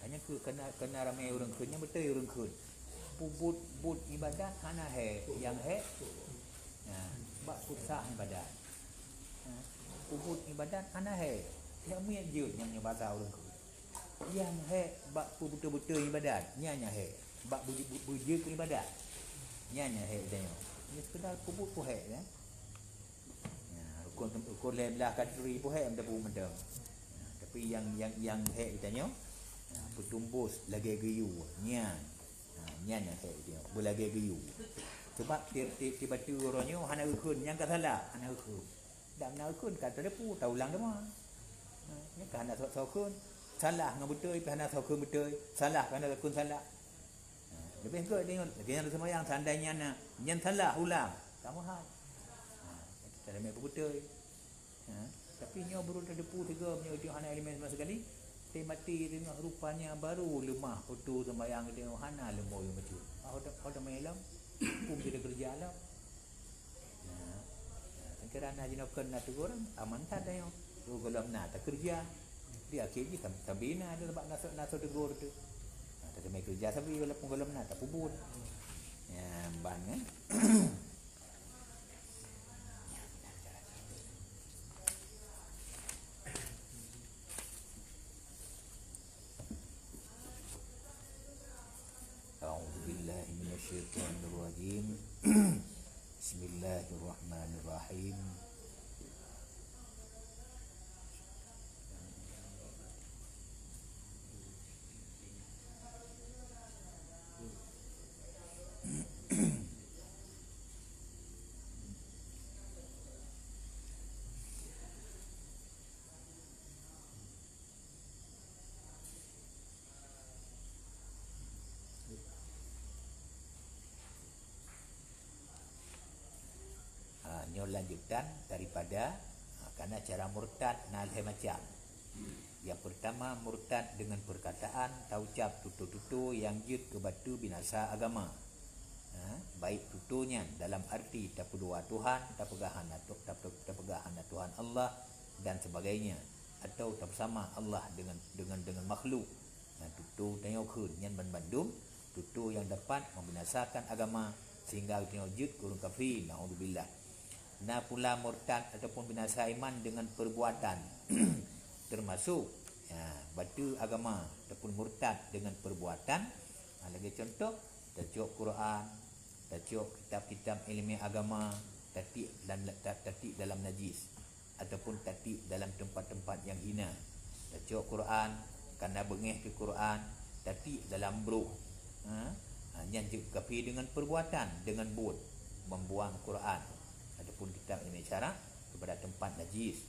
Hanya ke kena, kena ramai ureuëng kheun, nyang beutôi ureuëng kheun. Peubuet buet ibadat hana hai, nyang hai. Nah, bak peusah ibadat. Nah, peubuet ibadat hana hai. Nyang miet jeuet nyang nyoe basa ureuëng kheun. Nyang hai bak peubeutôi-beutôi ibadat, nyan nyang hai. Bak beu-, beu-, beujeuet keu ibadat. Nyan nyang hai tanyoe. Ini sekedar peubuet peuhai, kan? Ya, rukun, rukun lhée blaih ka turi peuhai meuteupeu mantong. Ya, tapi nyang, nyang, nyang hai tanyoe, ya, peutumbus lagée geuyue. Nyan. Ha, nyan nyang hai tanyoe. Beulagée geuyue. Sebab tieb-tieb, tieb ateueh uroe nyoe hana geukheun, nyang ka salah, hana geukheun. Dak na kheun ka teudepu, taulang teuma. Ha, nyan ka hana soe-soe kheun. Salah ngon beutôi, pih hana soe kheun beutôi. Salah, pih hana soe kheun salah. Ha, leubeh gét deungon lagée nyang seumayang, seandainya na, nyan salah, ulang. Sama hal. Ha, kita dah ambil beutôi. Ha, tapi nyoe baru teudepu tiga, nyoe itu hana elemen sama sekali. Teumaté teungoh rupanya baru leumah, peutu seumayang teungoh hana leumo yang betul. Ah, udah, udah main lom. Pun kita kerja lom. Nah, nah, kira na jinoe kheun na tegur, aman that tanyoe. Gohlom na takeureuja. Di akhé jih tam-, tabina ada bak naso-naso tegur tu. Nah, tateumé keureuja sabe walaupun gohlom na tapeubuet. Ya, ban, eh. أعوذ بالله من الشيطان الرجيم. بسم الله الرحمن الرحيم. Ha, nyoe lanjutan daripada, ha, karena cara murtad na lhée macam. Yang pertama, murtad dengan perkataan, taucap tutoe-tutoe nyang jeuet keu bateue binasa agama. Ha, baik tutoe nyan dalam arti tapeudua Tuhan, tapeugah hana tu-, tape-, tapeugah hana Tuhan Allah dan sebagainya, atau tapeusamah Allah dengan, dengan, dengan makhluk. Nah, tutoe tanyoe kheun nyan banmandum tutoe nyang dapat membinasakan agama sehingga tanyoe jeuet keu ureuëng kafé, naudzubillah. Na pula murtad ataupun binasa iman dengan perbuatan, termasuk, ya, bateue agama ataupun murtad dengan perbuatan. Ha, lagée contoh, tacok Quran, tacok kitab-kitab ilmu agama, tatiek dalam, ta-, tatiek dalam najis, ataupun tatiek dalam tempat-tempat yang hina. Tacok Quran, kana beungéh keu Quran, tatiek dalam broh. Ha? Ha, nyan jeuet kafé dengan perbuatan, dengan buet, membuang Quran ataupun kitab ilmu syarak kepada tempat najis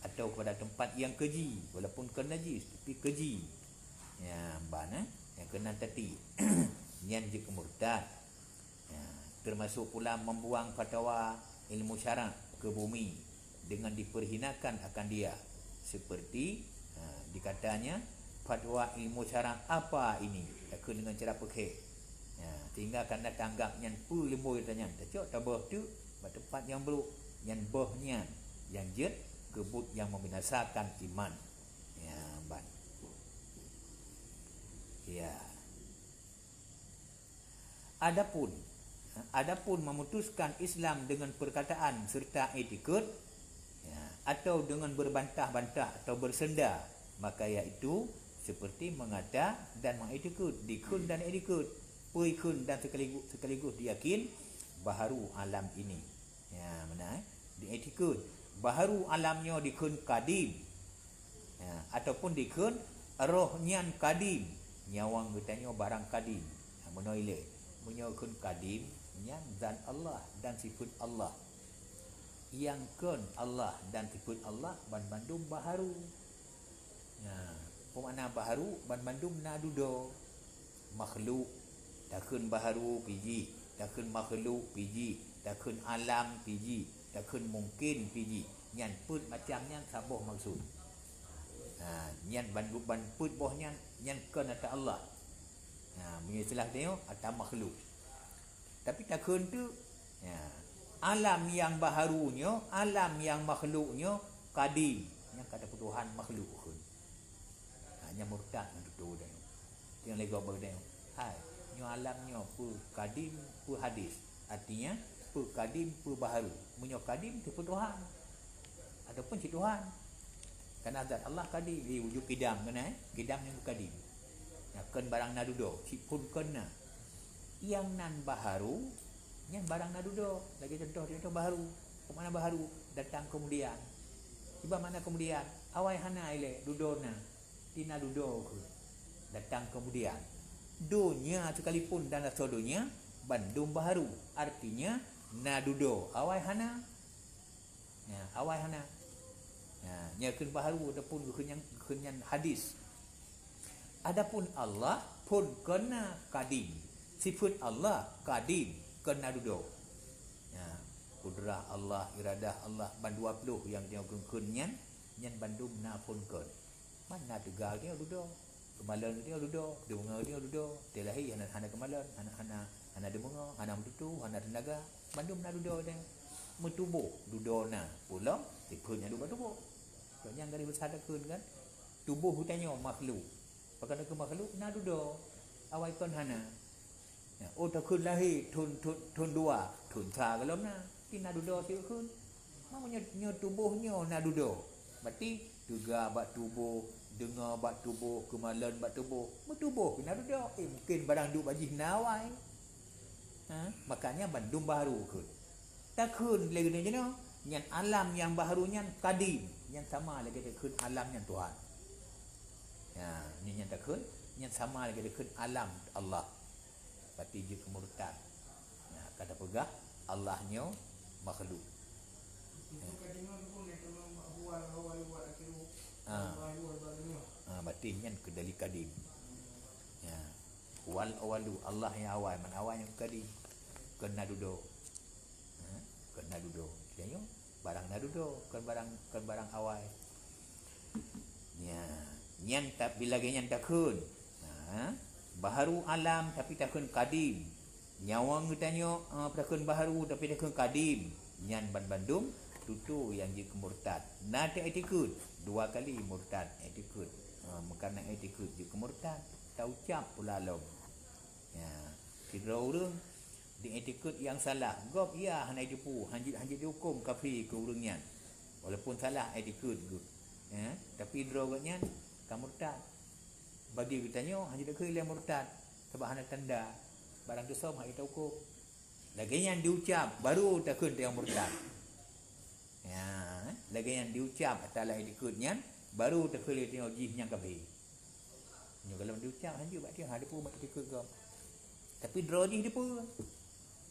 atau kepada tempat yang keji, walaupun kon najis, tapi keji. Ya, ban, eh? Yang keunan tatiek. Nyan jeuet keu murtad. Ya, termasuk pula membuang fatwa ilmu syarak ke bumi dengan diperhinakan akan dia, seperti, ha, dikatanya, "Fatwa ilmu syarak apa ini?" Takheun dengan cara peukhée. Ya, sehingga karena tanggap nyan peue ilmu tanya, tacok taboh tu bak tempat yang buruk, nyan boh nyan yang jeuet keu buet yang membinasakan iman. Ya, ban. Ya. Adapun, adapun memutuskan Islam dengan perkataan serta iktikad, ya, atau dengan berbantah-bantah atau bersenda, maka yaitu seperti mengata dan mengiktikad, dikheun dan iktikad, peue kheun dan sekaligus, sekaligus diyakin baharu alam ini. Ya, meunan, eh? Diiktikad baharu alam nyoe dikheun kadim. Ya, ataupun dikheun roh nyan kadim. Nyawöng geutanyoe barang kadim. Ya, meunoe ilée. Meunyoe kheun kadim, nyan zat Allah dan sifeut Allah. Nyang kon Allah dan sifeut Allah banmandum baharu. Nah, peue makna baharu? Banmandum na dudoe. Makhluk, takheun baharu pih jih, takheun makhluk pih jih, takheun alam pih jih, takheun mungken pih jih. Nyan peuet macam nyan saboh maksud. Ha, nyan ban, ban peuet boh nyan, nyan kon ata Allah. Nah, meunyoe istilah tanyoe, ata makhluk. Tapi takheun teuk, ya, alam nyang baharu nyoe, alam nyang makhluk nyoe kadim, nyang ka tapeutuhan makhluk kheun. Ha, nyan murtad nyan tutoe tanyoe. Nyang lé gob bak tanyoe. Hai, nyoe alam nyoe peue kadim, peue hadis. Artinya, peue kadim, peue baharu. Meunyoe kadim, teupeutuhan. Ataupun cit Tuhan. Karena zat Allah kadim, di wujud kidam keunan, eh? Kidam nyang kadim. Nah, kon barang na dudoe, cit phon kon na. Nyang nan baharu, nyan barang na dudoe. Lagée contoh, contoh baharu. Peue makna baharu? Datang kemudian. Kiban makna kemudian? Awai hana ilée, dudoe na. Di na dudoe kheun. Datang kemudian. Donya sekalipun dan rasa donya, bandum baharu. Artinya, na dudoe. Awai hana. Ya, awai hana. Ya, nyan kheun baharu ataupun kheun nyan, kheun nyan hadis. Adapun Allah phon kon na kadim. Sifeut Allah kadim, kon na dudoe. Ya, kudrah Allah, iradah Allah, ban dua ploh nyang nyoe kheun-kheun nyan, nyan bandum na phon kon. Man na teuga nyoe dudoe. Keumalon nyoe dudoe, deungoe nyoe dudoe, watée lahé hana, hana keumalon, hana, hana, hana deungoe, hana meututoe, hana teunaga, bandum na dudoe nyan. Meutuboh dudoe na, peue lom, sifeut nyang duek bak tuboh. Kon nyang garéh beusa takheun kan, tuboh geutanyoe makhluk. Pakon takheun makhluk, na dudoe, awai kon hana. Ya, oh, takheun lahé thon, thon, thon dua, thon sa gohlom na. Pih na dudoe sikheun. Meunyoe, nyoe tuboh nyoe na dudoe. Berarti teuga bak tuboh, deungoe bak tuboh, keumalon bak tuboh. Meutuboh pih na dudoe. Eh, mungken barang duek bak jih na awai. Ha? Makanya bandum baharu kheun. Takheun lé geutanyoe jinoe, nyan alam nyang baharu nyan kadim. Nyan sama lagée takheun alam nyan Tuhan. Ya, nyan, nyan takheun, nyan sama lagée takheun alam Allah. Berarti jeuet keu murtad. Nah, ka tapeugah Allah nyoe makhluk. Ah. Ah, berarti nyan keu dalil kadim. Ya. Wal awalu, Allah nyang awai, man awai nyang kadim. Kon na dudoe. Ha? Kon na dudoe. Tanyoe barang na dudoe, kon barang, kon barang awai. Nya, nyan ta-, bila lagée nyan takheun. Ha? Baharu alam tapi takheun kadim. Nyawöng geutanyoe, eh, takheun baharu tapi takheun kadim. Nyan ban-bandum tutoe nyang jeuet keu murtad. Na teu-iktikeuet, dua kali murtad iktikeuet. Ha, meukarna iktikeuet jeuet keu murtad, taucab pula lom. Ya, sidroe ureuëng di iktikeuet nyang salah, gob iya hana jiteupeue, hanjeuet, hanjeuet jihuköm kafé keu ureuëng nyan. Walaupun salah iktikeuet geuh, ya, tapi droe gobnyan ka murtad. Bagi geutanyoe hanjeuet takheun ilée murtad, sabab hana tanda, barang teusom hana tauköm. Lagée nyan diucab, baru takheun tanyoe murtad. Ya, lagée nyan diucab ata lam iktikeuet nyan, baru takheun lé tanyoe jih nyan kafé. Nyoe gohlom diucab hanjeuet bak tieng, ha, teupeue bak iktikeuet gob. Tapi droe jih teupeue.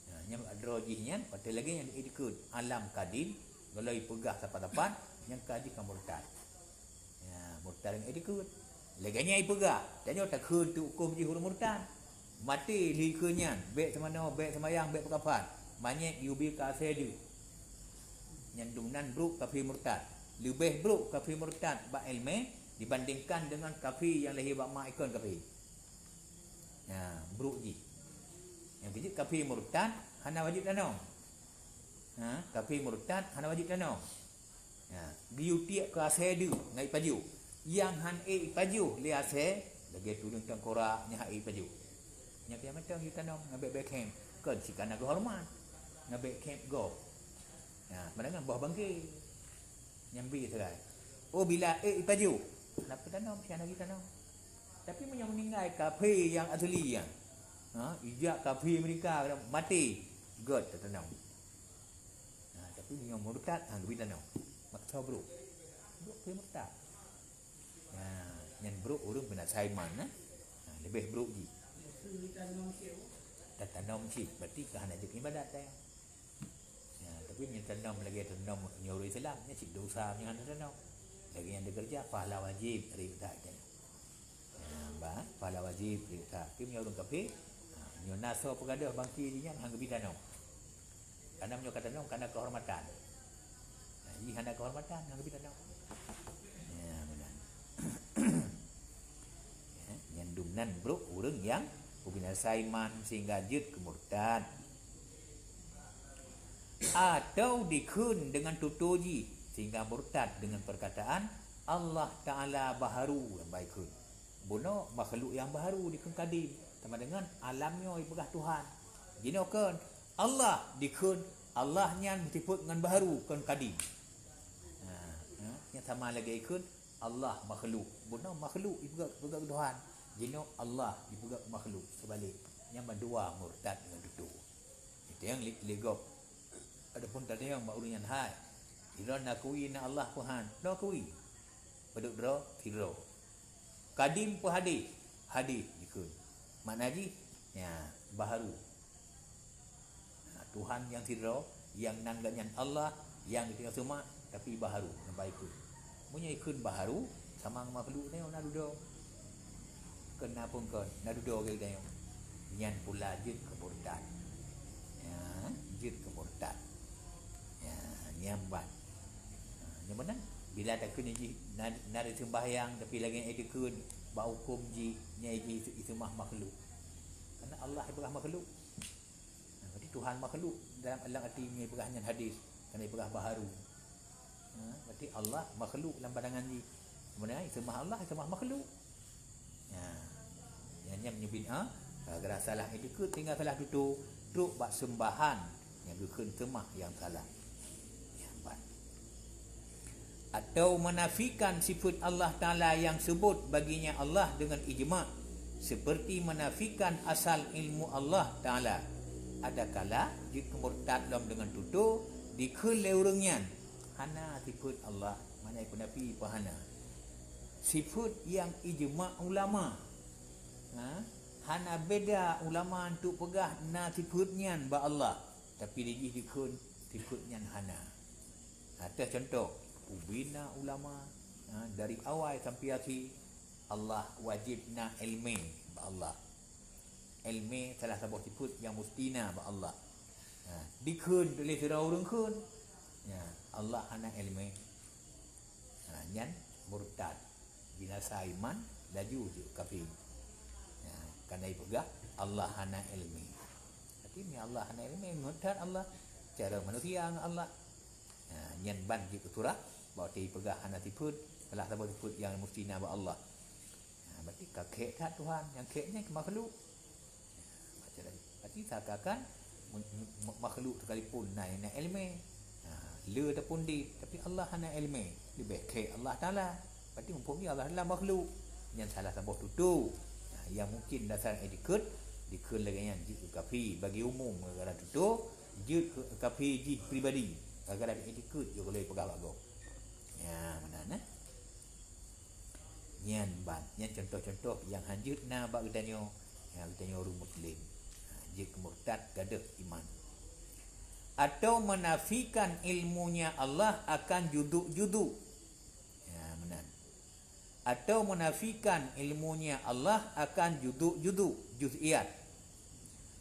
Ha, nyan bak droe jih nyan, watée lagée nyan iktikeuet alam kadim, gohlom ipeugah sapat-sapat, nyan ka jih ka murtad. Ya, murtad ngon iktikeuet. Lagée nyan ipeugah, tanyoe takheun teuhuköm jih ureuëng murtad. Maté lheueh keu nyan, bék seumanoe, bék seumayang, bék peukafan. Manyét yue bi keu asée deuk. Nyan dum nan brok kafé murtad. Leubeh brok kafé murtad bak iéleumé dibandingkan deungon kafé nyang lahé bak ma ikon kafé. Nah, brok jih. Nyang keujeuet kafé murtad hana wajéb tanom. Ha, kafé murtad hana wajéb tanom. Ha, geuyue tiek keu asée deuk ngon ié pajoh. Nyang han ék ipajoh lé asée, lagée tuleueng tangkorak nyang han ék ipajoh. Nyan pih mantong geuyue tanom ngon bék-bék khém. Kon sikana geuhoreumat. Ngon bék khém gob. Ha, padahai ngon boh bangké. Nyang bi sagai. Oh, bila ék ipajoh, hana peutanom, si hana geutanom. Tapi meunyoe meuninggai kafé nyang asli nyan, ha, ijak kafé Amerika maté, göt tatanom. Ha, tapi meunyoe murtad, ha, geubri tanom. Maksa brok. Brok kafé murtad. Ha, nyan brok ureuëng peunasai iman, eh. Ha, leubeh brok jih. Tatanom cit, berarti ka hana jeuet ibadat, eh. Ya, tapi meunyoe tanom lagée tanom nyoe ureuëng Islam, nyan cit dosa meunyoe hana tanom. Lagée nyan dikeureuja, pahala wajéb ribet that nyan. Ya, bah, pahala wajéb ribet that. Tapi meunyoe ureuëng kafé, ha, nyoe na soe peugadôh bangké jih nyan, han geubri tanom. Karena meunyoe ka tanom, karena kehormatan. Nah, jih hana kehormatan, han geubri tanom. Ya, meunan. Ya, nyan dum nan brok ureuëng nyang Binasa iman sehingga jeuet keu murtad. Atau dikheun deungon tutoe jih sehingga murtad deungon perkataan Allah Ta'ala baharu nyang baikheun. Bunoe makhluk nyang baharu dikheun kadim, sama dengan alam nyoe ipeugah Tuhan. Jinoe kheun Allah dikheun Allah nyan meusifeuet ngon baharu, kheun kadim. Ha, ha, nyang sama lagée ikheun Allah makhluk. Bunoe makhluk ipeugah, ipeugah Tuhan. Jinoe Allah ipeugah makhluk. Seubalek, nyang mandua murtad deungon tutoe. Itu nyang li-, ligop. Adapun tadi nyang bak ureuëng nyan hai. Droe nakui na Allah Tuhan. Nakui. Padub droe, sidroe. Kadim peuhadis, hadis dikheun. Makna jih, ya, baharu. Ha, Tuhan nyang sidroe, nyang nan geuh nyan Allah, nyang geutanyoe seumah, tapi baharu, nyang baikheun. Meunyoe ikheun baharu, sama ngon makhluk tanyoe na dudoe. Kheun na peue kheun, na dudoe lagée tanyoe. Nyan pula jeuet keu murtad. Ya, jeuet keu murtad. Ya, nyan ban. Ha, nyang meunan, bila takheun jih na, na diseumbahyang, tapi lagée nyan dikheun, bak huköm jih, nyan jih iseumah makhluk. Karena Allah ipeugah makhluk. Ha, berarti Tuhan makhluk dalam, dalam arti nyan ipeugah nyan hadis, karena ipeugah baharu. Ha, berarti Allah makhluk lam pandangan jih. Sebenarnya iseumah Allah, iseumah makhluk. Ha, nyan, nyan meunyoe bid'ah, gara-gara salah itikeuet tinggai salah tutoe, trok bak seumbahan nyang geukheun seumah nyang salah. Nyan ban. Atau menafikan sifat Allah Ta'ala nyang seubut baginya Allah deungon ijma, seperti menafikan asal ilmu Allah Ta'ala. Adakala jeuet keu murtad lom deungon tutoe dikheun lé ureuëng nyan hana sifat Allah, makna peunafi peuhana. Sifat nyang ijma ulama, ha, hana beda ulama untuk peugah na sifat nyan bak Allah, tapi dijih dikheun sifat nyan hana. Ateueh contoh, ubena ulama, ha, dari awai sampai akhé, Allah wajéb na ilmu bak Allah. Ilmu salah saboh sifat nyang musti na bak Allah. Ha, dikheun lé sidroe ureuëng kheun. Ya, Allah hana ilmu. Ha, nyan murtad. Binasa iman, laju jeuet kafé. Ha, karena ipeugah Allah hana ilmu. Tapi ni Allah hana ilmu, murtad Allah. Cara manusia ngon Allah. Ha, nyan ban jeuet keu surah, bahwa ipeugah hana sifat, salah saboh sifat nyang musti na bak Allah. Ha, berarti ka khek that Tuhan, nyang khek nyan keu makhluk. Ha, baca lagi. Berarti seakan-akan mu-, mu-, makhluk sekalipun na, na ilmu. Ha, le ataupun di, tapi Allah hana ilmu. Leubeh khek Allah Ta'ala. Berarti muphom jih Allah Ta'ala makhluk. Nyan salah saboh tutoe. Ha, nyang mungkin dasar itikeuet, dikheun lagée nyan jeuet keu kafé bagi umum gara-gara tutoe, jeuet keu kafé jih pribadi gara-gara itikeuet jih goloi peugah bak gob. Ya, meunan, eh? Nyan ban, nyan contoh-contoh nyang hanjeuet na bak geutanyoe, nyang geutanyoe ureuëng muslim. Ha, jeuet keu murtad gadôh iman. Atau menafikan ilmunya Allah akan juzuk-juzuk. Ya, meunan. Atau menafikan ilmunya Allah akan juzuk-juzuk, juz'iyat.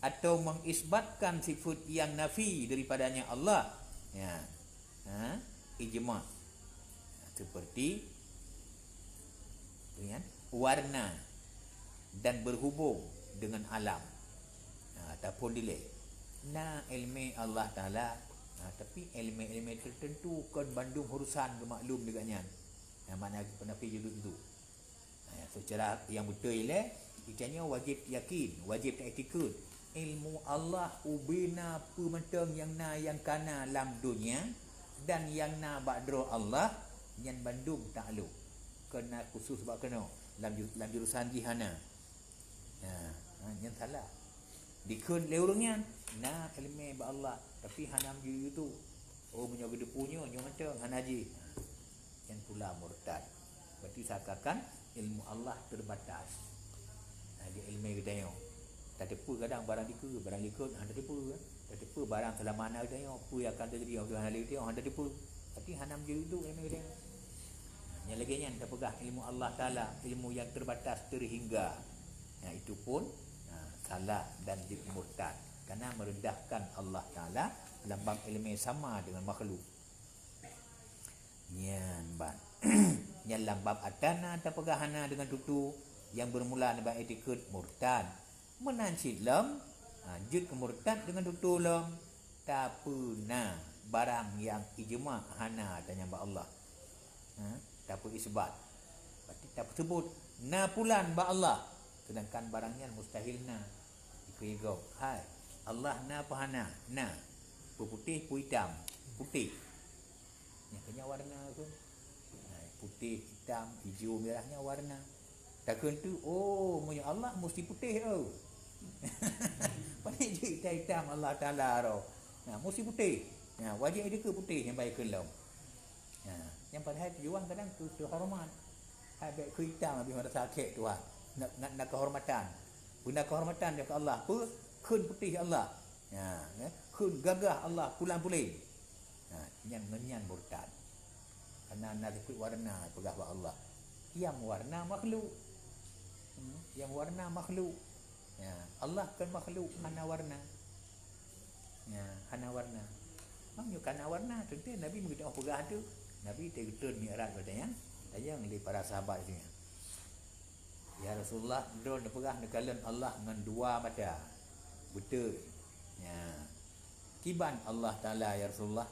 Atau mengisbatkan sifat yang nafi daripadanya Allah. Ya. Ha? Ijma. Seperti, kan, warna dan berhubung dengan alam. Ha, ataupun dilée. Na ilmu Allah Ta'ala, ha, tapi ilmu-ilmu tertentu kon bandum urusan geumaklum deungon nyan. Ha, makna peunafi juduk-juduk. Ha, secara nyang beutôi lé, geutanyoe wajéb yakin, wajéb taiktikeuet ilmu Allah ubena peue mantong nyang na nyang kana lam donya dan nyang na bak droe Allah, nyan bandum taklok. Kon na khusus bak keunoe, lam ju-, lam jurusan jih hana. Ha, ha, nyan salah. Dikheun lé ureuëng nyan, na iéleumé bak Allah, tapi hana meujeuet itu. Oh, meunyoe geuteupeue nyoe, nyoe mantong, hana jih. Ha, nyan pula murtad. Berarti seakan-akan ilmu Allah terbatas. Ha, di iéleumé geutanyoe. Tateupeue kadang barang dikeue, barang likot, hana tateupeue, kan? Tateupeue barang seulama na geutanyoe, peue nyang akan teujadi, hana lé geutanyoe, hana tateupeue. Berarti hana meujeuet itu iéleumé geutanyoe. Ha, nyang lagée nyan tapeugah ilmu Allah Ta'ala, ilmu yang terbatas, terhingga. Ha, itu pun, ha, salah dan jeuet murtad. Karena merendahkan Allah Ta'ala lam bab iéleumé sama dengan makhluk. Nyan ban. Nyan lam bab atana tapeugah hana dengan tutu nyang bermula nibak itikeuet murtad. Meunan cit lom, ha, jeuet keu murtad deungon tutoe lom, tapeuna barang nyang ijma hana tanyang bak Allah. Ha, tapeuisbat. Berarti tapeuseubut na pulan bak Allah, seudangkan barang nyan mustahil na. Dikheun gob, "Hai, Allah na peu hana?" Na. Peu putéh, peu itam? Putéh. Nyang keunyan warna tu. Nah, putéh, itam, ijo, mirah nyan warna. Takheun tu, "Oh, meunyoe Allah musti putéh, oh." Pané jeuet itam-itam Allah Taala roh. Nah, musti putéh. Nah, wajéb dikeue putéh nyang baik keu lom. Nah, nyang padahai tujuan kadang keu teuhoreumat. Hai, bèk keu itam habéh madrasah akhé Tuhan. Na, na, na keuhormatan. Beuna keuhormatan keu Allah. Peu? Kheun putéh Allah. Ya, ya. Kheun gagah Allah pulan-puléng. Ha, nyan ngon nyan murtad. Karena na sifeuet warna peugah bak Allah. Nyang warna makhluk. Hmm, nyang warna makhluk. Ya, Allah kan makhluk, hana warna. Ya, hana warna. Meunyoe kana warna, teuntèe Nabi meugeuteu'oh peugah tu. Nabi teugeutreun Mi'raj bak tanyong, tanyong lé para sahabat geuh nyan. "Ya Rasulullah, droeneuh neupeugah neukalon Allah ngon dua mata." Beutôi. Ya. Kiban Allah Taala, ya Rasulullah?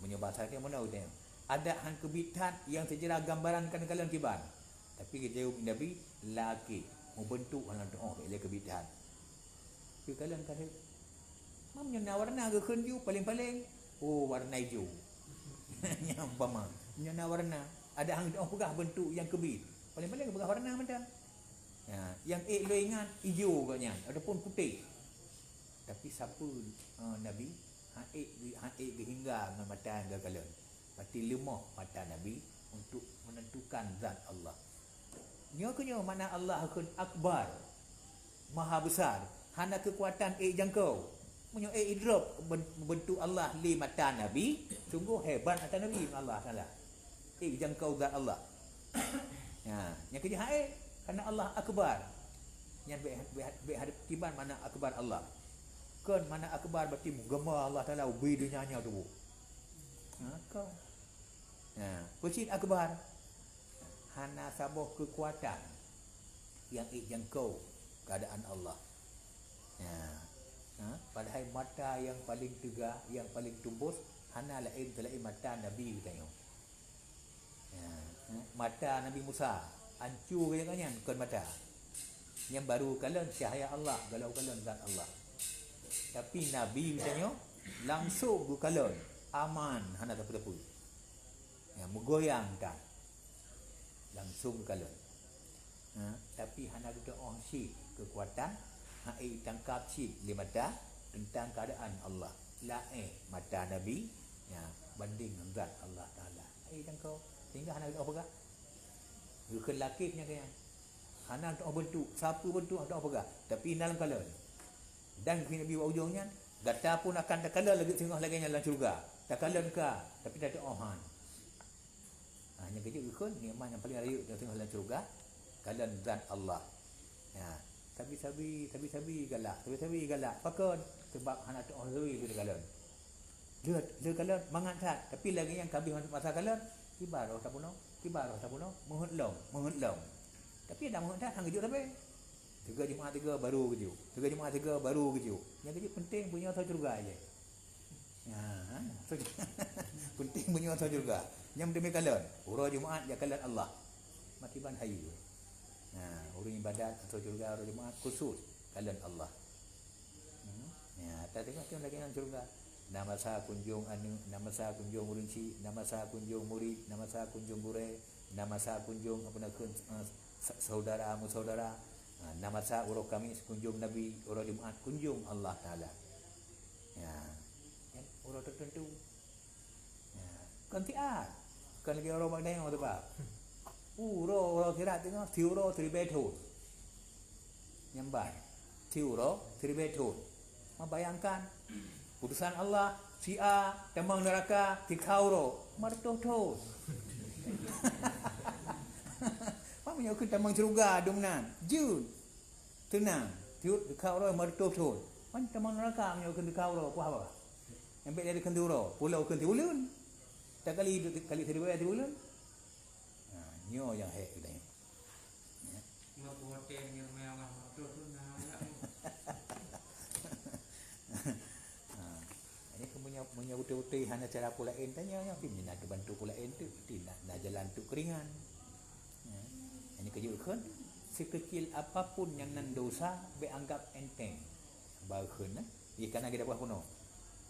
Meunyoe basa teuh meunoe geutanyoe. Adak han keubiet that nyang seujarah gambaran ka neukalon kiban. Tapi geujaweueb Nabi, "La akif, meubeuntuk hana teu'oh, bèk lé keubiet that." Geukalon ka lheueh. Meunyoe na warna geukheun ju, paléng-paléng, "Oh, warna ijo." Nyan umpama. Meunyoe na warna, adak han teu'oh peugah beuntuk nyang keubiet. Paléng-paléng geupeugah warna mantong. Ya, nyang ék lôn ingat ijo gobnyan ataupun putéh. Tapi sapeue, eh, Nabi han ék, han ék geuhingga ngon mata nyang geukalon. Berarti leumoh mata Nabi untuk menentukan zat Allah. Nyoe keuh nyoe makna Allah kheun akbar, maha besar, hana keukuatan ék jangkau. Meunyoe ék idrop ben-, beuntuk Allah lé mata Nabi, sunggoh hebat mata Nabi ngon Allah Taala. Ék jangkau zat Allah. Ha, nyang keujeuet hai, karena Allah akbar. Nyan bèk, bèk, bèk hadap kiban makna akbar Allah. Kon makna akbar berarti meugeumah Allah Taala ubé donya nyoe tuboh. Ha, kon. Ha, peue cit akbar? Hana saboh keukuatan nyang ék jangkau keuadaan Allah. Ya. Ha? Padahai mata nyang paleng teuga, nyang paleng teumbôh, hana laén seulaén mata Nabi geutanyoe. Ya. Ha? Mata Nabi Musa, ancu geutanyoe nyan kon mata. Nyang barô kalon cahya Allah, galak kalon zat Allah. Tapi Nabi geutanyoe langsong geukalon, aman, hana sapeue-sapeue. Ya, meugoyang that. Langsong geukalon. Ha, tapi hana geuteu'oh cit keukuatan, han ék tangkab cit lé mata teuntang keuadaan Allah. Laén mata Nabi, ya, bandéng ngon zat Allah Taala. Han ék tangkab, sehingga hana geuteu'oh peugah. Geukheun lakèe nyan keuh nyan. Hana teu'oh beuntuk, sapeue beuntuk hana teu'oh peugah, tapi na lam kalon. Dan kheun Nabi bak ujong nyan, gata pun akan takalon lagèe singoh lagèe nyan lam syeuruga. Takalon ka, tapi tateu'oh han. Ha, nyang keujeuet geukheun, nikmat nyang paleng rayeuk teungoh lam syeuruga, kalon zat Allah. Ya, sabe-sabe, sabe-sabe galak, sabe-sabe galak. Pakon? Sabab hana teu'oh sabe pih takalon. Lheueh, lheueh kalon mangat that, tapi lagèe nyang ka abéh masa kalon, kiban roh tapeunoh, kiban roh tapeunoh, meuheuet lom, meuheuet lom. Tapi adak meuheuet that han geujok sabe. Teuga Jumat teuga baru geujok, teuga Jumat teuga baru geujok. Nyang keujeuet penting beunyoe asai syeuruga jeh. Ha, ha. Penting beunyoe asai syeuruga. Nyang demi kalon, uroe Jumat jak kalon Allah. Makiban hayu. Ha, ureueng ibadat asai syeuruga uroe Jumat khusus kalon Allah. Hmm? Ya, ata tengok tu lagèe nyan syeuruga. Na masa kunjong aneuk, na masa kunjong ureueng chik, na masa kunjong murit, na masa kunjong gurèe, na masa kunjong apa nak kheun, eh, sa-, saudara meusaudara. Ha, na masa uroe Kamis kunjong Nabi, uroe Jumat kunjong Allah Taala. Ya. Kan uroe tertentu. Ya. Kon siat. Kon lagèe uroe bak tanyoe tu, Pak. Uroe, uroe akhirat teungoh, siuroe siribèe thon. Nyan ban. Siuroe siribèe thon. Ma bayangkan, putusan Allah, si A tamong neuraka sikha uroe, meureutoh thon. Pak, meunyoe kheun tamong syeuruga dum nan, jeuet. Teunang, tiep sikha uroe meureutoh thon. Man tamong neuraka meunyoe kheun sikha uroe, peue haba? Nyang bèk lé kheun siuroe, pulo kheun sibuleuen. Takali, kali siribèe sibuleuen. Ha, nyoe nyang hék geutanyoe. Ya. Ha. Jadi, meunyoe, meunyoe beutôi-beutôi hana cara peulaén, tanyoe nyoe, tapi na teubantu peulaén tu, berarti na, na jalan tu keuringan. Ya. Jadi, keujeuet kheun, sekecil apapun nyang nan dosa, bék anggap enteng. Baru kheun, eh. Iya, kana geuda buah bunoe.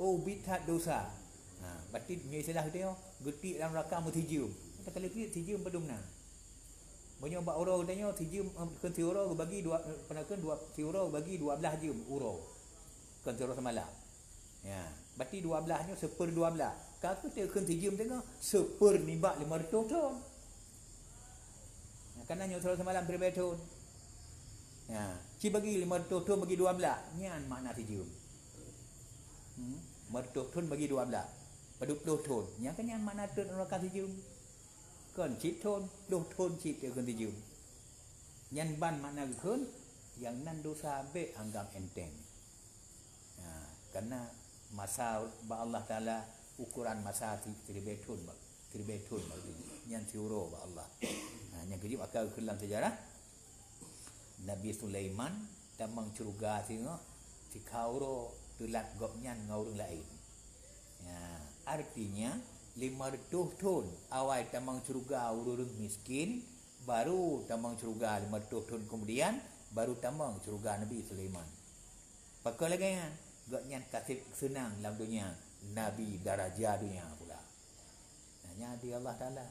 Oh, ubit that dosa. Ha, berarti nyoe istilah geutanyoe, geutiek lam neuraka meusijeuem. Kita kali tiek sijeuem padum na. Meunyoe bak uroe geutanyoe, sijeuem, eh, kheun siuroe geubagi dua, eh, peue na kheun dua, siuroe geubagi dua blaih jeuem uroe. Kheun siuroe seumalam. Ya, berarti dua blaih nyoe seuperdua blaih. Ka keuh teu kheun sijeuem teungoh, seupernibak lima reutôh thon. Ya, kana nyoe siuroe seumalam siribèe thon. Ya, ci bagi lima reutôh thon bagi dua blaih, nyan makna sijeuem. Hmm, lima reutôh thon bagi dua blaih. Padub ploh thon. Nyan kan nyan makna rot neuraka sijeuem. Kon cit thon, ploh thon cit teu kheun sijeuem. Nyan ban makna geukheun, nyang nan dosa bék anggap enteng. Ha, karena masa bak Allah Taala, ukuran masa si-, siribèe thon, siribèe thon, nyan siuroe bak Allah. Ha, nyang keujeuet maka geukheun lam seujarah, Nabi Sulaiman tamong syeuruga singoh, sikha uroe teulat gobnyan ngon ureuëng laén. Ya, artinya, lima reutôh thon awai tamong syeuruga ureuëng miskin, baru tamong syeuruga lima reutôh thon keumudian, baru tamong syeuruga Nabi Sulaiman. Pakon lagée nyan? Gobnyan ka seb seunang lam donya, nabi daraja donya pula. Nah, nyan di Allah Taala.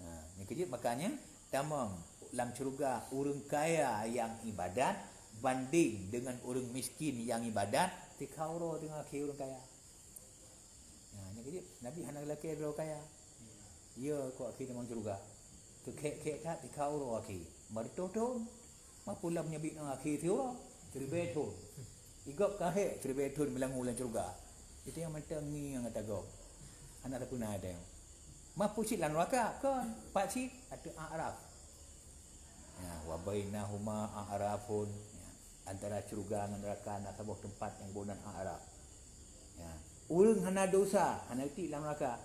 Nah, nyang keujeuet makanya tamong lam syeuruga ureuëng kaya nyang ibadat banding dengan ureuëng miskin nyang ibadat, sikha uroe teungoh akhé ureuëng kaya. Nah, nyang keujeuet Nabi hana lakée droe kaya. Ya, kok akhé tamong syeuruga. Teukhek-khek that sikha uroe akhé. Meureutoh thon. Mapu lam nyan bit na akhé siuroe, siribée thon. Igop ka hék siribée thon meulangue lam syeuruga. Itu nyang mantong ngieng ata gob. Hana tapeuna ata nyoe. Mapu cit lam neuraka, kon. Pat cit ateueh A'raf. Ya, wa bainahuma a'rafun. Ya, antara syeuruga ngon neuraka na saboh teumpat nyang geuboh nan A'raf. Ya. Ureuëng hana dosa, hana tiek lam neuraka.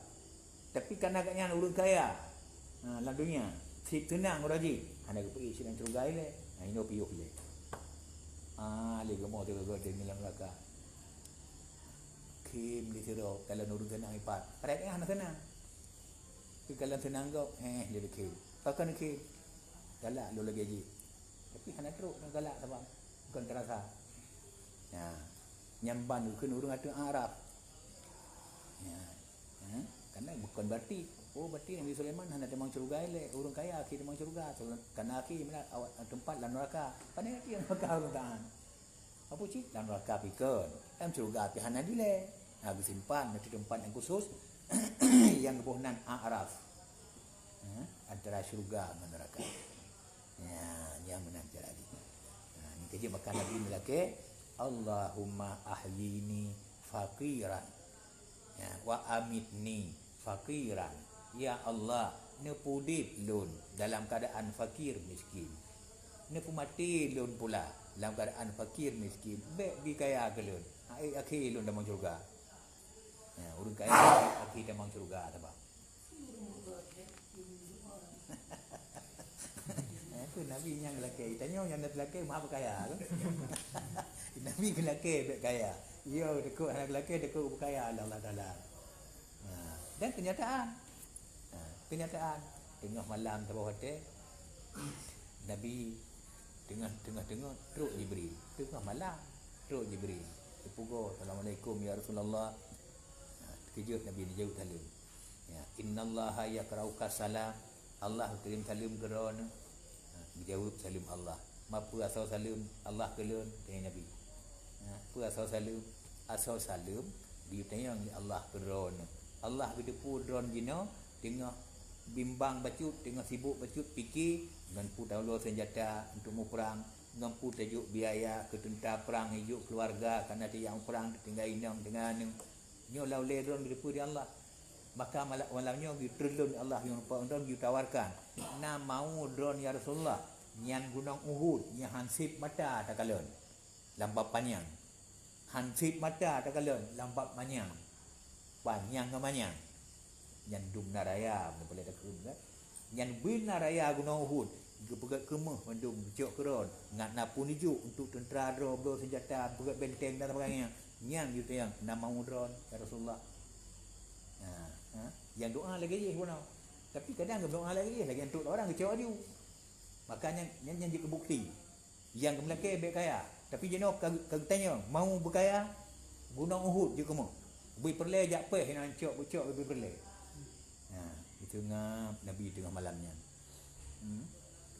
Tapi kana gobnyan ureuëng kaya, ha, lam donya, sit teunang uroe jih, hana geupeuék sit lam syeuruga ilée, ha, inoe piôh ilée. Ah, lé geumoe teuka gob lam neuraka. Khém lé sidroe, kalon ureuëng seunang ipat. Padahai hana seunang. Tapi kalon seunang gob, heh, lé khém. Pakon khém? Galak lôn lagée jih. Tapi hana trok ngon galak saban. Kon teurasa. Nah, nyan ban geukheun ureuëng ateueh A'raf. Ya. Ha? Karena bukon berarti, oh, berarti Nabi Sulaiman hana tamong syeuruga ilée, ureuëng kaya akhé tamong syeuruga, karena akhé meunan awak teumpat lam neuraka. Padahai akhé neuraka ureuëng taát. Apa cit? Lam neuraka pi kon, lam syeuruga pi hana dilée. Ha, geusimpan di teumpat nyang khusus, nyang geuboh nan A'raf. Ha? Antara syeuruga ngon neuraka. Ya, nyang meunan cara jih. Ha, nyang keujeuet maka Nabi meulakée, "Allahumma ahyini faqiran, ya, wa amitni faqiran." Ya Allah, neupeudeb lôn dalam keuadaan fakir miskin. Neupumaté lôn pula dalam keuadaan fakir miskin. Bék bi kaya keu lôn. Hai akhé lôn tamong syeuruga. Ya, ureuëng kaya akhé tamong syeuruga, saban. Eh, tu Nabi nyang geulakée. Tanyoe nyang na teulakée maha beukaya tu. Nabi geulakée bék kaya. Yo, deukok hana geulakée, deukok beukaya lé Allah Taala. Ha, dan kenyataan. Ha, kenyataan. Teungoh malam saboh watée, Nabi teungoh, teungoh, teungoh trok Jibril. Teungoh malam trok Jibril. Geupugoe, "Assalamualaikum ya Rasulullah." Ha, teukeujot Nabi neujaweueb saleuem. Ya, "Innallaha yaqra'uka salam." Allah geukirém saleuem keu droeneuh. Ha, geujaweueb saleuem Allah. "Ma peue asoe saleuem Allah keu lôn?" tanyong Nabi. Ha, "Peue asoe saleuem?" "Asoe saleuem geutanyong lé Allah keu droeneuh. Allah geuteupeue droeneuh jinoe teungoh bimbang bacut, teungoh sibok bacut pike ngon peue taulo seunjata untuk muprang, ngon peue tajok biaya keu teuntra prang, ijok keuluwarga, kana tajak muprang, teutinggai inong teungoh aneuk. Nyoe lam ulée droeneuh geuteupeue lé Allah." Maka mala-, malam nyoe geutreun lôn Allah nyang rupa droeneuh geutawarkan, "Na mau droeneuh ya Rasulullah, nyan gunong Uhud nyang han seb mata takalon lam bab panyang. Han seb mata takalon lam bab manyang." Panyang ngon manyang. Nyan dum na raya, meunyoe boleh takheun kan. Nyan beuna raya gunong Uhud, Geupeugét keumeuh mandum geucok keu droe, ngat na peue neujok untuk teuntra droe, bloe seunjata, peugét benteng dan sebagainya. Nyan geutanyong, "Na mawöt droe, ya Rasulullah?" Ha, ha? Nyang doa lagée jih bunoe. Tapi kadang geudoa lagée jih, lagée antuk orang geucok aju. Maka nyan, nyan, nyan jeuet keu bukti. Nyang geumeulakée bék kaya, tapi jinoe ka, ka geutanyong, "Mau beukaya?" Gunong Uhud jeuet keumeuh. Bui peureulée jak péh, hana cok beucok bui peureulée. Ha, itu ngab Nabi teungoh malam nyan. Hmm?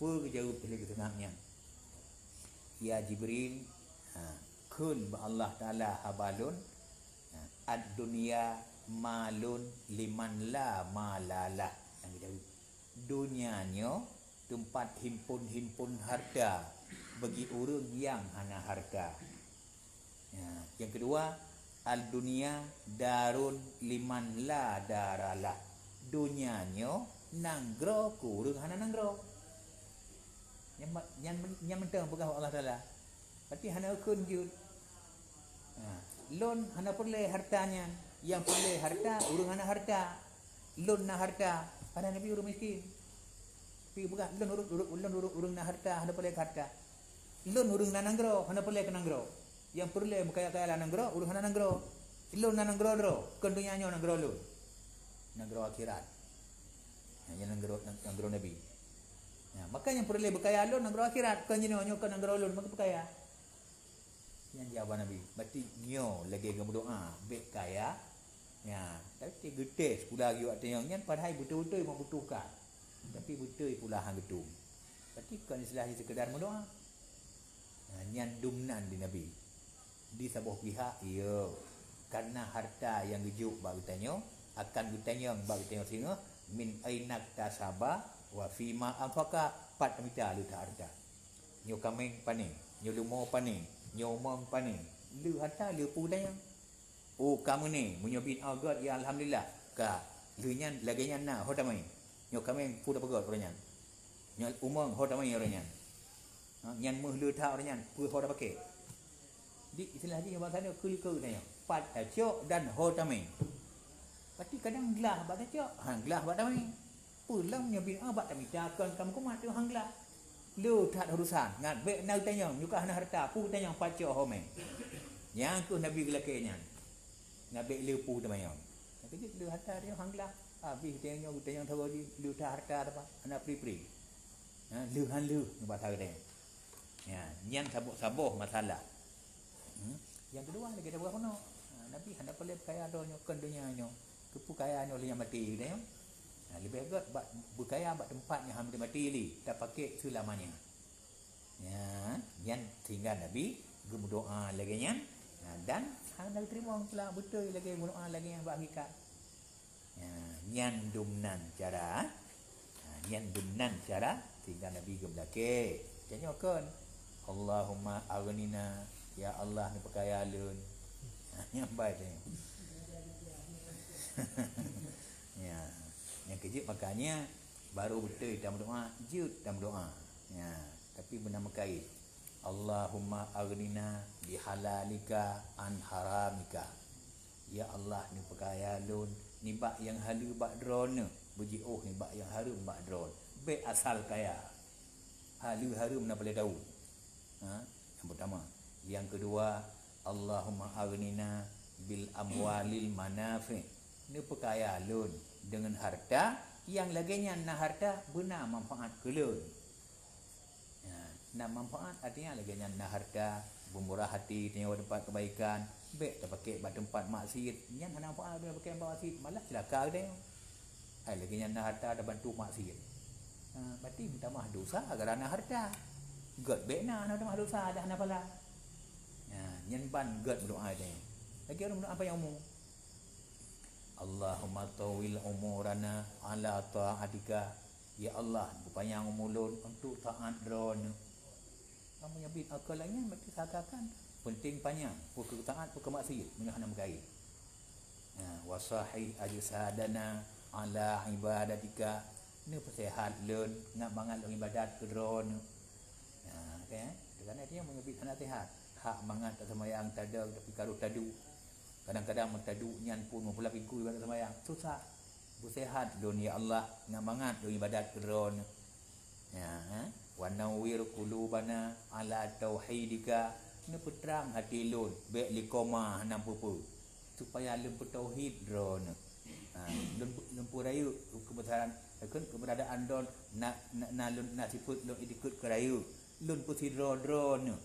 Peue geujaweueb lé geuteungoh nyan? "Ya Jibril, ha, kheun bak Allah Taala haba lôn, ha, ad-dunya malun liman la mala lah." Nyang geujaweueb. Donya nyoe teumpat himpon-himpon hareuta bagi ureuëng nyang hana hareuta. Ya, nyang keudua, "Al-dunya darun liman la daralah." Donya nyoe nanggroe keu ureuëng hana nanggroe. Nyang ma-, nyang men-, nyang mantong peugah Allah Taala. Berarti hana eukheun jeuet. Ha, lôn hana peureulée hareuta nyan. Nyang peureulée hareuta, ureuëng hana hareuta. Lôn na hareuta, padahai Nabi ureuëng miskin. Tapi peugah, "Lôn ureuëng, ureuëng, lôn ureuëng, ureuëng na hareuta, hana peureulée keu hareuta. Lôn ureuëng na nanggroe, hana peureulée keu nanggroe. Nyang peureulée meukaya-kaya lam nanggroe, ureuëng hana nanggroe. Lôn na nanggroe droe, kon donya nyoe nanggroe lôn. Nanggroe akhirat." Ha, nyang nanggroe, nang-, nanggroe Nabi. Ha, maka nyang peureulée beukaya lôn nanggroe akhirat, kon jinoe nyoe kon nanggroe lôn, maka beukaya. Nyan jawaban Nabi. Berarti nyoe lagée geumeudoa, bék kaya. Ya, tapi geutés pula geuyue watée nyoe nyan padahai beutôi-beutôi membutuhkan. Tapi beutôi pula hana geutum. Berarti kon istilah jih sekedar meudoa. Ha, nyan dumnan di Nabi. Di saboh pihak, iya. Karena hareuta nyang geujok bak geutanyoe akan geutanyong bak geutanyoe singoh, "Min aina iktasaba wa fima anfaqa?" Pat tamita leuta hareuta. Nyoe kaméng pane, nyoe leumo pane, nyoe umong pane. Leu hareuta leu peue tanyong. Oh, ka meuné, meunyoe bin agôt, ya alhamdulillah. Ka, lheueh nyan lagée nyan na ho tamé. Nyoe kaméng peue tapeugét ureuëng nyan. Nyoe umong ho tamé ureuëng nyan. Ha, nyan meuh leuta ureuëng nyan, peue ho tapaké. Di istilah jih bahasa nyoe keulikeue tanyong. Pat tacok dan ho tamé. Berarti kadang glah bak tacok, ha, glah bak tamé. Peue lom nyoe bin, ah, bak tamita kon ka meukumat teuh hang glah. Leu that urusan, ngat bék na geutanyong, nyoe ka hana hareuta, peue geutanyong pat cok ho mé. Nyang keuh Nabi geulakée nyan. Ngat bék leu peue geutanyong. Nyang keujeuet leu hareuta tanyong hang glah. Habéh geutanyong nyoe, geutanyong sagoe jih, leu that hareuta teuma, hana pri-pri. Ha, leu han leu, nyoe basa geutanyong. Ya, nyan saboh-saboh masalah. Hmm? Nyang keudua lagée tapeugah bunoe. Ha, Nabi hana peureulée beukaya droe nyoe, kon donya nyoe. Keupeue kaya nyoe lé nyang maté geutanyoe? Ha, leubeh gét bak beukaya bak teumpat nyang hana maté lé, tapaké seulamanya. Ya, nyan sehingga Nabi geumeudoa lagée nyan, ha, dan hana geuteurimong pula beutôi lagée meudoa lagée nyan bak hakikat. Ha, nyan dumnan cara, ha, nyan dumnan cara sehingga Nabi geumeulakée. Tanyoe kon, "Allahumma aghnina," ya Allah, neupeukaya lôn. Ha, nyan bai tanyoe. Ya, nyang keujeuet makanya baru beutôi tameudoa, jeuet tameudoa. Ya, tapi beuna meukait. "Allahumma aghnina bihalalika an haramika." Ya Allah, neupeukaya lôn nibak nyang haleue bak Droeneuh, beujiôh nibak nyang hareuem bak Droeneuh. Bék asal kaya. Haleue hareuem na paleng tau. Ha? Nyang peutama. Nyang keudua, "Allahumma aghnina bil amwalil manafi'." Neupeukaya lôn deungon hareuta nyang lagée nyan na hareuta beuna manfaat keu lôn. Ya, na manfaat, artinya lagée nyan na hareuta, beumurah hati, tanyoe bak teumpat keubaikan, bék tapaké bak teumpat maksiet, nyan hana manfaat, tapaké bak maksiet, malah ceulaka geutanyoe. Hai lagée nyan na hareuta tabantu maksiet. Ha, berarti meutamah dosa gara na hareuta. Gét bék na, na meutamah dosa, dah na pala. Ya, nyan ban gét meudoa geutanyoe. Lagée ureuëng meudoa panyang umu. "Allahumma tawwil umurana ala ta'atika." Ya Allah, beupanyang umu lôn untuk taát Droeneuh. Kamu nyabit akal lagée nyan, berarti seakan-akan penting panyang, peu keu taát, peu keu maksiet, meunyoe hana meukait. Ha, "Wa sahih ajsadana ala ibadatika." Neupeuseuhat lôn ngat mangat lôn ibadat keu Droeneuh. Ha, kan? Teuka na dia meunyoe bit hana seuhat, hak mangat taseumayang tadong tapi ka rôh taduek. Kadang-kadang meutaduek nyan pun meupeula pingku ibadat seumayang. Susah. Beuseuhat lôn, ya Allah, ngat mangat lôn ibadat keu Droeneuh. Ya, ha? Nawwir qulubana ala tauhidika, neupeutrang hati lôn, bék likoma hana peue-peue, supaya lôn peutauhid droeneuh. Ha, lôn, lôn peurayeuk keubesaran, keuberadaan droen na, na, na lôn, na sifeuet lôn iktikeuet keurayeuk, lôn peusidroe droeneuh.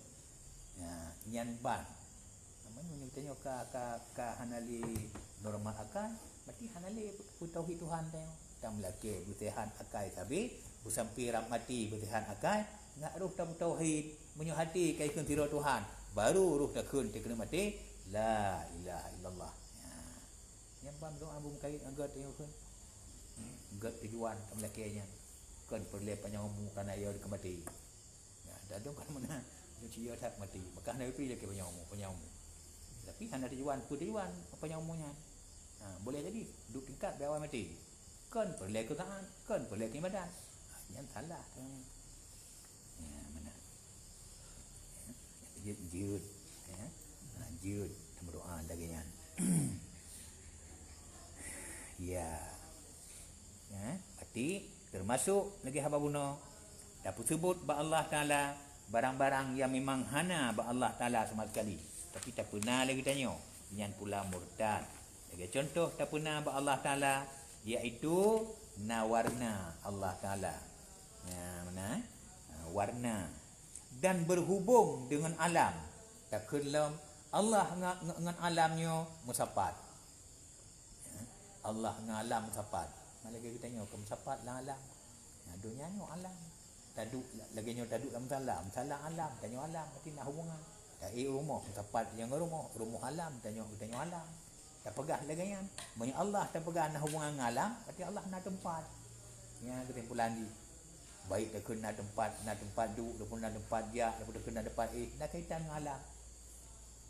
Ha, nyan ban. Meunyoe tanyoe ka, ka, ka hana lé normal akai, berarti hana lé peutauhid Tuhan tanyoe. Tameulakée beuseuhat akai sabé, beusampoe rab maté beuseuhat akai, ngat roh tapeutauhid. Meunyoe até ka ikheun sidroe Tuhan, baru roh takheun teuh keuneuk maté, la ilaha illallah. Nyan ban doa beumeukayém ngon gét tanyoe kheun. Gét tujuan tameulakée nyan. Kon peureulée panyang umu kana yo dikeue maté. Ya, dadong kan meunan. Nyoe cia that maté. Maka hana pih lakée panyang umu, panyang umu. Tapi hana tujuan, peue tujuan panyang umu nyan? Ha, boleh jadi duek tingkat bak awai maté. Kon peureulée keu taat, kon peureulée keu ibadat. Ha, nyan salah. Ya, meunan. Ya, jeuet, jeuet. Ya. Ha, jeuet. Tameudoa lagée nyan. Ya. Ya, berarti termasuk lagée haba bunoe, tapeuseubut bak Allah Taala barang-barang nyang memang hana bak Allah Taala sama sekali, tapi tapeuna lé geutanyoe, nyan pula murtad. Lagée contoh tapeuna bak Allah Taala, yaitu na warna Allah Taala. Ya, meunan, eh? Ha, warna. Dan berhubung dengan alam. Takheun lom Allah nga-, nge-, ngon alam nyoe meusapat. Ya, Allah ngon alam meusapat. Malagée geutanyoe ka meusapat lam alam. Nah, donya nyoe alam. Taduek la-, lagée nyoe taduek lam musala, musala alam, tanyoe alam, berarti na hubungan. Taék rumoh, meusapat nyang rumoh, rumoh alam, tanyoe, tanyoe alam. Tapeugah lagée nyan. Meunyoe Allah tapeugah na hubungan ngon alam, berarti Allah na teumpat. Nyan keusimpulan jih. Baik takheun na teumpat, na teumpat duek, ataupun na teumpat jak, ataupun takheun na teumpat éh, na kaitan ngon alam.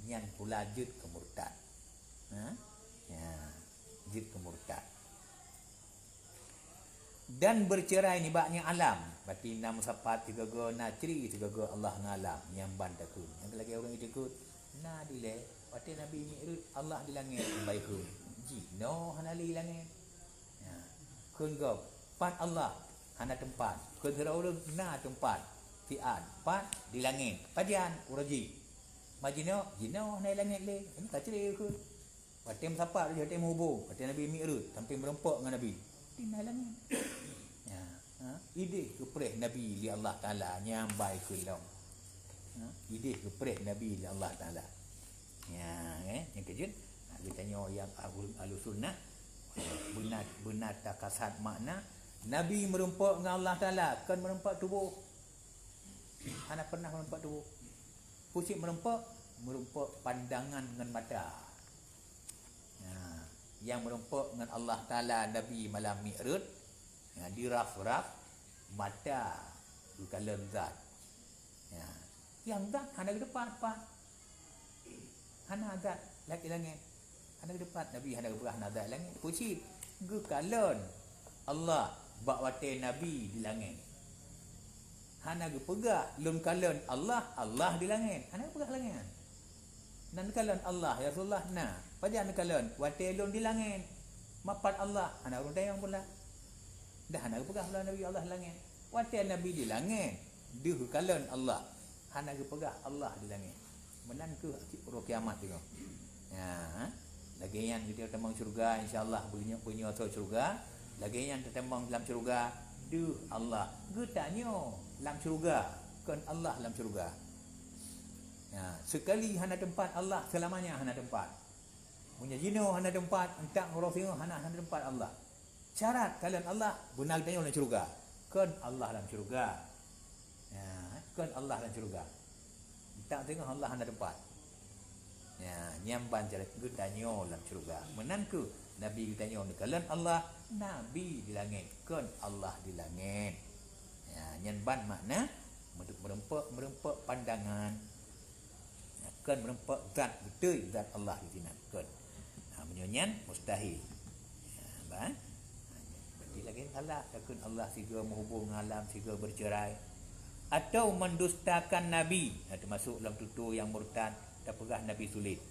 Nyan pula jeuet keu murtad. Ha? Ya, jeuet keu murtad. Dan bercerai nibak nyang alam, berarti na meusapat sigoe-goe, na cerai sigoe-goe Allah ngon alam, nyan ban takheun. Nyang lagée ureuëng iktikeuet, na dilée, watée Nabi Mi'raj Allah di langét, bai kheun, jinoe hana lé di langét. Ya. Kheun gob, pat Allah, hana teumpat. Kheun sidroe ureuëng, na teumpat. Siat, pat di langét. Pajan, uroe jih. Ma jinoe, jinoe hana di langét lé. Ini ka cerai kheun. Watée meusapat laju, watée meuhubung, watée Nabi Mi'raj, sampai meureumpok ngon Nabi. Di na langét. Ya, ha? Idéh geupreh Nabi lé Allah Taala, nyang bai keu lom. Ha? Idéh geupreh Nabi lé Allah Taala. Ya, eh, nyang keujeuet, ha, geutanyoe nyang ahlu, ahlu sunnah, beuna, beuna takasat makna, Nabi meureumpok ngon Allah Taala, kon meureumpok tuboh. Hana pernah meureumpok tuboh. Peue cit meureumpok? Meureumpok pandangan ngon mata. Nah, nyang meureumpok ngon Allah Taala Nabi malam Mi'raj, ya, dirab-rab mata geukalon zat. Ya, nyang zat hana geuteumpat pat. Hana zat lam langét. Hana geuteumpat, Nabi hana geupeugah na zat langét. Peue cit? Geukalon Allah bak watée Nabi di langét. Hana geupeugah, "Lôn kalon Allah, Allah di langét." Hana geupeugah lagée nyan. Na neukalon Allah, "Ya Rasulullah, na." "Pajan neukalon?" "Watée lôn di langét." "Ma pat Allah?" Hana ureuëng tanyong pula. Dah hana geupeugah lé Nabi Allah di langét. Watée Nabi di langét, deuh geukalon Allah. Hana geupeugah Allah di langét. Meunan kheueh uroe kiamat teungoh. Ya, lagée nyan geutanyoe tamong syeuruga, insya Allah beunyoe, beunyoe asoe syeuruga. Lagée nyan tatamong lam syeuruga, deuh Allah. Geutanyoe lam syeuruga, kon Allah lam syeuruga. Ya, sekali hana teumpat Allah, seulamanya hana teumpat. Meunyoe jinoe hana teumpat, euntak uroe singoh hana, hana teumpat Allah. Syarat kalon Allah, beuna geutanyoe lam syeuruga. Kon Allah lam syeuruga. Ya, kon Allah lam syeuruga. Euntak teungoh Allah hana teumpat. Ya, nyan ban syarat geutanyoe lam syeuruga. Meunan kheueh Nabi geutanyoe neukalon Allah, Nabi di langét, kon Allah di langét. Ya, nyan ban makna meureumpok-meureumpok pandangan. Kon meureumpok zat beutôi, zat Allah di sinan. Kon. Ha, meunyoe nyan mustahil. Ya, bah. Ha, berarti lagée salah takheun Allah sigoe meuhubung ngon alam, sigoe bercerai. Atau mendustakan Nabi. Ha, termasuk lam tutoe nyang murtad, tapeugah Nabi sulet.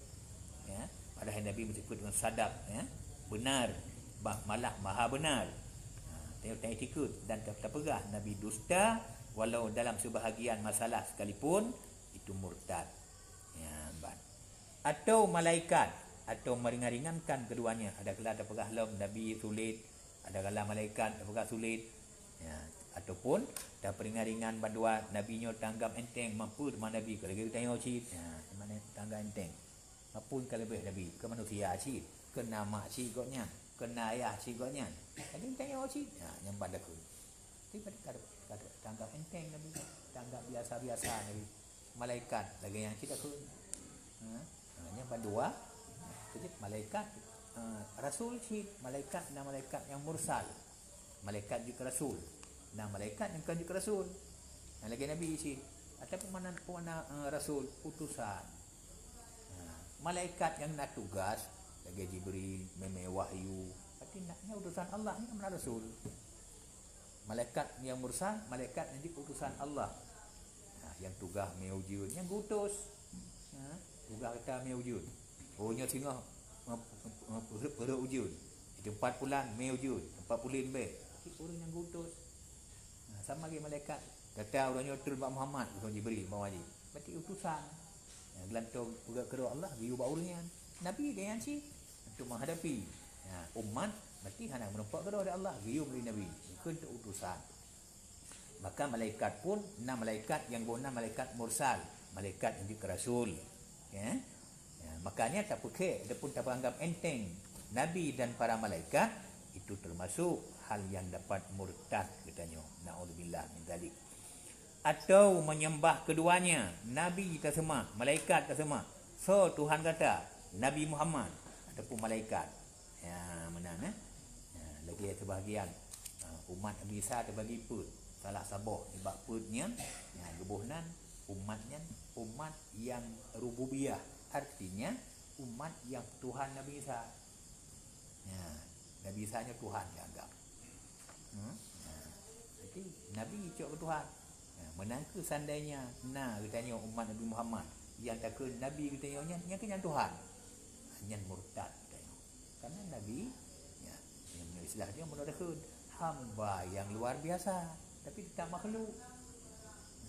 Ya, padahai Nabi meusifeuet deungon sadaq, ya. Benar, bah, malah maha benar. Ha, tanyoe taiktikeuet dan ta-, tapeugah Nabi dusta, Walau dalam sebahagian masalah sekalipun, itu murtad. Ya, ban. Atau malaikat, atau meringan-ringankan keduanya. Ada kala tapeugah lom Nabi sulet, ada kala malaikat tapeugah sulet. Ya, ataupun tapeuringan-ringan bandua Nabi nyoe tanggap enteng, mampu teuma Nabi, ka lagèe geutanyoe cit. Ya, mana tanggap enteng. Apun ka leubeh Nabi, keu manusia cit, keu na mak cit gobnyan, keu na ayah cit gobnyan. Jadi tanyoe cit, ha, nyang ban takheun. Tapi pada ka, ka, tanggap enteng Nabi, tanggap biasa-biasa Nabi. Malaikat lagèe nyan cit takheun. Ha? Ha, nyang ban dua, jadi malaikat, ha, rasul cit, malaikat na malaikat nyang mursal. Malaikat jeuet keu rasul. Na malaikat nyang kon jeuet keu rasul. Nah, lagèe Nabi cit. Ataupun makna, makna, eh, rasul, utusan. Nah, malaikat nyang na tugas, lagèe Jibril, meu'en wahyu. Berarti na, nyan utusan Allah, nyan makna rasul. Malaikat nyang mursal, malaikat nyang jeuet utusan Allah. Nah, nyang tugas meu'en ujeuen, nyang geuutus. Nah, tugas gata meu'en ujeuen. Oh, nyoe singoh, eh, eh, eh, peureuet ujeuen. Di teumpat pulan meu'en ujeuen, teumpat pulan bèk. Tapi ureueng nyang geuutus. Nah, sama lagèe malaikat. Gata uroe nyoe treun bak Muhammad, uroe Jibril, bak Wahyu. Berarti utusan. Nah, geulantong peugah keudroe Allah, geuyue bak ureueng nyan. Nabi lagèe nyan cit. Untuk menghadapi, nah, umat, berarti hana meureumpok keudroe dari Allah, geuyue melalui Nabi. Kheun untuk utusan. Maka malaikat pun, na malaikat nyang geuh na malaikat mursal, malaikat nyang jeuet keu rasul. Ya? Ya, makanya tapeukek ataupun tapeunganggap enteng Nabi dan para malaikat, itu termasuk hal yang dapat murtad geutanyoe. Naudzubillah min dzalik. Atau menyembah keduanya, Nabi taseumah, malaikat taseumah. Soe Tuhan gata? Nabi Muhammad ataupun malaikat. Ya, meunan, eh. Ya, lagèe sebahagian, ha, umat Nabi Isa teubagi peuet. Salah saboh nibak peuet nyan, ya, geuboh nan umat nyan umat yang rububiyah. Artinya, umat yang tuhan Nabi Isa. Ya, Nabi Isa nyoe Tuhan dianggap. Hmm? Ya. Jadi, Nabi cok keu Tuhan. Ya, meunan keuh seandainya na geutanyoe umat Nabi Muhammad yang takheun Nabi geutanyoe nyan, nyan keuh nyan Tuhan. Nyan murtad geutanyoe. Karena Nabi, ya, yang istilah dia menurut takheun hamba yang luar biasa, tapi tetap makhluk.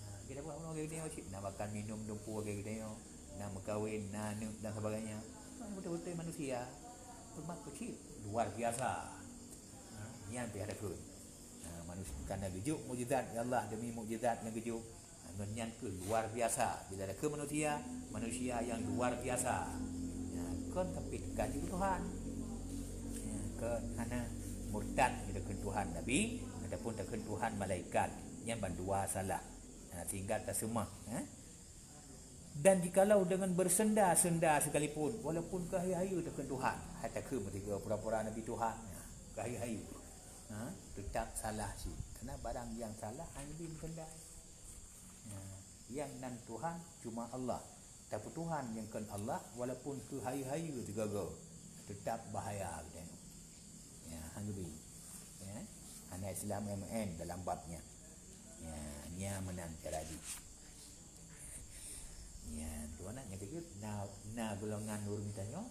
Nah, kita buat orang geutanyoe cit, na makan minum dumpu lagèe geutanyoe, na meukawen, na aneuk dan sebagainya. Kan betul-betul manusia, cuma kecil, luar biasa. Nah, nyan pih ada pun. Nah, manusia, karena geujok mukjizat ya Allah demi mukjizat yang geujok. Nah, ngon nyan keuh luar biasa. Bila ada ke manusia, manusia yang luar biasa. Ya, kon tapi teuka jeuet Tuhan. Ya, kon hana murtad bila kheun Tuhan Nabi ataupun takheun Tuhan malaikat. Nyan ban dua salah. Ha, sehingga taseumah, eh? Dan jikalau dengan bersenda-senda sekalipun, walaupun keu hayeue-hayeue takheun Tuhan, hai takheun meusigoe pura-pura Nabi Tuhan, ha, keu hayeue-hayeue, ha, tetap salah cit. Karena barang yang salah hana jibri keundai. Ha, yang nan Tuhan cuma Allah. Tapi Tuhan nyang kon Allah, walaupun keu hayeue-hayeue sigoe-goe, tetap bahaya geutanyoe. Ya, hana jibri. Ya, hana Islam M N dalam bab nyan. Ya, nyan meunan cara jih. Nyan, tuan nak nyang keuneuk na, na golongan ureueng tanyoe,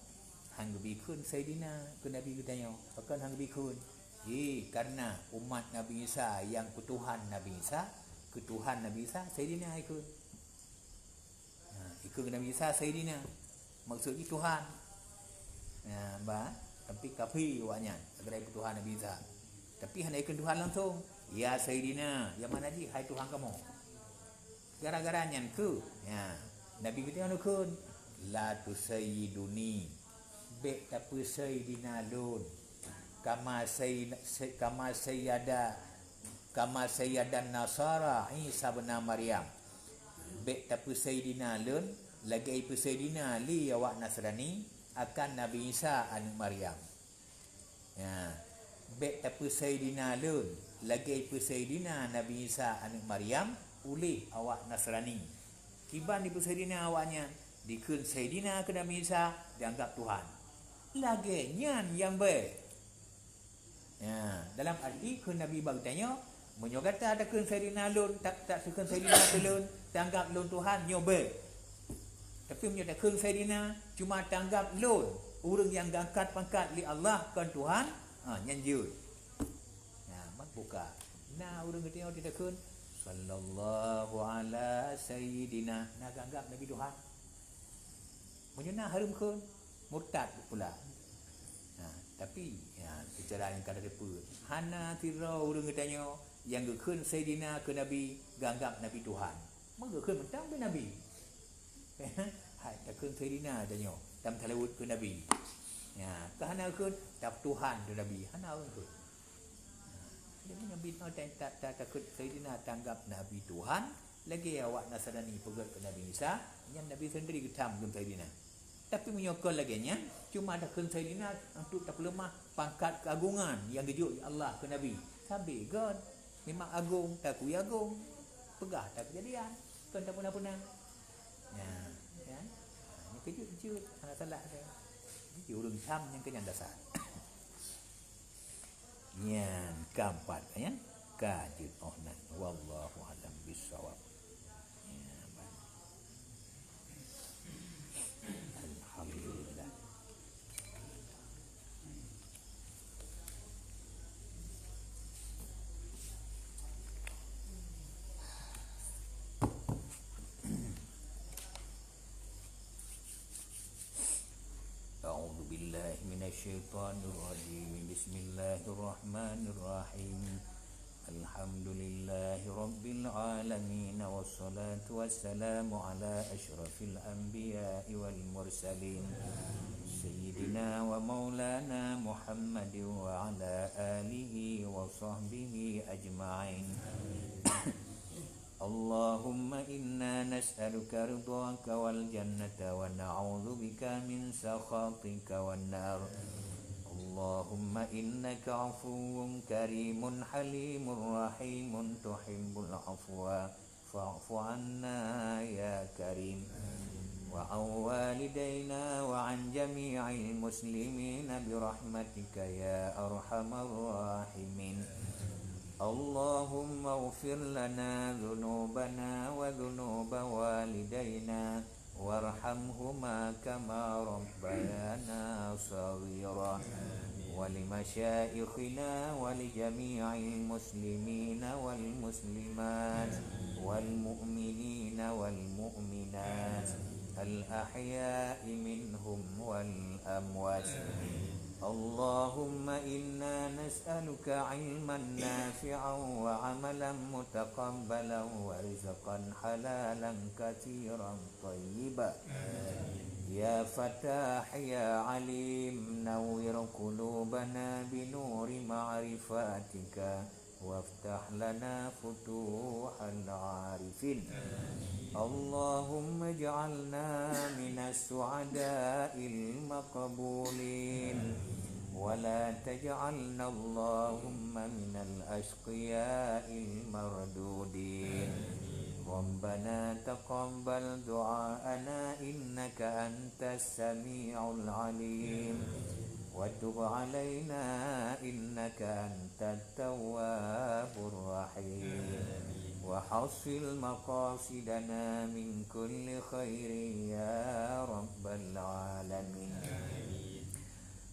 han geubri kheun Saidina keu Nabi geutanyoe. Pakon han geubri kheun? Eh, karena umat Nabi Isa nyang keu Tuhan Nabi Isa, keu Tuhan Nabi Isa, Saidina ikheun. Ha, ikheun keu Nabi Isa Saidina. Maksud jih Tuhan. Ya, bah, tapi kafé awaknyan, gara-gara ikheun Tuhan Nabi Isa. Tapi hana ikheun Tuhan langsung. Ya Saidina, nyang mana jih, hai Tuhan kamoe. Gara-gara nyan keuh, ya, Nabi geutanyoe neukheun, "La tusayyiduni." Bèk tapeusaidina lôn. Kama say-, say-, kama sayyada, kama sayyadan Nasara Isa bin Maryam. Bèk tapeusaidina lôn, lagèe peusaidina lé awak Nasrani akan Nabi Isa aneuk Maryam. Ya, bèk tapeusaidina lôn, lagèe peusaidina Nabi Isa aneuk Maryam uléh awak Nasrani. Kiban jipeusaidina awaknyan, dikheun saidina keu Nabi Isa, dianggap Tuhan. Lagèe nyan nyang bèk. Ya, dalam arti kheun Nabi bak geutanyoe, meunyoe gata takheun saidina lôn, tak, tak takheun saidina keu lôn, tanggap lôn Tuhan, nyoe bèk. Tapi meunyoe takheun saidina, cuma tanggap lôn, ureueng nyang geuangkat pangkat lé Allah kon Tuhan, ha, nyan jeuet. Nah, mak buka. Na ureueng geutanyoe takheun, Sallallahu ala sayyidina. Na geuanggab Nabi Tuhan. Meunyoe na hareuem kheun, murtad pula. Nah, tapi, ya, seucara nyang ka teupeue, hana sidroe ureuëng geutanyoe nyang geukheun sayyidina keu Nabi, geuanggab Nabi Tuhan. Meugeuh kheun mantong pih Nabi. Hai, takheun sayyidina tanyoe, tam talawut keu Nabi. Ya, ka hana kheun, tap Tuhan keu Nabi, hana ureuëng kheun. Jadi Nabi ta-, ta-, ta-, takheun sayyidina, tanggab Nabi Tuhan, lagée awak Nasrani peugét keu Nabi Isa, nyan Nabi sendiri geutam kheun sayyidina. Tapi meunyoe kon lagée nyan, cuma takheun sayyidina untuk tapeuleumah pangkat keuagongan nyang geujok lé Allah keu Nabi. Sabe kon, memang agong, takui agong, peugah takeujadian, kon tapuna-puna. Nah, kan? Ha, nyoe keujeuet-jeuet, hana salah dah. Jadi ureuëng tham nyang keu nyan dasar. Nyan keempat, kan? Ka jeuet oh nan. Wallahu a'lam bissawab. Ya, baik. Alhamdulillah. أعوذ بالله من الشيطان الرجيم. بسم الله الرحمن الرحيم. الحمد لله رب العالمين، والصلاة والسلام على أشرف الأنبياء والمرسلين، سيدنا ومولانا محمد وعلى آله وصحبه أجمعين. اللهم إنا نسألك رضاك والجنة ونعوذ بك من سخطك والنار. اللهم إنك عفو كريم حليم رحيم تحب العفو فاعف عنا يا كريم. وعن والدينا وعن جميع المسلمين برحمتك يا أرحم الراحمين. اللهم اغفر لنا ذنوبنا وذنوب والدينا وارحمهما كما ربيانا صغيرا. ولمشائخنا ولجميع المسلمين والمسلمات والمؤمنين والمؤمنات الأحياء منهم والأموات. اللهم إنا نسألك علما نافعا وعملا متقبلا ورزقا حلالا كثيرا طيبا. يا فتاح يا عليم، نور قلوبنا بنور معرفتك، وافتح لنا فتوح العارفين. اللهم اجعلنا من السعداء المقبولين، ولا تجعلنا اللهم من الأشقياء المردودين. ربنا تقبل دعاءنا إنك أنت السميع العليم، وتب علينا إنك أنت التواب الرحيم، وحصل مقاصدنا من كل خير يا رب العالمين.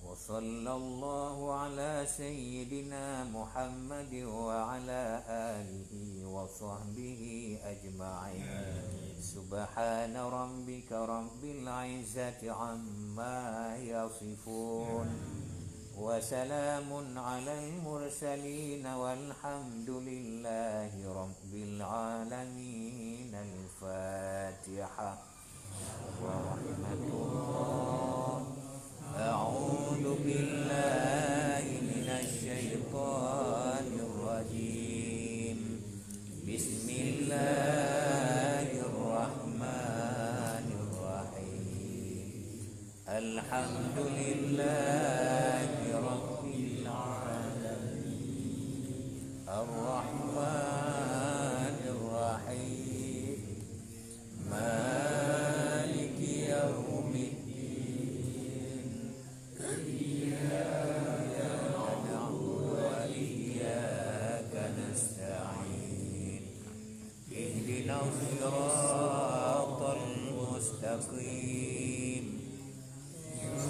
وصلى الله على سيدنا محمد وعلى آله وصحبه أجمعين. سبحان ربك رب العزة عما يصفون. وسلام على المرسلين والحمد لله رب العالمين. الفاتحة. ورحمة الله. أعوذ بالله من الشيطان الرجيم. بسم الله الرحمن الرحيم. الحمد لله رب العالمين. الرحمن الرحيم. مالك يوم الدين. إياك نعبد وإياك نستعين. اهدنا الصراط المستقيم.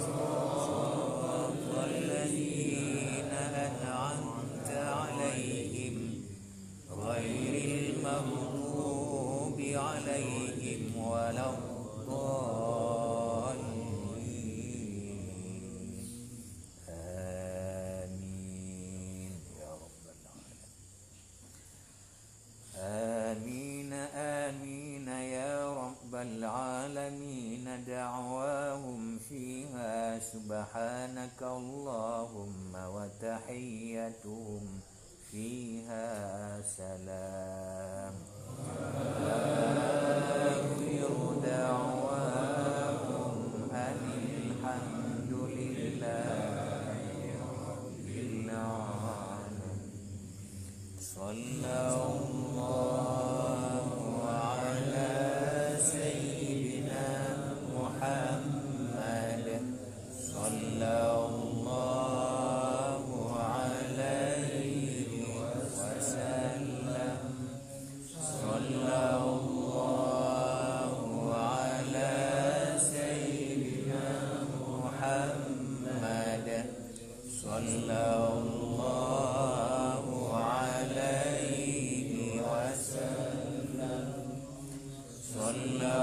صراط الذين أنعمت عليهم غير ولا الضالين. آمين يا رب العالمين. آمين، آمين يا رب العالمين. دعواهم فيها سبحانك اللهم وتحيتهم فيها سلام. وآخر دعواهم أن الحمد لله رب العالمين. صلى الله على سيدنا محمد. صلى الله عليه وسلم. صلى الله على سيدنا محمد. صلى الله عليه وسلم. صلى